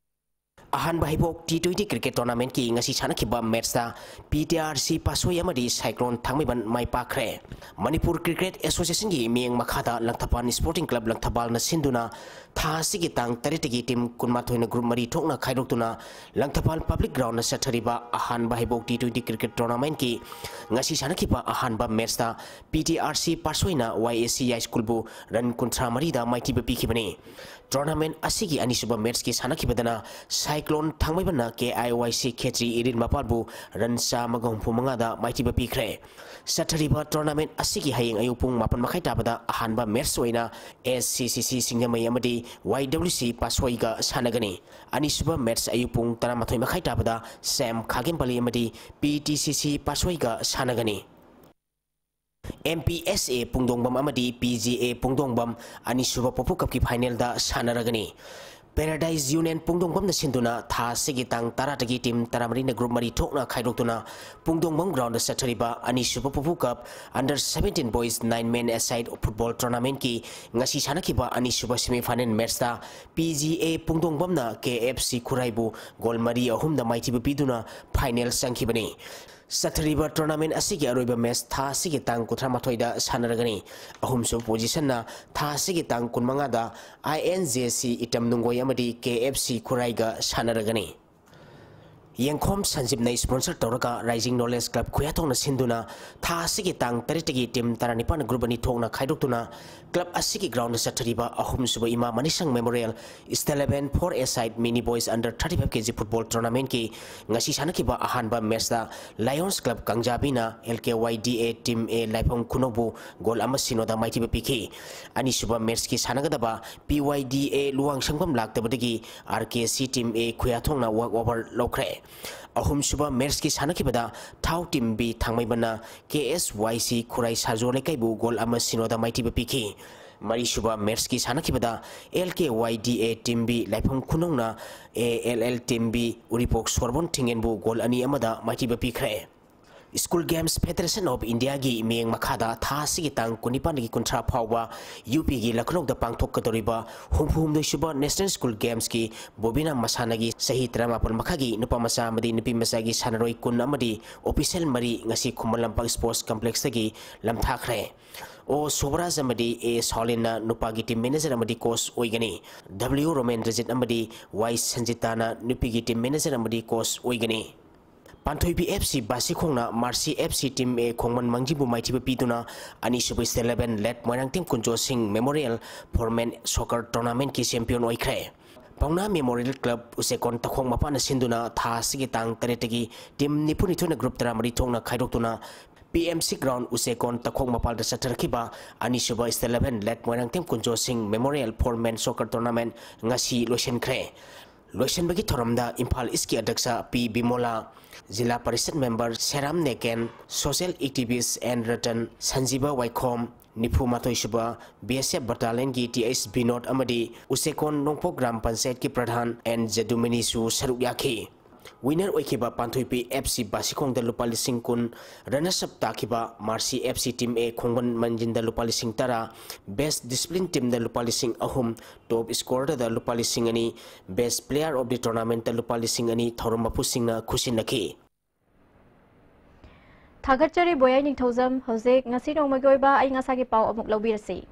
ꯑꯍꯥꯟꯕ ꯍꯩꯕꯣꯛ ꯇꯤ ꯇ꯭ꯋꯦꯟꯇꯤ ꯀ꯭ꯔꯤꯀꯦꯠ ꯇꯣꯔꯅꯥꯃꯦꯟꯠꯀꯤ ꯉꯁꯤ ꯁꯥꯟꯅꯈꯤꯕ ꯃꯦꯠꯁꯇ ꯄꯤ ꯇꯤ ꯑꯥꯔ ꯁꯤ ꯄꯥꯠꯁꯣꯏ ꯑꯃꯗꯤ ꯁꯥꯏꯀ꯭ꯂꯣꯟ ꯊꯥꯡꯃꯩꯕꯟ ꯃꯥꯏ ꯄꯥꯛꯈ꯭ꯔꯦ꯫ ꯃꯅꯤꯄꯨꯔ ꯀ꯭ꯔꯤꯀꯦꯠ ꯑꯦꯁꯣꯁꯤꯌꯦꯁꯟꯒꯤ ꯃꯤꯠꯌꯦꯡ ꯃꯈꯥꯗ ꯂꯪꯊꯕꯥꯜ ꯁ꯭ꯄꯣꯔꯇꯤꯡ ꯀ꯭ꯂꯕ ꯂꯪꯊꯕꯥꯜꯅ ꯁꯤꯟꯗꯨꯅ ꯊꯥ ꯑꯁꯤꯒꯤ ꯇꯥꯡ ꯇꯔꯦꯠꯇꯒꯤ ꯇꯤꯝ ꯀꯨꯟꯃꯥꯊꯣꯏꯅ ꯒ꯭ꯔꯨꯞ ꯃꯔꯤ ꯊꯣꯛꯅ ꯈꯥꯏꯗꯣꯛꯇꯨꯅ ꯂꯪꯊꯕꯥꯜ ꯄꯕ꯭ꯂꯤꯛ ꯒ꯭ꯔꯥꯎꯟꯗ ꯆꯠꯊꯔꯤꯕ ꯑꯍꯥꯟꯕ ꯍꯩꯕꯣꯛ ꯇꯤ ꯇ꯭ꯋꯦꯟꯇꯤ ꯀ꯭ꯔꯤꯀꯦꯠ ꯇꯣꯔꯅꯥꯃꯦꯟꯠꯀꯤ ꯉꯁꯤ ꯁꯥꯟꯅꯈꯤꯕ ꯑꯍꯥꯟꯕ ꯃꯦꯠꯁꯇ ꯄꯤ ꯇꯤ ꯑꯥꯔ ꯁꯤ ꯄꯥꯠꯁꯣꯏꯅ ꯋꯥꯏ ꯑꯦ ꯁꯤ ꯌꯥꯏꯁ꯭ꯀꯨꯜꯕꯨ ꯔꯟ ꯀꯨꯟꯊ꯭ꯔꯥ ꯃꯔꯤꯗ ꯃꯥꯏꯊꯤꯕ ꯄꯤꯈꯤꯕꯅꯤ꯫ ꯇꯣꯔꯅꯥꯃꯦꯟꯠ ꯑꯁꯤꯒꯤ ꯑꯅꯤꯁꯨꯕ ꯃꯦꯠꯁꯀꯤ ꯁꯥꯟꯅꯈꯤꯕꯗꯅ ꯁꯥꯏꯀ꯭ꯂꯣꯟ ꯊꯥꯡꯃꯩꯕꯟꯅ ꯀꯦ ꯑꯥꯏ ꯋꯥꯏ ꯁꯤ ꯈꯦꯇ꯭ꯔꯤ ꯏꯔꯤꯜ ꯃꯄꯥꯜꯕꯨ ꯔꯟ ꯆꯥꯝꯃꯒ ꯍꯨꯝꯐꯨ ꯃꯉꯥꯗ ꯃꯥꯏꯊꯤꯕ ꯄꯤꯈ꯭ꯔꯦ꯫ ꯆꯠꯊꯔꯤꯕ ꯇꯣꯔꯅꯥꯃꯦꯟꯠ ꯑꯁꯤꯒꯤ ꯍꯌꯦꯡ ꯑꯌꯨꯛ ꯄꯨꯡ ꯃꯥꯄꯟ ꯃꯈꯥꯏ ꯇꯥꯕꯗ ꯑꯍꯥꯟꯕ ꯃꯦꯠꯁ ꯑꯣꯏꯅ ꯑꯦꯁ ꯁꯤ ꯁꯤ ꯁꯤ ꯁꯤꯡꯖꯃꯩ ꯑꯃꯗꯤ ꯋꯥꯏ ꯗꯕ꯭ꯂꯤꯎ ꯁꯤ ꯄꯥꯠꯁꯣꯏꯒ ꯁꯥꯟꯅꯒꯅꯤ꯫ ꯑꯅꯤꯁꯨꯕ ꯃꯦꯠꯁ ꯑꯌꯨꯛ ꯄꯨꯡ ꯇꯔꯥꯃꯥꯊꯣꯏ ꯃꯈꯥꯏ ꯇꯥꯕꯗ ꯁꯦꯝ ꯈꯥꯒꯦꯝꯄꯜꯂꯤ ꯑꯃꯗꯤ ꯄꯤ ꯇꯤ ꯁꯤ ꯁꯤ ꯄꯥꯠꯁꯣꯏꯒ ꯁꯥꯟꯅꯒꯅꯤ꯫ ꯑꯦꯝ ꯄꯤ ꯑꯦꯁ ꯑꯦ ꯄꯨꯡꯗꯣꯡꯕꯝ ꯑꯃꯗꯤ ꯄꯤ ꯖꯤ ꯑꯦ ꯄꯨꯡꯗꯣꯡꯕꯝ ꯑꯅꯤꯁꯨꯕ ꯄꯣꯄꯨ ꯀꯞꯀꯤ ꯐꯥꯏꯅꯦꯜꯗ ꯁꯥꯟꯅꯔꯒꯅꯤ꯫ ꯄꯦꯔꯥꯗꯥꯏꯁ ꯌꯨꯅꯤꯌꯟ ꯄꯨꯡꯗꯣꯡꯕꯝꯅ ꯁꯤꯟꯗꯨꯅ ꯊꯥ ꯑꯁꯤꯒꯤ ꯇꯥꯡ ꯇꯔꯥꯗꯒꯤ ꯇꯤꯝ ꯇꯔꯥꯃꯔꯤꯅ ꯒ꯭ꯔꯨꯞ ꯃꯔꯤ ꯊꯣꯛꯅ ꯈꯥꯏꯗꯣꯛꯇꯨꯅ ꯄꯨꯡꯗꯣꯡꯕꯝ ꯒ꯭ꯔꯥꯎꯟꯗ ꯆꯠꯊꯔꯤꯕ ꯑꯅꯤꯁꯨꯕ ꯄꯣꯄꯨ ꯀꯞ ꯑꯟꯗꯔ ꯁꯚꯦꯟꯇꯤꯟ ꯕꯣꯏꯁ ꯅꯥꯏꯟ ꯃꯦꯟ ꯑꯦꯁꯥꯏꯠ ꯐꯨꯠꯕꯣꯜ ꯇꯣꯔꯅꯥꯃꯦꯟꯠꯀꯤ ꯉꯁꯤ ꯁꯥꯟꯅꯈꯤꯕ ꯑꯅꯤꯁꯨꯕ ꯁꯦꯃꯤ ꯐꯥꯏꯅꯦꯜ ꯃꯦꯠꯁꯇ ꯄꯤ ꯖꯤ ꯑꯦ ꯄꯨꯡꯗꯣꯡꯕꯝꯅ ꯀꯦ ꯑꯦꯐ ꯁꯤ ꯈꯨꯔꯥꯏꯕꯨ ꯒꯣꯜ ꯃꯔꯤ ꯑꯍꯨꯝꯗ ꯃꯥꯏꯊꯤꯕ ꯄꯤꯗꯨꯅ ꯐꯥꯏꯅꯦꯜ ꯆꯪꯈꯤꯕꯅꯤ꯫ ꯆꯠꯊꯔꯤꯕ ꯇꯣꯔꯅꯥꯃꯦꯟꯠ ꯑꯁꯤꯒꯤ ꯑꯔꯣꯏꯕ ꯃꯦꯠꯁ ꯊꯥ ꯑꯁꯤꯒꯤ ꯇꯥꯡ ꯀꯨꯟꯊ꯭ꯔꯥ ꯃꯥꯊꯣꯏꯗ ꯁꯥꯟꯅꯔꯒꯅꯤ꯫ ꯑꯍꯨꯝꯁꯨꯕ ꯄꯣꯖꯤꯁꯟꯅ ꯊꯥ ꯑꯁꯤꯒꯤ ꯇꯥꯡ ꯀꯨꯟꯃꯉꯥꯗ ꯑꯥꯏ ꯑꯦꯟ ꯖꯦ ꯁꯤ ꯏꯇꯝ ꯅꯨꯡꯒꯣꯏ ꯑꯃꯗꯤ ꯀꯦ ꯑꯦꯐ ꯁꯤ ꯈꯨꯔꯥꯏꯒ ꯁꯥꯟꯅꯔꯒꯅꯤ꯫ ꯌꯦꯡꯈꯣꯝ ꯁꯟꯖꯤꯞꯅ sponsor ꯇꯧꯔꯒ Rising Knowledge Club ꯈꯨꯌꯥꯊꯣꯡꯅ ꯁꯤꯟꯗꯨꯅ ꯊꯥ ꯑꯁꯤꯒꯤ ꯇꯥꯡ ꯇꯔꯦꯠꯇꯒꯤ team ꯇꯔꯥꯅꯤꯄꯥꯟ group ꯑꯅꯤ ꯊꯣꯛꯅ ꯈꯥꯏꯗꯣꯛꯇꯨꯅ club ꯑꯁꯤꯒꯤ ground ꯆꯠꯊꯔꯤꯕ ꯑꯍꯨꯝꯁꯨꯕ ꯏꯃꯥ ꯃꯅꯤꯁꯪ Memorial State Level four A side mini boys under thirty five K G football tournamentꯀꯤ ꯉꯁꯤ ꯁꯥꯟꯅꯈꯤꯕ ꯑꯍꯥꯟꯕ matchꯇ Lions Club ꯀꯥꯡꯖꯥꯕꯤꯅ L K Y D A team A ꯂꯥꯏꯐꯝ ꯈꯨꯅꯧꯕꯨ goal ꯑꯃ ꯁꯤꯅꯣꯗ ꯃꯥꯏꯊꯤꯕ ꯄꯤꯈꯤ꯫ ꯑꯅꯤꯁꯨꯕ matchꯀꯤ ꯁꯥꯟꯅꯒꯗꯕ P Y D A ꯂꯨꯋꯥꯡꯁꯪꯕꯝ ꯂꯥꯛꯇꯕꯗꯒꯤ R K C team A ꯈꯨꯌꯥꯊꯣꯡꯅ walk over ꯂꯧꯈ꯭ꯔꯦ꯫ ꯑꯍꯨꯝꯁꯨꯕ matchꯀꯤ ꯁꯥꯟꯅꯈꯤꯕꯗ ꯊꯥꯎ team B ꯊꯥꯡꯃꯩꯕꯟꯅ K S Y C ꯈꯨꯔꯥꯏ ꯁꯥꯖꯣ ꯂꯩꯀꯥꯏꯕꯨ goal ꯑꯃ ꯁꯤꯅꯣꯗ ꯃꯥꯏꯊꯤꯕ ꯄꯤꯈꯤ꯫ ꯃꯔꯤꯁꯨꯕ matchꯀꯤ ꯁꯥꯟꯅꯈꯤꯕꯗ L K Y D A team B ꯂꯥꯏꯐꯝ ꯈꯨꯅꯧꯅ A L L team B Uripok ꯁꯣꯔꯕꯣꯟ ꯊꯤꯡꯉꯦꯟꯕꯨ goal ꯑꯅꯤ ꯑꯃꯗ ꯃꯥꯏꯊꯤꯕ ꯄꯤꯈ꯭ꯔꯦ꯫ School Games Federation of Indiaꯒꯤ ꯃꯤꯠꯌꯦꯡ ꯃꯈꯥꯗ ꯊꯥ ꯑꯁꯤꯒꯤ ꯇꯥꯡ ꯀꯨꯟꯅꯤꯄꯥꯟꯗꯒꯤ ꯀꯨꯟꯊ꯭ꯔꯥ ꯐꯥꯎꯕ UPꯒꯤ ꯂꯈꯅꯧꯗ ꯄꯥꯡꯊꯣꯛꯀꯗꯧꯔꯤꯕ ꯍꯨꯝꯐꯨ ꯍꯨꯝꯗꯣꯏꯁꯨꯕ National School Gamesꯀꯤ ꯕꯣꯕꯤꯅꯥ ꯃꯁꯥꯟꯅꯒꯤ ꯆꯍꯤ ꯇꯔꯥꯃꯥꯄꯟ ꯃꯈꯥꯒꯤ ꯅꯨꯄꯥ ꯃꯆꯥ ꯑꯃꯗꯤ ꯅꯨꯄꯤ ꯃꯆꯥꯒꯤ ꯁꯥꯟꯅꯔꯣꯏ ꯀꯨꯟ ꯑꯃꯗꯤ official ꯃꯔꯤ ꯉꯁꯤ ꯈꯨꯃꯟ ꯂꯝꯄꯥꯛ Sports Complexꯇꯒꯤ ꯂꯝꯊꯥꯈ꯭ꯔꯦ꯫ ꯑꯣ ꯁꯣꯕꯔꯥꯖ ꯑꯃꯗꯤ ꯑꯦ ꯁꯥꯎꯂꯤꯟꯅ ꯅꯨꯄꯥꯒꯤ team manager ꯑꯃꯗꯤ coach ꯑꯣꯏꯒꯅꯤ꯫ W ꯔꯣꯃꯦꯟꯗ꯭ꯔꯖꯤꯠ ꯑꯃꯗꯤ ꯋꯥꯏ ꯁꯟꯖꯤꯇꯥꯅ ꯅꯨꯄꯤꯒꯤ team manager ꯑꯃꯗꯤ coach ꯑꯣꯏꯒꯅꯤ꯫ ꯄꯥꯟꯊꯣꯏꯕꯤ F C ꯕꯥꯁꯤꯈꯣꯡꯅ Mercy F C team A ꯈꯣꯡꯃꯟ ꯃꯪꯖꯤꯕꯨ ꯃꯥꯏꯊꯤꯕ ꯄꯤꯗꯨꯅ ꯑꯅꯤꯁꯨꯕ State Level Late Moirangthem Kunjo ꯁꯤꯡ Memorial Four Men Soccer Tournamentꯀꯤ champion ꯑꯣꯏꯈ꯭ꯔꯦ꯫ ꯄꯥꯎꯅꯥ Memorial Club ꯎꯆꯦꯀꯣꯟ ꯇꯈꯣꯡ ꯃꯄꯥꯟꯅ ꯁꯤꯟꯗꯨꯅ ꯊꯥ ꯑꯁꯤꯒꯤ ꯇꯥꯡ ꯇꯔꯦꯠꯇꯒꯤ team ꯅꯤꯐꯨꯅꯤꯊꯣꯏꯅ group ꯇꯔꯥꯃꯔꯤ ꯊꯣꯛꯅ ꯈꯥꯏꯗꯣꯛꯇꯨꯅ P M C ground ꯎꯆꯦꯀꯣꯟ ꯇꯈꯣꯡ ꯃꯄꯥꯜꯗ ꯆꯠꯊꯔꯛꯈꯤꯕ ꯑꯅꯤꯁꯨꯕ State Level Late Moirangthem Kunjo ꯁꯤꯡ Memorial Four Men Soccer Tournament ꯉꯁꯤ ꯂꯣꯏꯁꯤꯟꯈ꯭ꯔꯦ꯫ ꯂꯣꯏꯁꯤꯟꯕꯒꯤ ꯊꯧꯔꯝꯗ ꯏꯝꯐꯥꯜ Eastꯀꯤ ꯑꯗ꯭ꯌꯛꯁ P ꯕꯤꯃꯣꯂꯥ, ꯖꯤꯂꯥ parishad member ꯁꯦꯔꯥꯝ ꯅꯦꯀꯦꯟ, social activist N Ratan, ꯁꯟꯖꯤꯕ ꯋꯥꯏꯈꯣꯝ, ꯅꯤꯐꯨ ꯃꯥꯊꯣꯏꯁꯨꯕ B S F battalionꯒꯤ T H Vinod ꯑꯃꯗꯤ ꯎꯆꯦꯀꯣꯟ ꯅꯣꯡꯄꯣꯛ ꯒ꯭ꯔꯥꯝ ꯄꯟꯆꯥꯌꯠꯀꯤ ꯄ꯭ꯔꯙꯥꯟ N ꯖꯗꯨꯃꯅꯤꯁꯨ ꯁꯔꯨꯛ ꯌꯥꯈꯤ꯫ Winner ꯑꯣꯏꯈꯤꯕ ꯄꯥꯟꯊꯣꯏꯄꯤ F C ꯕꯥꯁꯤꯈꯣꯡꯗ ꯂꯨꯄꯥ ꯂꯤꯁꯤꯡ ꯀꯨꯟ, runners up ꯇꯥꯈꯤꯕ Mercy F C team A ꯈꯣꯡꯕꯟ ꯃꯟꯖꯤꯟꯗ ꯂꯨꯄꯥ ꯂꯤꯁꯤꯡ ꯇꯔꯥ, best discipline teamꯗ ꯂꯨꯄꯥ ꯂꯤꯁꯤꯡ ꯑꯍꯨꯝ, top scorerꯗ ꯂꯨꯄꯥ ꯂꯤꯁꯤꯡ ꯑꯅꯤ, best player of the tournamentꯇ ꯂꯨꯄꯥ ꯂꯤꯁꯤꯡ ꯑꯅꯤ ꯊꯧꯔꯝ ꯃꯄꯨꯁꯤꯡꯅ ꯈꯨꯠꯁꯤꯟꯅꯈꯤ꯫ ꯊꯥꯒꯠꯆꯔꯤ ꯕꯣꯌꯥꯏ ꯅꯤꯡꯊꯧꯖꯝ꯫ ꯍꯧꯖꯤꯛ ꯉꯁꯤ ꯅꯣꯡꯃꯒꯤ ꯑꯣꯏꯕ ꯑꯏꯪ ꯑꯁꯥꯒꯤ ꯄꯥꯎ ꯑꯃꯨꯛ ꯂꯧꯕꯤꯔꯁꯤ꯫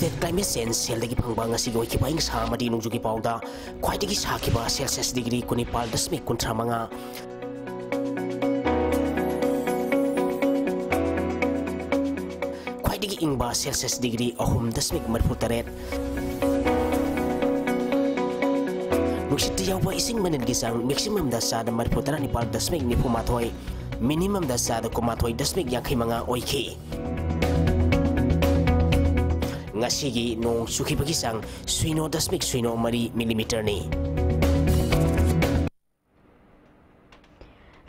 Climate Change cellꯗꯒꯤ ꯐꯪꯕ ꯉꯁꯤꯒꯤ ꯑꯣꯏꯈꯤꯕ ꯑꯏꯪ ꯑꯁꯥ ꯑꯃꯗꯤ ꯅꯣꯡꯖꯨꯒꯤ ꯄꯥꯎꯗ ꯈ꯭ꯋꯥꯏꯗꯒꯤ ꯁꯥꯈꯤꯕ Celsius degree ꯀꯨꯟꯅꯤꯄꯥꯜ ꯗꯁꯃꯤꯛ ꯀꯨꯟꯊ꯭ꯔꯥ ꯃꯉꯥ, ꯈ꯭ꯋꯥꯏꯗꯒꯤ ꯏꯪꯕ Celsius degree ꯑꯍꯨꯝ ꯗꯁꯃꯤꯛ ꯃꯔꯤꯐꯨ ꯇꯔꯦꯠ, ꯅꯨꯡꯁꯤꯠꯇ ꯌꯥꯎꯕ ꯏꯁꯤꯡ ꯃꯅꯤꯜꯒꯤ ꯆꯥꯡ maximumꯗ ꯆꯥꯗ ꯃꯔꯤꯐꯨ ꯇꯔꯥ ꯅꯤꯄꯥꯜ ꯗꯁꯃꯤꯛ ꯅꯤꯐꯨ ꯃꯥꯊꯣꯏ, minimumꯗ ꯆꯥꯗ ꯀꯨꯟꯃꯥꯊꯣꯏ ꯗꯁꯃꯤꯛ ꯌꯥꯡꯈꯩ ꯃꯉꯥ ꯑꯣꯏꯈꯤ꯫ ꯉꯁꯤꯒꯤ ꯅꯣꯡ ꯆꯨꯈꯤꯕꯒꯤ ꯆꯥꯡ ꯁꯤꯅꯣ ꯗꯁꯃꯤꯛ ꯁꯤꯅꯣ ꯃꯔꯤ millimeterꯅꯤ꯫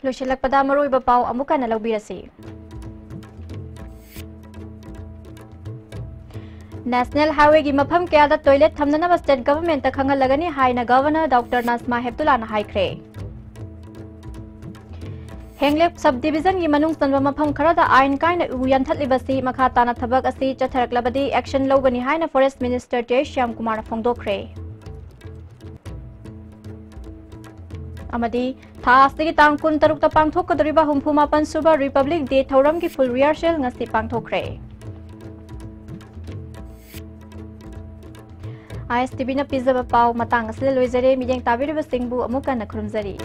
ꯂꯣꯏꯁꯤꯜꯂꯛꯄꯗ ꯃꯔꯨꯑꯣꯏꯕ ꯄꯥꯎ ꯑꯃꯨꯛ ꯍꯟꯅ ꯂꯧꯕꯤꯔꯁꯤ꯫ National Highwayꯒꯤ ꯃꯐꯝ ꯀꯌꯥꯗ toilet ꯊꯝꯅꯅꯕ state governmentꯇ ꯈꯪꯍꯜꯂꯒꯅꯤ ꯍꯥꯏꯅ Governor Doctor Najma Heptullahꯅ ꯍꯥꯏꯈ꯭ꯔꯦ꯫ ꯍꯦꯡꯂꯦꯞ sub divisionꯒꯤ ꯃꯅꯨꯡ ꯆꯟꯕ ꯃꯐꯝ ꯈꯔꯗ ꯑꯥꯏꯟ ꯀꯥꯏꯅ ꯎ ꯌꯥꯟꯊꯠꯂꯤꯕꯁꯤ ꯃꯈꯥ ꯇꯥꯅ ꯊꯕꯛ ꯑꯁꯤ ꯆꯠꯊꯔꯛꯂꯕꯗꯤ action ꯂꯧꯒꯅꯤ ꯍꯥꯏꯅ Forest Minister J. ꯁ꯭ꯌꯥꯝ ꯀꯨꯃꯥꯔꯅ ꯐꯣꯡꯗꯣꯛꯈ꯭ꯔꯦ꯫ ꯑꯃꯗꯤ ꯊꯥ ꯑꯁꯤꯒꯤ ꯇꯥꯡ ꯀꯨꯟꯇꯔꯨꯛꯇ ꯄꯥꯡꯊꯣꯛꯀꯗꯧꯔꯤꯕ ꯍꯨꯝꯐꯨ ꯃꯥꯄꯟ ꯁꯨꯕ Republic Day ꯊꯧꯔꯝꯒꯤ full rehearsal ꯉꯁꯤ ꯄꯥꯡꯊꯣꯛꯈ꯭ꯔꯦ꯫ ISTVꯅ ꯄꯤꯖꯕ ꯄꯥꯎ ꯃꯇꯥꯡ ꯑꯁꯤꯗ ꯂꯣꯏꯖꯔꯦ꯫ ꯃꯤꯠꯌꯦꯡ ꯇꯥꯕꯤꯔꯤꯕꯁꯤꯡꯕꯨ ꯑꯃꯨꯛ ꯍꯟꯅ ꯈꯨꯔꯨꯝꯖꯔꯤ꯫